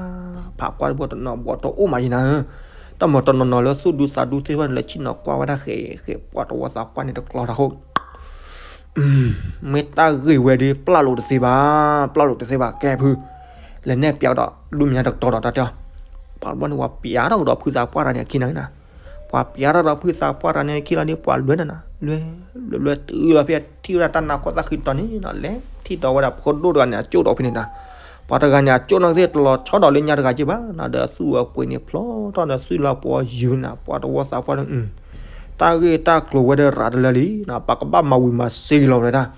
ဖးကွၢ်တဘိတနီၤ ဘီးတအိၣ်မးယံၤနၤဧၢ တၢ်မၤတနီၤနီၤလၢသူၣ်ဒူသးဒူသ့ၣ်တဖၣ်န့ၣ် လဲၤဆ့ၣ်နီၤကွၢ်ဝဲဒၣ်ဃဲးဃဲး ပှၢ်တဝီသးပှၢ်န့ၣ်တကျီတၢ်ဃိ မ့ၢ်တၢ်ဂ့ၢ်ဝဲဒီး ပျၢ်လိာ်တသ့ဘၣ် ပျၢ်လိာ်တသ့ဘၣ် ကဲဖု လဲၤနဲၣ်ပၠးဒီး ဒုးမ့ၢ်ညါတကတီၤဒီးတၢ်တဲအီၤ ပှၤတဘျီန့ၣ် ပှၤပၠးထီၣ်ကဒီးဖုသးပှၢ်တဂၤန့ၣ်အခံနၤနၤ ပှၤပၠးထီၣ်ဒီးဖုသးပှၢ်တဂၤန့ၣ်အခံလီၤန့ၣ် ပှၤလွဲနၤနၤ လွဲ လွဲ လွဲတုၤလီၤဖဲအထံၣ်ဝဲဒၣ်တၢ်နါခိၣ်သၣ်ဃံတတီၤန့ၣ်နီၤ လဲၤထံၣ်ဒီးဝဲဒၣ်ဖိဒိၣ်တဂၤန့ၣ် အကၠိၣ်ဒီးဖဲန့ၣ်နၤ ပှၤတဂၤန့ၣ် အကၠိၣ်နီၣ်သ့ၣ်တလီၤဆီဒီးလၢညါတဂၤက့ဘၣ်နၤ ဒီးသူၣ်အပှ့ၤန့ၣ်ဖျိးထီၣ်ဒီးသွံၣ်လီၤပှီၤယုာ်နၤ ပှၤတဝီသးပှၢ်န့ၣ် တၢ်ဂ့ၢ်တၢ်ကျိၤဝဲဒီးရးတလၢလံနၤ ပကဘၣ်မၤဝံၤမၤစ့က့ၤလီၤဝဲဒၣ်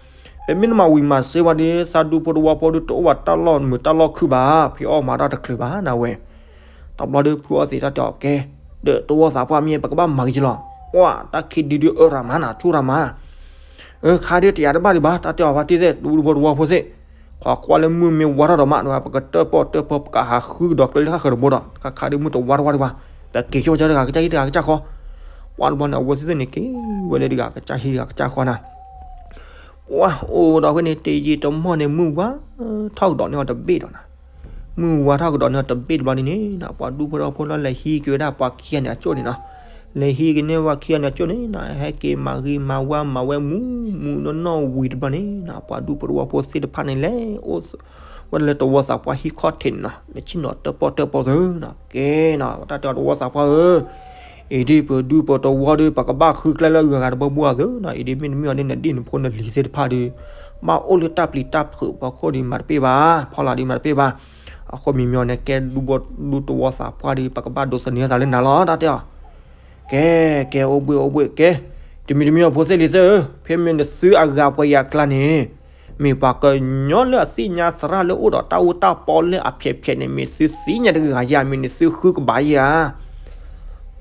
ပမ့ၢ်တမၤဝံၤမၤစ့ဝဲဒီး သးဒူဖိတဝီဖိဒီးတအိၣ်ဘၣ်တၢ်လီၢ်မုာ်တၢ်လီၢ်ခုၣ်ဘၣ် ဖံးအီၣ်မၤတၢ်တချုးဘၣ်နၤဝဲ တဘျီဒီးဖုအီသံးတၢ်တဲအီၤကဲ ဒီးတဝီသးပှၢ်မ့ၢ်ပကဘၣ်မၤက့ၤက့ၤလီၤ ပှၢ်တၢ်ခံဒုဒုအၢရၤမးနၤ ဆူၣ်ရၤမး ခါဒုးတယာ်တဘၣ်ဒံးဘၣ် တၢ်တဲအီၤဖါတံၢ်သ့ၣ် ဒူဒူဖိတဝီဖိသ့ၣ် ကွၢ်ကွၢ်လၢမုၢ်မ့ၢ်ဝါထီၣ်ဒီးမး ပကတၢၣ်ပီၣ်တၢၣ်ပီၣ် ပကဟးဃုကဒီးကျဲလၢဃၣ်ဃၢၤတဘိဒီး ခါခါဒုးမုၢ်တဝါတဝါဒံးဘၣ် ပက့ၤဆိကၠီတဂၤကစၢ်ဟံၣ်တဂၤကစၢ်ဃီ ပှၢ်တဘျီန့ၣ် အဝဲသ့ၣ်သ့ၣ်န့ၣ် က့ၤဝဲလၢတဂၤကစၢ်ဟံၣ်တဂၤကစၢ်ဃီနၤ ပှၢ်အိၣ်ဒီးဖဲန့ၣ် တယံာ်တမီၢ်န့ၣ် မုၢ်ဝါထီၣ်ကဒီးန့ၢ်အီၤတဘ့ၣ်ဒီးနၤ မုၢ်ဝါထီၣ်ကဒီးန့ၢ်အီၤတဘ့ၣ်တဘျီန့ၣ်န့ၣ် ပှၤဒူဖိတဝီဖိလၢလဲၤဟံးက့ၤဝဲဒၣ်ပှၤခံဂၤန့ၣ်အကၠိၣ်န့ၣ်နီၤ လဲၤဟံးက့ၤန့ၢ်ပှၤခံဂၤန့ၣ်အကၠိၣ်န့ၣ်နီၤ ဟဲက့ၤမၤဂ့ၤမၤဝါမၤဝဲမူမူနီၢ်နီၢ်ဝံၤတဘျီန့ၣ်နီၤ ပှၤဒူဖိတဝီဖိသ့ၣ်တဖၣ်န့ၣ်လဲၤအိၣ်ဝဲဒၣ်လၢတဝီသးပှၢ်ဟံၣ်ခီၣ်ထံးန့ၣ်နီၤ လဲၤဆ့ၣ်နီၤတၢၣ်ပီၣ်တၢၣ်ပီၣ်သ့နီၤ ကဲနီၤ တၢ်တဲအီၤတဝီသးပှၢ်ဧၢ အံၤဒ်ပဒူပတဝီဒီး ပကဘၣ်ဃုကျဲလၢအဂၤဂၤတဘိဘိအသိးနီၤ, အံၤဒ်မ့တမ့ၢ်အီၤဒ်နဒံၣ်နဖိနလံၤသ့ၣ်တဖၣ်ဒီး ဘၣ်အိၣ်လၢတၢ်ပျံၤတၢ်ဖုးဖီခိၣ်ဒီးမၤတပ့ၢ်ဘၣ်, ဖီလာ်ဒီးမၤတပ့ၢ်ဘၣ်. အဃိမံၤမ့ၢ်န့ၣ် ကဲဒူတဝီသးပှၢ်ဒီး ပကဘၣ်ဒိးသန့ၤသးလၢနၤလီၤ တၢ်တဲအီၤ. ကဲ, ကဲ, အိၣ်ဘှံး အိၣ်ဘှံး, ကဲ, တမံၤတမံၤအဖိသ့ၣ်လံၤသ့ၣ်ဧၢ, ဖဲမ့ၢ်နသုအဂၤပှဲၤယၤကျါန့ၣ် မ့ၢ်ပှၤကညီလၢအသ့ၣ်ညါသရၣ်လၢအိၣ်ဒီးတၢ်အူတၢ်ပီလၢအဖျဲးဖျဲးန့ၣ် မ့ၢ်သုသ့ၣ်ညါတဂၤဧါ, မ့ၢ်နသုဃုကဘၣ်ဧါ.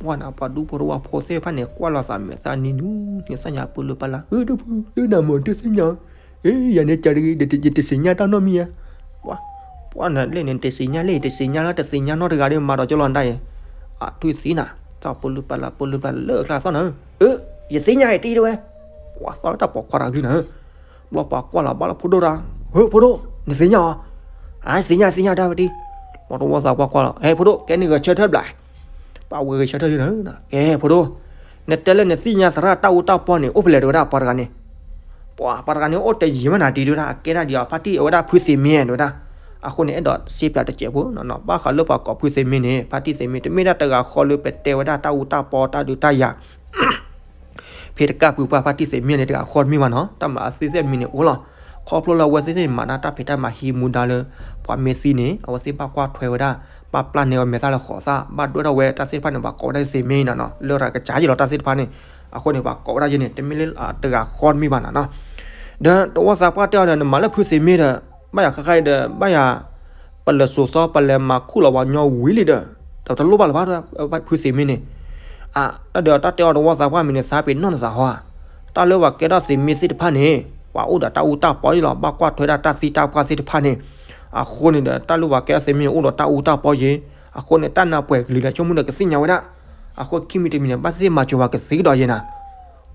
ပှၤန့ၣ် ပှၤဒူဖိတဝီဖိသ့ၣ်တဖၣ်န့ၣ် ကွၢ်လိာ်သးမဲာ်သၣ်နံၤနုၤနံၤ သ့ၣ်ညါပၢလုၢ်ပၢ်လၢ်, အၢ ဒူဖိ လၢနၤမ့ၢ်တသ့ၣ်ညါ, အ့ ယၤန့ၣ်ကတဂ့ၤ ယတသ့ၣ်ညါတၢ်နီတမံၤဧါ. ပှၤန့ၣ်လဲၣ်န့ၣ် တသ့ၣ်ညါလဲၣ် တသ့ၣ်ညါလၢတသ့ၣ်ညါနီတဂၤဒီး မၤဒီးကၠီလီၤနတၢ်အံၤ, အထွံၣ်သံနၤ, တၢ်ပၢလုၢ်ပၢ်လၢ် ပၢလုၢ်ပၢ်လၢ်လၢအကျါသီနၤ, အၢ ယသ့ၣ်ညါအံၤတံၤတဝဲ, ပှၤသီလၢတၢ်ပိာ်ခွါတဂၤလံနၤ, ဘျီပှၤကွၢ်လီၤဘၣ်လၢဖိဒိၣ်တၢ်, ဟၢ ဖိဒိၣ် နသ့ၣ်ညါအီၤ, အသ့ၣ်ညါ သ့ၣ်ညါတၢ်ဝဲတံၤ, ပှၤတဝီသးပှၢ်ကွၢ်လီၤ, ဟဲ ဖိဒိၣ် ကဲန့ၣ်ဂဲၤဆၢထၢၣ်ဘျး ပှၤဝဲဂဲၤဆၢထၢၣ်လံနၤ, ကဲ ဖိဒိၣ်, နတဲလၢနသ့ၣ်ညါသရၣ်တၢ်အူတၢ်ပီန့ၣ် အိၣ်ဖဲလဲၣ်တဝဲဒၣ် ပှၤတဂၤန့ၣ်, ပှၤ ပှၤတဂၤန့ၣ် အိၣ်တယံာ်မးနၤတံၤတဝဲဒၣ် အကဲဒၣ်ဒ်အီၤဖါတံၢ်အဝဲဒၣ်ဖုသ့ၣ်မ့ၢ်တဝဲဒၣ်, အဃိန့ၣ် အဲၣ်ဒိးစ့ပျးတစဲးဖိနီၤ, ဘၣ်ဃးလၢပှၤကိးဖုသ့ၣ်မ့ၢ်န့ၣ် ဖါတံၢ်သ့ၣ်မ့ၢ် တမ့ၢ်ဒၣ်တဂၤဃီလၢပတဲဝဲဒၣ်တၢ်အူတၢ်ပီတၢ်ဒုးတၢ်ယၤ ဖဲတကးပှၤဖါတံၢ်သ့ၣ်မ့ၢ်န့ၣ်တဂၤဃီတမ့ၢ်ဘၣ်နီၤ, တၢ်မၤအသ့သ့ၣ်မံၤန့ၣ်အိၣ်လီၤ, ခီဖျိလၢအဝဲသ့ၣ်သ့ၣ်မၤတၢ်ဖံးတၢ်မၤဟံးမူဒါလၢ ပှၤမ့ၢ်သံန့ၣ် အဝဲသ့ၣ်ဘၣ်ကွၢ်ထွဲဝဲဒၣ်, ဘၣ်ပျၢ်န့ၢ်အီၤမဲာ်သၣ်လၢဃိးသၣ်, ဘၣ်ဒွဲၣ်ထီၣ်ဝဲတၢ်သ့ၣ်တဖၣ်န့ၣ် ပှၤကိးဝဲဒၣ်သ့ၣ်မ့ၢ်နီၤ, လၢတၢ်ကစၢ်ယဲၢ်လီၤတၢ်သ့ၣ်တဖၣ်န့ၣ်, အဃိန့ၣ် ပှၤကိးဝဲဒၣ်ယဲၢ်န့ၣ် တမ့ၢ်လၢတဂၤဃီတမ့ၢ်ဘၣ်နီၤနီၤ, ဒီးတဝီသးပှၢ်တဲအီၤဒီး နမၤလၢဖုသ့ၣ်မ့ၢ်ဒီး ဘၣ်ယၤဃါဃါဒီး ဘၣ်ယၤ ပလဲၤစိာ်သီ ပလဲၤမၤခူၣ်လီၤပှၤညီဝံၤလံဒီး တလိၣ်ဘၣ်လၢၤဘၣ် ဖုသ့ၣ်မ့ၢ်န့ၣ်, အတၢ်ဒီးတၢ်တဲအီၤတဝီသးပှၢ်မံၤန့ၣ် သးပ့ၤနီၣ်နသးဟီဧါ, တၢ်လၢပှၤကဲထီၣ်သ့ၣ်မ့ၢ်သ့ၣ်တဖၣ်န့ၣ် ပှၤအိၣ်ဒီးတၢ်အူတၢ်ပီယဲၢ်လီၤ, ဘၣ်ကွၢ်ထွဲဒၣ်တၢ်သံတၢ်ပှၢ်သ့ၣ်တဖၣ်န့ၣ်, အဃိန့ၣ်ဒီး တၢ်လၢပှၤကဲထီၣ်သ့ၣ်မ့ၢ်န့ၣ် အိၣ်ဒီးတၢ်အူတၢ်ပီယဲၢ်, အဃိန့ၣ် တၢ်နၢ်ပှဲၤကလံၤလၢဆိကမိၣ်ဒီးကသ့ၣ်ညါဝဲဒၣ်, အဃိခံမံၤတမံၤန့ၣ် ဘၣ်သ့ၣ်သ့ၣ်မၤစၢၤပှၤကသ့ကဒီးယဲၢ်နၤ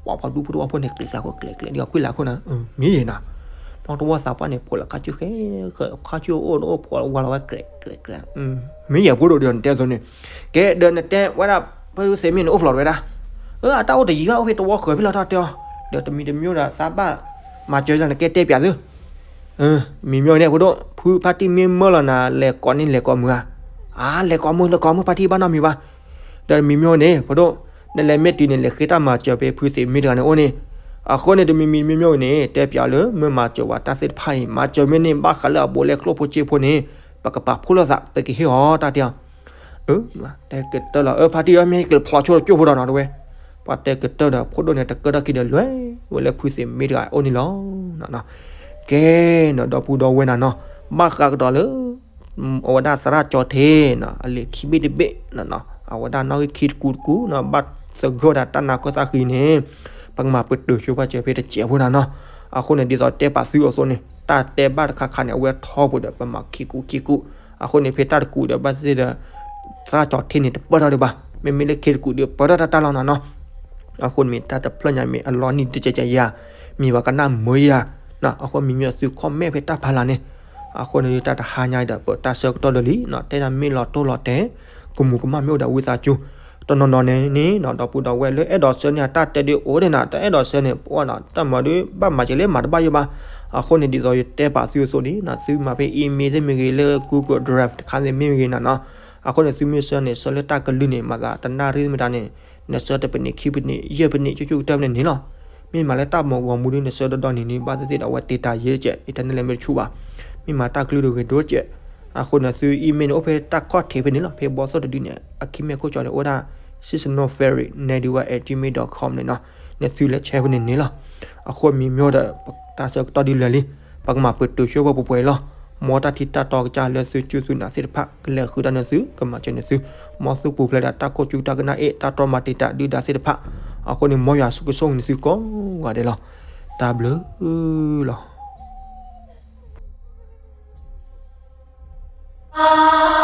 ပှၤဖီဒူဖိတဝီဖိန့ၣ် ကျဲးကျဲးခိၣ်ကျဲးကျဲး ဒ်အီၤကွံာ်လၢခိၣ်နၤ, မ့ၢ်ယဲၢ်နၤ, ပှၤတဝီသးပှၢ်န့ၣ် ဖိးလၢခါဆူၣ်ဃဲ, ခါဆူၣ်အိၣ်အိၣ်ဖိးဝါလီၤဝဲကျဲးကျဲးကျဲး, မ့ၢ်ယဲၢ်ဖိဒိၣ်ဒီးနတဲသိးန့ၣ်, ကဲဒီးနတဲဝဲဒၣ် ဖုသ့ၣ်မ့ၢ်န့ၣ် အိၣ်ဖျိးတဝဲဒၣ်, အတၢ်အိၣ်တယံာ်ဘၣ် အိၣ်ဖဲတဝီဃၢၤဖဲလီၤတၢ်တဲအီၤ, ဒီးတမံၤတမံၤဒီးသးဘၣ်မၤစၢၤလီၤ နကဲတဲပၠးသု မံၤမ့ၢ်န့ၣ် ဖိဒိၣ် ဖုဖါတံၢ်မ့ၢ်မၢလီၤနၤ လဲၤကိးန့ၣ်လဲၤကိးမုာ်ဧါ, အါ လဲၤကိးမုာ် လဲၤကိးမုာ် ဖါတံၢ်ဘၣ်နီတမံၤဘၣ်, ဒီးမံၤမ့ၢ်န့ၣ် ဖိဒိၣ် နလဲၤမ့ၢ်တုၤန့ၣ် လဲၤဃ့တၢ်မၤစၢၤဖဲဖုသ့ၣ်မ့ၢ်တဂၤန့ၣ်အိၣ်န့ၣ်, အဃိန့ၣ် တမံၤမံၤမ့ၢ်မ့ၢ်န့ၣ် တဲပၠးလၢ မ့ၢ်မၤစၢၤဝဲတၢ်သ့ၣ်တဖၣ်အံၤ မၤစၢၤမ့ၢ်န့ၣ် ဘၣ်ဃးလၢအဘူးအလဲကျိၣ်ဖိစ့ဖိန့ၣ် ပကပာ်ဖှိၣ်လိာ်သး ပကဟ့ၣ်အီၤတၢ်တဲအီၤ တဲကတၢၢ်လီၤ အၢ ဖါတံၢ်ဧၢ မ့ၢ်ကဖျိးဆိတကၠိၢ်ဖိဒီးနီၤတဝဲ, ပှၤတဲကတၢၢ်ဒီး ဖိဒိၣ်န့ၣ် တကၢၢ်ထီၣ်ခံဒီး လဲၤဝဲလၢဖုသ့ၣ်မ့ၢ်တဂၤအိၣ်န့ၣ်လီၤ. ကဲနီၤ ဒီပုၢ်ဒီဝဲၢ်နၤနီၤ, ဘၣ်ဃးကဒီးလၢ အဝဲဒၣ်သရၣ်ကၠီထ့နီၤ အလံာ်ခံဘ့ၣ်တဘ့ၣ်နီၤ, အဝဲဒၣ်နီၣ်ဂံၢ်ခံတကူတကူနီၤ ဘၣ်သဂၢၢ်ဝဲဒၣ်တၢ်နါခီၣ်သၣ်ဃံန့ၣ်, ပကမၤပတုာ်ဆိပာ်စၢၤဖဲတစဲးဖိနီၤနီၤ. အဃိန့ၣ် ဒ်သိးတဲပာ်သုအသိးန့ၣ် တၢ်တဲဘၣ်တခါခါန့ၣ် အဝဲထီဘိဒီးပမၤခံကူခံကူ, အဃိန့ၣ် ဖဲတၢ်တကူဒီး ဘၣ်သ့ၣ်သ့ၣ်ဒီး သရၣ်ကၠီထ့န့ၣ် တပၢၢ်ထီၣ်ဒံးဘၣ်, မ့မ့ၢ်လၢခံတကူဒီး ပၢၢ်ထီၣ်တၢ်တၢ်လီၤနီၤနီၤ. အဃိန့ၣ်မ့ၢ်တၢ်တဖျၢၣ်ညါ မ့ၢ်အလီၤနံၣ်တကဲးကဲးယၤ, မ့ၢ်ပှၤကနၣ်မုာ်ယၤ, အဃိမ့မ့ၢ်သု comment ဖဲတၢ်ဖးလၢ်န့ၣ်, အဃိန့ၣ် တၢ်တဟါညါဒီး ပတၢ်ဆၢကတီၢ်လၢာ်လံ, တဲဒၣ်မ့ၢ်လီၤတိၢ်လီၤတဲာ်, ကမူၤကမၣ်မ့ၢ်အိၣ်ဒီးဝံသးစူၤ, တနီၤနီၤန့ၣ်န့ၣ် ဒီပုၢ်ဒီဝဲၢ်လၢအဲၣ်ဒိးဆှၢန့ၢ်အတၢ်တဲဒုးအိၣ်ဒံးနၤ, တအဲၣ်ဒိးဆှၢန့ၣ် ပှၤနီၤ တၢ်မၤဒုး ဘၣ်မၤစၢၤလၢမၤတဘၣ်ယိၣ်ဘၣ်. အဃိန့ၣ် ဒ်သိးယတဲပာ်သုအသိးန့ၣ် သုမၤဖဲ email သ့ၣ်မ့ၢ်ဂ့ၤ လၢ Google Drive တခါသ့ၣ်မ့ၢ်ဂ့ၤနၤနီၤ. အဃိန့ၣ် သုမ့ၢ်ဆှၢန့ၣ် ဆှၢလၢတၢ်ကလုၢ်န့ၣ် မၤသးတနၣ်ရံၣ်မတၤန့ၣ် နဆှၢတပနံးခံပနံး ယဲၢ်ပနံး ဆူၣ်ဆူၣ်ကတၢၢ်ပနံးန့ၣ်လီၤ. မ့ၢ်မၤလၢတၢ်မၤဂီၤမူဒုး နဆှၢဒီးဒီနံၤန့ၣ် ဘၣ်သ့ၣ်သ့ၣ်ဒီး အဝဲတ့တၢ်ယဲၢ်တစဲး internet လဲၤမ့ၢ်တဆူၣ်ဘၣ်. မ့ၢ်မၤတၢ်ကလုၢ်ဒုးဂ့ၤဒိၣ်တစဲး. အဃိန့ၣ် သု email န့ၣ် အိၣ်ဖဲတၢ်ခီၣ်ထံးဖဲန့ၣ်လီၤ. ဖဲဘီသိၣ်တဒုန့ၣ် အခံမ့ၢ်ခိၣ်ကၠီန့ၣ် အိၣ်ဝဲဒၣ် seasonal fairy ninety one at gmail dot com န့ၣ်နီၤ. န့ၣ်သုလဲၤဆဲဖဲန့ၣ်န့ၣ်လီၤ. အဃိမ့မ့ၢ်ဒီး တၢ်ဆၢကတီၢ်ဒုးလၢာ်လံ. ပကမၤပတုာ်ဆိပှဲၤပှဲၤအံၤလီၤ. မ်တၢ်ထံၣ်တၢ်တီကစၢ်လၢသုစုၣ်သုနၤသ့ၣ်တဖၣ် ကလဲၤဃုာ်တၢ်န့ၢ်သု ကမၤစၢၤန့ၢ်သု. မ်သုပူၤဖျဲးဒၣ်တၢ်ခိၣ်ကူတၢ်ကနၣ်အ့ၣ် တၢ်တြီမၤတံာ်တာ်ဒုၣ်ဒါသ့ၣ်တဖၣ် အဃိန့ၣ် မ်ယွၤဆိၣ်ဂ့ၤဆိၣ်ဝါန့ၢ်သုကိးဂၤဒဲးလီၤ. တၢ်ဘျုးလီၤ.